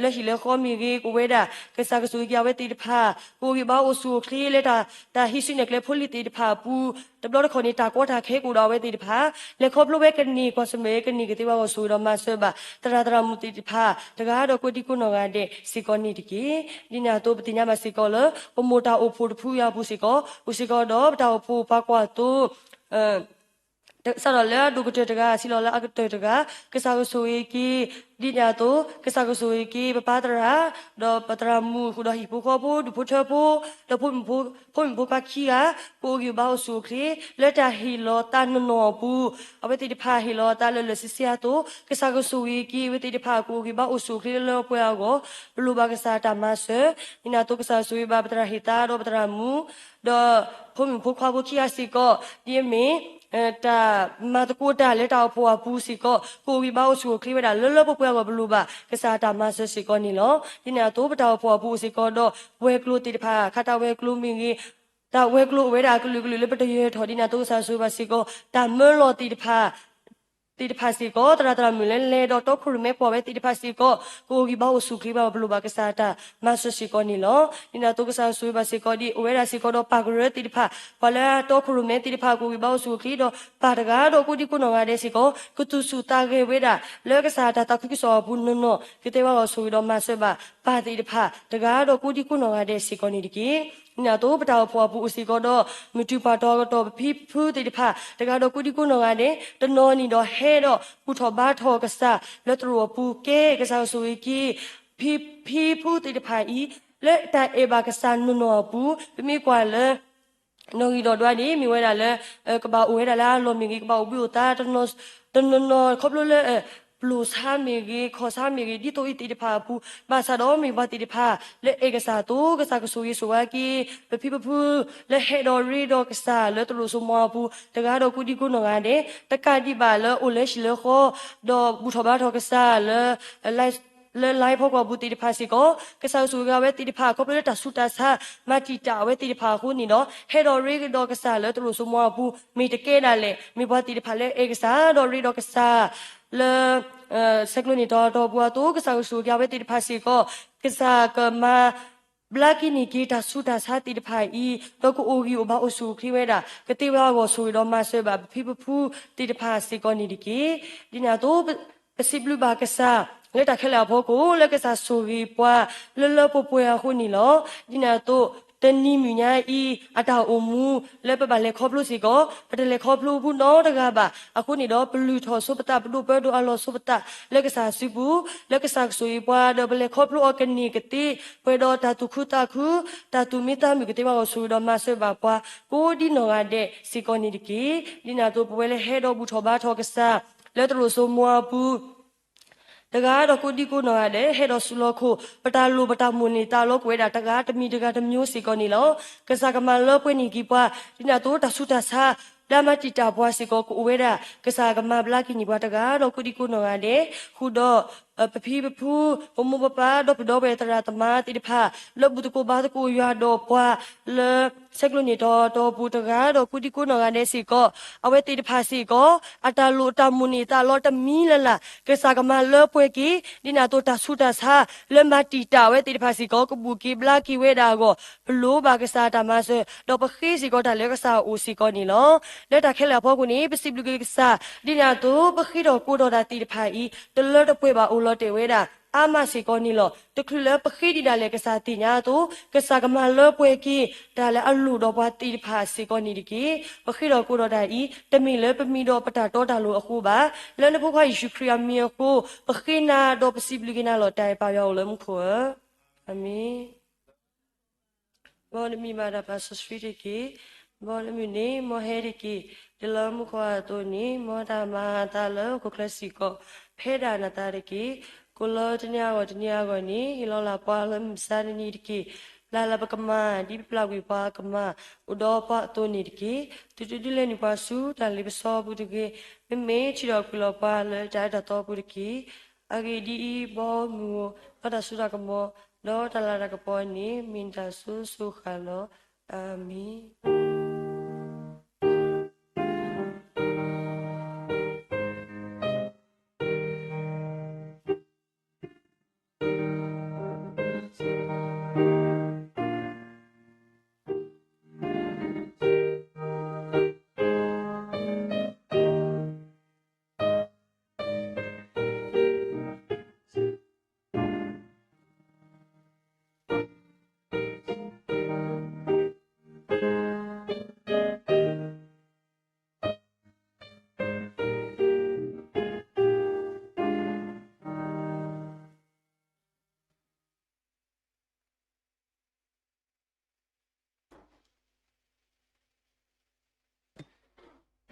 လၢဟံၣ်လၢဃီမ့ၢ်ဂ့ၤ ကအိၣ်ဝဲဒၣ် ကစၢ်ကဆိၣ်ဂ့ၤက့ၤအဝဲသ့ၣ်တဖၣ် ကအိၣ်ဂံၢ်ဘါအိၣ်ဆူၣ်အိၣ်ချ့လၢ တၢ်ဟံးစုနဲၣ်ကျဲဖိလံၤသ့ၣ်တဖၣ်အပူၤ တဘျီတခီၣ်န့ၣ် တၢ်ကီတၢ်ခဲကအိၣ်ဒီးအဝဲသ့ၣ်တဖၣ် လဲၤခီဖျိဝဲကန့ၢ်ကွၢ်ဆၢၣ်မဲာ်ကန့ၢ်ကသ့ဝဲအဂီၢ်ဆိၣ်ဂ့ၤဒီးမၤစၢၤဘၣ် သရၣ်သရၣ်မုၣ်သ့ၣ်တဖၣ် တဂၤဒီးကိးဒံကိးနီၢ်ဂၤဒဲးစ့ၢ်ကီးန့ၣ်တက့ၢ်. ဒ်န့ၣ်အသိးပသ့ၣ်ညါဘၣ်စ့ၢ်ကီးလၢ ပမိၢ်တၢ်အိၣ်ဖှိၣ်တဖုအံၤအပူၤစ့ၢ်ကီး အိၣ်စ့ၢ်ကီးဒီးပတၢ်အိၣ်ဖှိၣ်ပှၤကွၢ်သိ စးထီၣ်လၢအဒိၣ်ကတၢၢ်တဂၤ စံးလီၤလၢအကတၢၢ်တဂၤ ကစၢ်ကဆိၣ်ဂ့ၤက့ၤ ဒ်န့ၣ်အသိး ကစၢ်ကဆိၣ်ဂ့ၤက့ၤ ပပၢ်သရၣ် ဒီးပသရၣ်မုၣ် ဃုာ်ဒီးဟံၣ်ဖိဃီဖိ ဒူၣ်ဖိထၢဖိ ဒီးဖိမုၣ်ဖိခွါခံဂၤ ကအိၣ်ဂံၢ်ဘါအိၣ်ဆူၣ်အိၣ်ချ့ လၢတၢ်ဟ့ၣ်လီၤသးနီၢ်နီၢ်အပူၤ အဝဲသ့ၣ်တဖၣ်ဟ့ၣ်လီၤသးလၢလၢာ်ဆ့ဆ့အသိး ကစၢ်ကဆိၣ်ဂ့ၤက့ၤအဝဲသ့ၣ်တဖၣ် ကအိၣ်ဂံၢ်ဘါအိၣ်ဆူၣ်အိၣ်ချ့လၢလၢပှဲၤပှဲၤအဂီၢ် ပလိၣ်ဘၣ်ကစၢ်တၢ်မၤစၢၤ ဒ်န့ၣ်အသိး ကစၢ်ကဆိၣ်ဂ့ၤဘၣ်ပသရၣ်ဟ့ၣ်သါဒီးပသရၣ်မုၣ် ဒီးဖိမုၣ်ဖိခွါဖိခံဂၤစ့ၢ်ကီး ဒ်အမ့ၢ် တၢ်မၤသကိးတၢ်လၢတၢ်အိၣ်ဖှိၣ်အပူၤစ့ၢ်ကီး ကအိၣ်ဂံၢ်ဘါအိၣ်ဆူၣ်အိၣ်ချ့ဝဲဒၣ်လၢလၢပှဲၤပှဲၤအဂီၢ် ပလိၣ်ဘၣ်ကစၢ်တၢ်မၤစၢၤစ့ၢ်ကီးန့ၣ်လီၤ. ဒ်န့ၣ်အသိး ပတၢ်အိၣ်ဖှိၣ်အပူၤအိၣ်စ့ၢ်ကီးဒီး ဝဲၤကျိၤသ့ၣ်တဖၣ် ခးတၢ်ဝဲၤကျိၤမ့ၢ်ဂ့ၤ တၢ်ဝဲၤကျိၤအိၣ်ဝဲဒၣ်အကလုာ်ကလုာ်လၢပတယၢၤထီၣ် ဒ်န့ၣ်အသိး ကစၢ်ဆိၣ်ဂ့ၤဘၣ်စ့ၢ်ကီး တၢ်မၢလီၤသ့ၣ်တဖၣ် သ့ၣ်တဖၣ်စ့ၢ်ကီး သရၣ်သရၣ်မုၣ်လၢလဲၤဒီးတီခိၣ်ရိၣ်မဲကွၢ်ဝဲသ့ၣ်တဖၣ်စ့ၢ်ကီး ကအိၣ်ဂံၢ်ဘါအိၣ်ဆူၣ်အိၣ်ချ့ဘၣ် ပလိၣ်ဘၣ်ကစၢ်တၢ်မၤစၢၤစ့ၢ်ကီးန့ၣ်လီၤ. ဒ်န့ၣ်အသိး ကစၢ်ဆိၣ်ဂ့ၤဘၣ်စ့ၢ်ကီး ဒ်အိၣ်ဝဲဒၣ်စ့ၢ်ကီးဒီးပၢ်ကရၢသ့ၣ်တဖၣ် ပှၤလၢတီခိၣ်ရိၣ်မဲသ့ၣ်တဖၣ် ကအိၣ်ဂံၢ်ဘါအိၣ်ဆူၣ်အိၣ်ချ့ဒီး ပၢ်တဂၤဒီးကိးဒံကိးနီၢ်ဂၤဒဲးစ့ၢ်ကီး ကသူၣ်ဆူၣ်သးဂဲၤဝဲဒၣ် လၢကစၢ်တၢ်သးခုကစီၣ်အပူၤနီၢ်နီၢ် ကသ့ဝဲအဂီၢ်ဆိၣ်ဂ့ၤဒီးမၤစၢၤဘၣ် ပၢ်သ့ၣ်တဖၣ် တဂၤဒီးကိးဒံကိးနီၢ်ဂၤဒဲးစ့ၢ်ကီးန့ၣ်တက့ၢ်. ဒ်န့ၣ်အသိး ပတၢ်အိၣ်ဖှိၣ်အပူၤအိၣ်စ့ၢ်ကီးဒီး မုၢ်တူၢ်ပှၢ်တီၤအကတီၢ် ပဖံဖုသ့ၣ်တဖၣ် တဂၤဒီးကိးဒံကိးနီၢ်ဂၤဒဲး တနီၤန့ၣ်ဒီးဟဲဒီးဘူၣ်ထီၣ်ဘါထီၣ်ကစၢ်လၢသရိာ်အပူၤကဲ ကစၢ်ဆိၣ်ဂ့ၤက့ၤ ဖံဖုသ့ၣ်တဖၣ်အံၤ လၢတၢ်အဲၣ်ဘၣ်ကစၢ်နီၢ်နီၢ်အပူၤ ပမ့ၢ်ကွၢ်လၢ နီၣ်ဂံၢ်ဒီးဒွးန့ၣ် မ့ၢ်ဝဲဒၣ်လၢ ကဘၣ်အိၣ်ဝဲဒၣ်လၢအလီၢ်မ့ၢ်ဂ့ၤ ကဘၣ်အိၣ်ဘှံးအိၣ်သါ တနီၤနီၤခီဖျိလၢ ပျိာ်ဆါမ့ၢ်ဂ့ၤ, ခီၣ်ဆါမ့ၢ်ဂ့ၤ, ဒ်သိးအံၤသ့ၣ်တဖၣ်အပူၤ, ဘၣ်ဆၣ်ဒီးမ့ၢ်ပှၤသ့ၣ်တဖၣ်လၢအဲၣ်ကစၢ်အသိး ကစၢ်ကဆိၣ်ဂ့ၤဆိၣ်ဝါက့ၤ ပဖံပဖု လၢဟဲဒီးရ့ဒီးကစၢ်လၢတရိာ်စိမိၤအပူၤ တဂၤဒီးကိးဒံကိးနီၢ်ဂၤဒဲး, တကးဒံးဘၣ်လၢအိၣ်လၢဟံၣ်လၢဃီ ဒီးဘူၣ်ထီၣ်ဘါထီၣ်ကစၢ်လၢ လၢ live ဖီခိၣ်အပူၤသ့ၣ်တဖၣ်စ့ၢ်ကီး, ကစၢ်ကဆိၣ်ဂ့ၤအဝဲသ့ၣ်တဖၣ် ခီဖျိလၢတၢ်ဆူးတၢ်ဆါ မၤတံာ်တာ်အဝဲသ့ၣ်တဖၣ်အဃိန့ၣ်ဒီး ဟဲဒီးရ့ဒီးကစၢ်လၢတရိာ်စိမိၤအပူၤ မ့ၢ်တကဲဒၣ်လဲာ် မ့ၢ်ပှၤသ့ၣ်တဖၣ်လၢအဲၣ်ကစၢ် ဒီးရ့ဒီးကစၢ် လၢ ဆဲးကျိးန့ၢ်တီၤတီၤပူၤအသိး ကစၢ်ကဆိၣ်ဂ့ၤအဝဲသ့ၣ်တဖၣ်စ့ၢ်ကီး, ကစၢ်ကမၤ ဘျါက့ၤန့ၢ်က့ၤတၢ်ဆူးတၢ်ဆါသ့ၣ်တဖၣ်အံၤ, ဒီးကအိၣ်ဂံၢ်အိၣ်ဘါအိၣ်ဆူၣ်အိၣ်ချ့ဝဲဒၣ် ကသ့ဝဲအဂီၢ်ဆိၣ်ဂ့ၤဒီးမၤစၢၤဘၣ် ပဖံပဖုသ့ၣ်တဖၣ်စ့ၢ်ကီးန့ၣ်တက့ၢ်. ဒ်န့ၣ်အသိး ပစံးဘျုးဘၣ်ကစၢ် လၢတၢ်ခဲလၢာ်အဖီခိၣ် လၢကစၢ်ဆိၣ်ဂ့ၤပှၤ လၢလၢပှဲၤပှဲၤအဃိန့ၣ်လီၤ. ဒ်န့ၣ်အသိး တနံၤမုၢ်ညါအံၤ အတၢ်အိၣ်မူ လၢပဘၣ်လဲၤခီဖျိစ့ၢ်ကီး ပတလဲၤခီဖျိဘူးနီတဂၤဘၣ်. အဃိန့ၣ်ဒီး ပလုၢ်ထီၣ်ဆိပသး ပဒိးပၢဒီးအလီၢ်ဆိပသး လၢကစၢ်စုပူၤ လၢကစၢ်ကဆိၣ်ဂ့ၤပှၤ ဒီးပလဲၤခီဖျိအီၤကန့ၢ်ကသ့ ပှဲၤဒီးတၢ်သူၣ်ခုသးခု တၢ်သူၣ်မံသးမုာ်ကသ့ဝဲအဂီၢ် ဆိၣ်ဂ့ၤဒီးမၤစၢၤဘၣ်ပှၤ ကိးဒံနီၢ်ဂၤဒဲးစ့ၢ်ကီးန့ၣ်တက့ၢ်. ဒ်န့ၣ်အသိး ပဝဲလၢဟဲဒီးဘူၣ်ထီၣ်ဘါထီၣ်ကစၢ် လၢတရိာ်စိမိၤအပူၤ တဂၤဒီးကိးဒံကိးနီၢ်ဂၤဒဲး ဟဲဒီးစုလီၢ်ခိၣ် ပတၢ်လိၣ်ပတၢ်မိၣ်န့ၢ်သးလီ ကအိၣ်ဝဲဒၣ်တဂၤတမံၤတဂၤတမျိုးစ့ၢ်ကီးန့ၣ်လီၤ. ကစၢ်ကမၤလၢပှဲၤန့ၢ်က့ၤပှၤ ဒ်န့ၣ်အသိး တၢ်ဆူးတၢ်ဆါ လၢအမၤတံာ်တာ်ပှၤစ့ၢ်ကီး ကအိၣ်ဝဲဒၣ် ကစၢ်ကမၤဘျါက့ၤန့ၢ်ပှၤတဂၤဒီးကိးဒံကိးနီၢ်ဂၤဒဲး ဃုာ်ဒီး ပဖံပဖု ပမိၢ်ပပၢ် ဒီပုၢ်ဒီဝဲၢ်သရၣ်သမါသ့ၣ်တဖၣ် လၢဘူၣ်သကိးဘါသကိးယွၤဒီးပှၤ လၢ ဆဲးကျိးန့ၢ်တီၤတီၤပူၤ တဂၤဒီးကိးဒံကိးနီၢ်ဂၤဒဲးစ့ၢ်ကီး အဝဲသ့ၣ်တဖၣ်စ့ၢ်ကီး အတၢ်လိၣ်တၢ်မိၣ်န့ၢ်သးလီတမံၤလၢ်လၢ် ကစၢ်ကမၤလၢပှဲၤက့ၤ ဒ်န့ၣ်အသိး တၢ်ဆူးတၢ်ဆါ လၢမၤတံာ်တာ်အဝဲသ့ၣ်တဖၣ်စ့ၢ်ကီး ကဘူၣ်က့ၤဘျါက့ၤဝဲဒၣ်အဂီၢ် ပလိၣ်ဘၣ်ကစၢ်တၢ်မၤစၢၤ ဒီးပဃ့စ့ၢ်ကီးတၢ်လၢကစၢ်အအိၣ်စ့ၢ်ကီးန့ၣ်လီၤ. လၢတၢ်ခဲလၢာ်အဖီခိၣ်န့ၣ် ပစံးဘျုးက့ၤကစၢ် ဒ်န့ၣ်အသိး ပဃ့ထီၣ်ကိးထီၣ်တၢ်သ့ၣ်တဖၣ်အံၤ တလၢတပှဲၤဘၣ်အိၣ်လီၤတဲာ်ဝဲဒၣ် အါမးစ့ၢ်ကီးန့ၣ်လီၤ. တချုးလၢပဃ့ဒံးဒၣ်လဲာ် ကစၢ်သ့ၣ်ညါအသိး ကစၢ်ကမၤလၢပှဲၤက့ၤ တၢ်လၢအလိၣ်ဒီးပှၤသ့ၣ်တဖၣ်စ့ၢ်ကီးန့ၣ်တက့ၢ်. ပဃ့ထီၣ်ကိးထီၣ်တၢ်အံၤ တမ့ၢ်လၢပမံၤဒီးပတၢ်တီတၢ်လိၤအဃိဘၣ်. လၢနဖိခွါယ့ၣ်ၡူးခရံာ်အမံၤအဃိ ပဃ့နၤဒီးပစံးဘျုးက့ၤနၤလီၤ. တၢ်အဲၣ်ပၢ်ယွၤအိၣ်လၢမူခိၣ်ဧၢ, အၤမ့ၣ်. မ်နမံၤမၤတၢ်ပာ်စီဆှံတက့ၢ်. မ်နမုၢ်န့ၣ် မ်ဟဲတက့ၢ်. ဒ်လၢမူခိၣ်အသိးန့ၣ် မ်တၢ်မၤအသးလၢဟီၣ်ခိၣ်ချၢစ့ၢ်ကီး, ဖဲဒၣ်နသးတက့ၢ်. ကိးလီၤတနံၤအဂီၢ်တနံၤအဂီၢ်န့ၣ် ဟ့ၣ်လီၤလၢ်ပှၤလၢမုၢ်မဆါတနံၤတက့ၢ်. ပျၢ်လၢပကမၤ ဒ်ပပျၢ်ကွံာ်ပှၤကမၤ အိၣ်ဒီးပှၤအသိးန့ၣ်တက့ၢ်. သုတဒုးလဲန့ၢ်ပှၤဆူတၢ်လ့ပစီပူၤတဂ့ၤ. မ့မ့ၢ်ထံၣ်ဒီးကွံာ်လီၤပှၤလၢတၢ်အၢတၢ်သီပူၤတက့ၢ်. အဂ့ၢ်ဒ်အံၤ, ဘီမုၢ်ဧိၤ, ဒီးတၢ်စိတၢ်ကမီၤ, ဒီးတၢ်လၤတၢ်ကပီၤန့ၣ် မ့ၢ်နတၢ်စိၤစိၤဃၣ်လီၤ. အၤမ့ၣ်.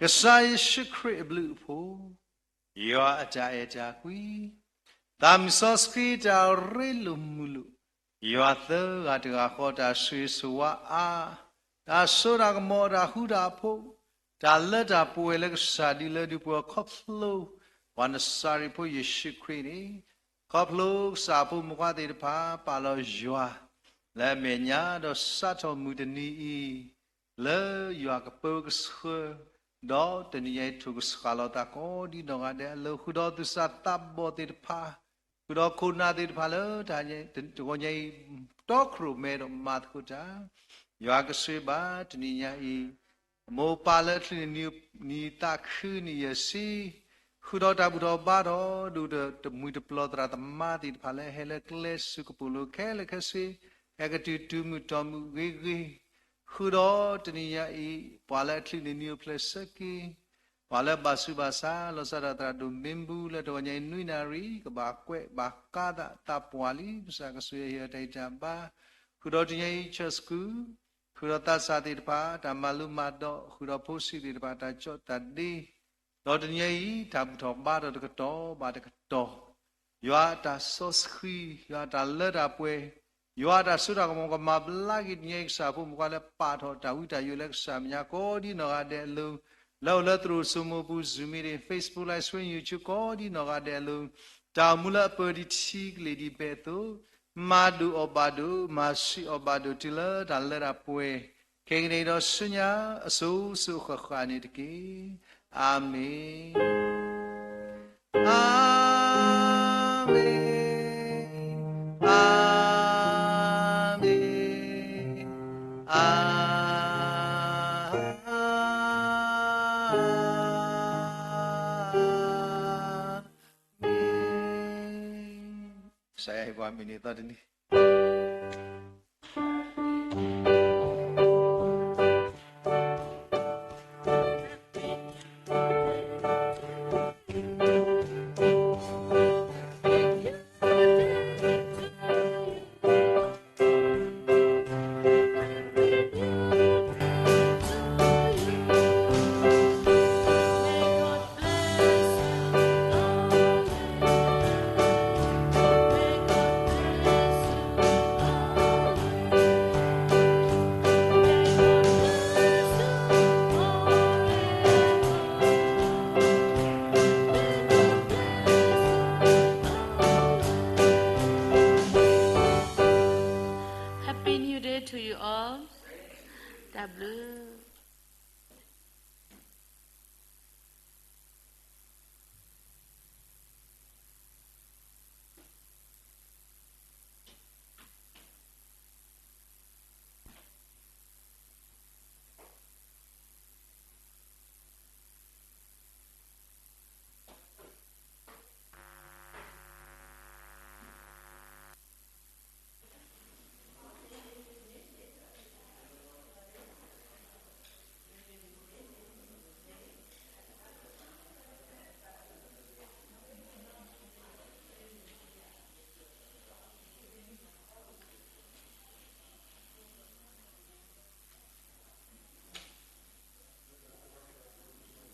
ကစၢ်ယ့ၣ်ၡူးခရံာ်အဘျုးအဖှိၣ်, ယွၤအတၢ်အဲၣ်တၢ်ကွံ, သးမုၢ်စီဆှံတၢ်ရ့လိာ်မုာ်လိာ်, ယွၤသၢဂၤတဂၤဃီတၢ်ဆိၣ်ဂ့ၤဆိၣ်ဝါအါ, တၢ်စိတၢ်ကမီၤတၢ်ဃူတၢ်ဖိး, တၢ်လၢတၢ်ပှဲၤလၢကစၢ်ဒုးလၢဒုးပှဲၤခီဖျိ ပှၤနစၤရ့းဖိယ့ၣ်ၡူးခရံာ်န့ၣ်, ခီဖျိကစၢ်အဖိမုၣ်ခွါသ့ၣ်တဖၣ် ပာ်လီၤယွၤ လၢအမဲာ်ညါ ဒီးစးထီၣ်မုၢ်တနံၤအံၤ လၢယွၤကပၢကဆှၢ, ဒီးတနံၤညါအံၤ ထိၣ်ကစှၤလီၤသးကိးဒ်နီၢ်ဂၤဒဲး အလၢဃုာ်ဒီးသူၣ်စၢ်သးဘီၣ်သ့ၣ်တဖၣ်, ဃုာ်ဒီးခိၣ်နၢ်သ့ၣ်တဖၣ်လၢ တဂီၤညါအံၤ တီခိၣ်ရိၣ်မဲဒီးမၤသကိးတၢ်, ယွၤကဆိၣ်ဂ့ၤဘၣ်တနံၤညါအံၤ မိၢ်ပၢ်လၢအချုးန့ၢ်နံၣ်သးခုနံၣ်ယဲၢ်ဆံ, ဃုာ်ဒီးတၢ်ဘူၣ်ထီၣ်ဘါထီၣ် ဒိၣ်ဒီးတမှံၤတပျီၤသရၣ်သမါသ့ၣ်တဖၣ်လၢဟဲလၢကျဲဆူကပိာ်လိၤခဲလၢာ်ခဲဆ့, ဟဲကတုၤတုၤမုာ်တီၢ်မုာ်ဂ့ၤဂ့ၤ, ဃုာ်ဒီးတနံၤညါအံၤ ပှၤလၢအချုးန့ၢ်နံၣ်အိၣ်ဖျဲၣ်ဆၢက့ၤ, ပှၤလၢအဘၣ်ဆူးဘၣ်ဆါ လီၤစၢ်ဒီးသရၣ်ဒိၣ်မ့ၢ်ဘူလၢတဂီၤညါအံၤနွံနၣ်ရံၣ် ကဘၣ်ကွဲးဘၣ်ကါသးသးပှၢ်လံ, ကစၢ်ကဆိၣ်ဂ့ၤဟ့ၣ်အီၤတၢ်ဂံၢ်တၢ်ဘါ, ဃုာ်ဒီးတနံၤညါအံၤ church school, ဃုာ်ဒီးသးစၢ်သ့ၣ်တဖၣ် တၢ်မၤလိမၤဒိး, ဃုာ်ဒီးဖိဆံးသ့ၣ်တဖၣ် တၢ်ကၠီၣ်တၢ်ဒ့, ဒီးတနံၤအံၤ တၢ်ဘူၣ်ထီၣ်ဘါထီၣ်တကတီၢ်ဘၣ်တကတီၢ်, ယွၤအတၢ်စီဆှံ, ယွၤအတၢ်လၢတၢ်ပှဲၤ, ယွၤအတၢ်စိတၢ်ကမီၤကမၤဘျါက့ၤတနံၤအံၤကစၢ်ဖိမုၣ်ခွါလၢပာ်ထီၣ်တၢ်ဝံတၢ်ယိးလၢကစၢ်မဲာ်ညါကိးဒံနီၢ်ဂၤဒဲးအလိၤ, လၢအိၣ်လၢသရိာ်စိမိၢ်ပူၤ Zoom meeting, Facebook Live Stream, YouTube ကိးဒံနီၢ်ဂၤဒဲးအလိၤ, တၢ်အိၣ်မူလၢအပၢၢ်ဒံးထံကလ့ၢ်ဒံးဘဲအသိး, မၤဒိၣ်အီၣ်ဘၣ်ဒိၣ်, မၤဆံးအီၣ်ဘၣ်ဒိၣ်တုၤလၢတၢ်လၢတၢ်ပှဲၤ, ခဲကနံၣ်အံၤဒီးဆူညါအစိၤစိၤအဃၣ်ဃၣ်န့ၣ်တက့ၢ်. အၤမ့ၣ်, အၤမ့ၣ်, အၤမ့ၣ်, အၤမ့ၣ်. ကစၢ်ယွၤဟ့ၣ်ပှၤမုၢ်နံၤသီတနံၤ,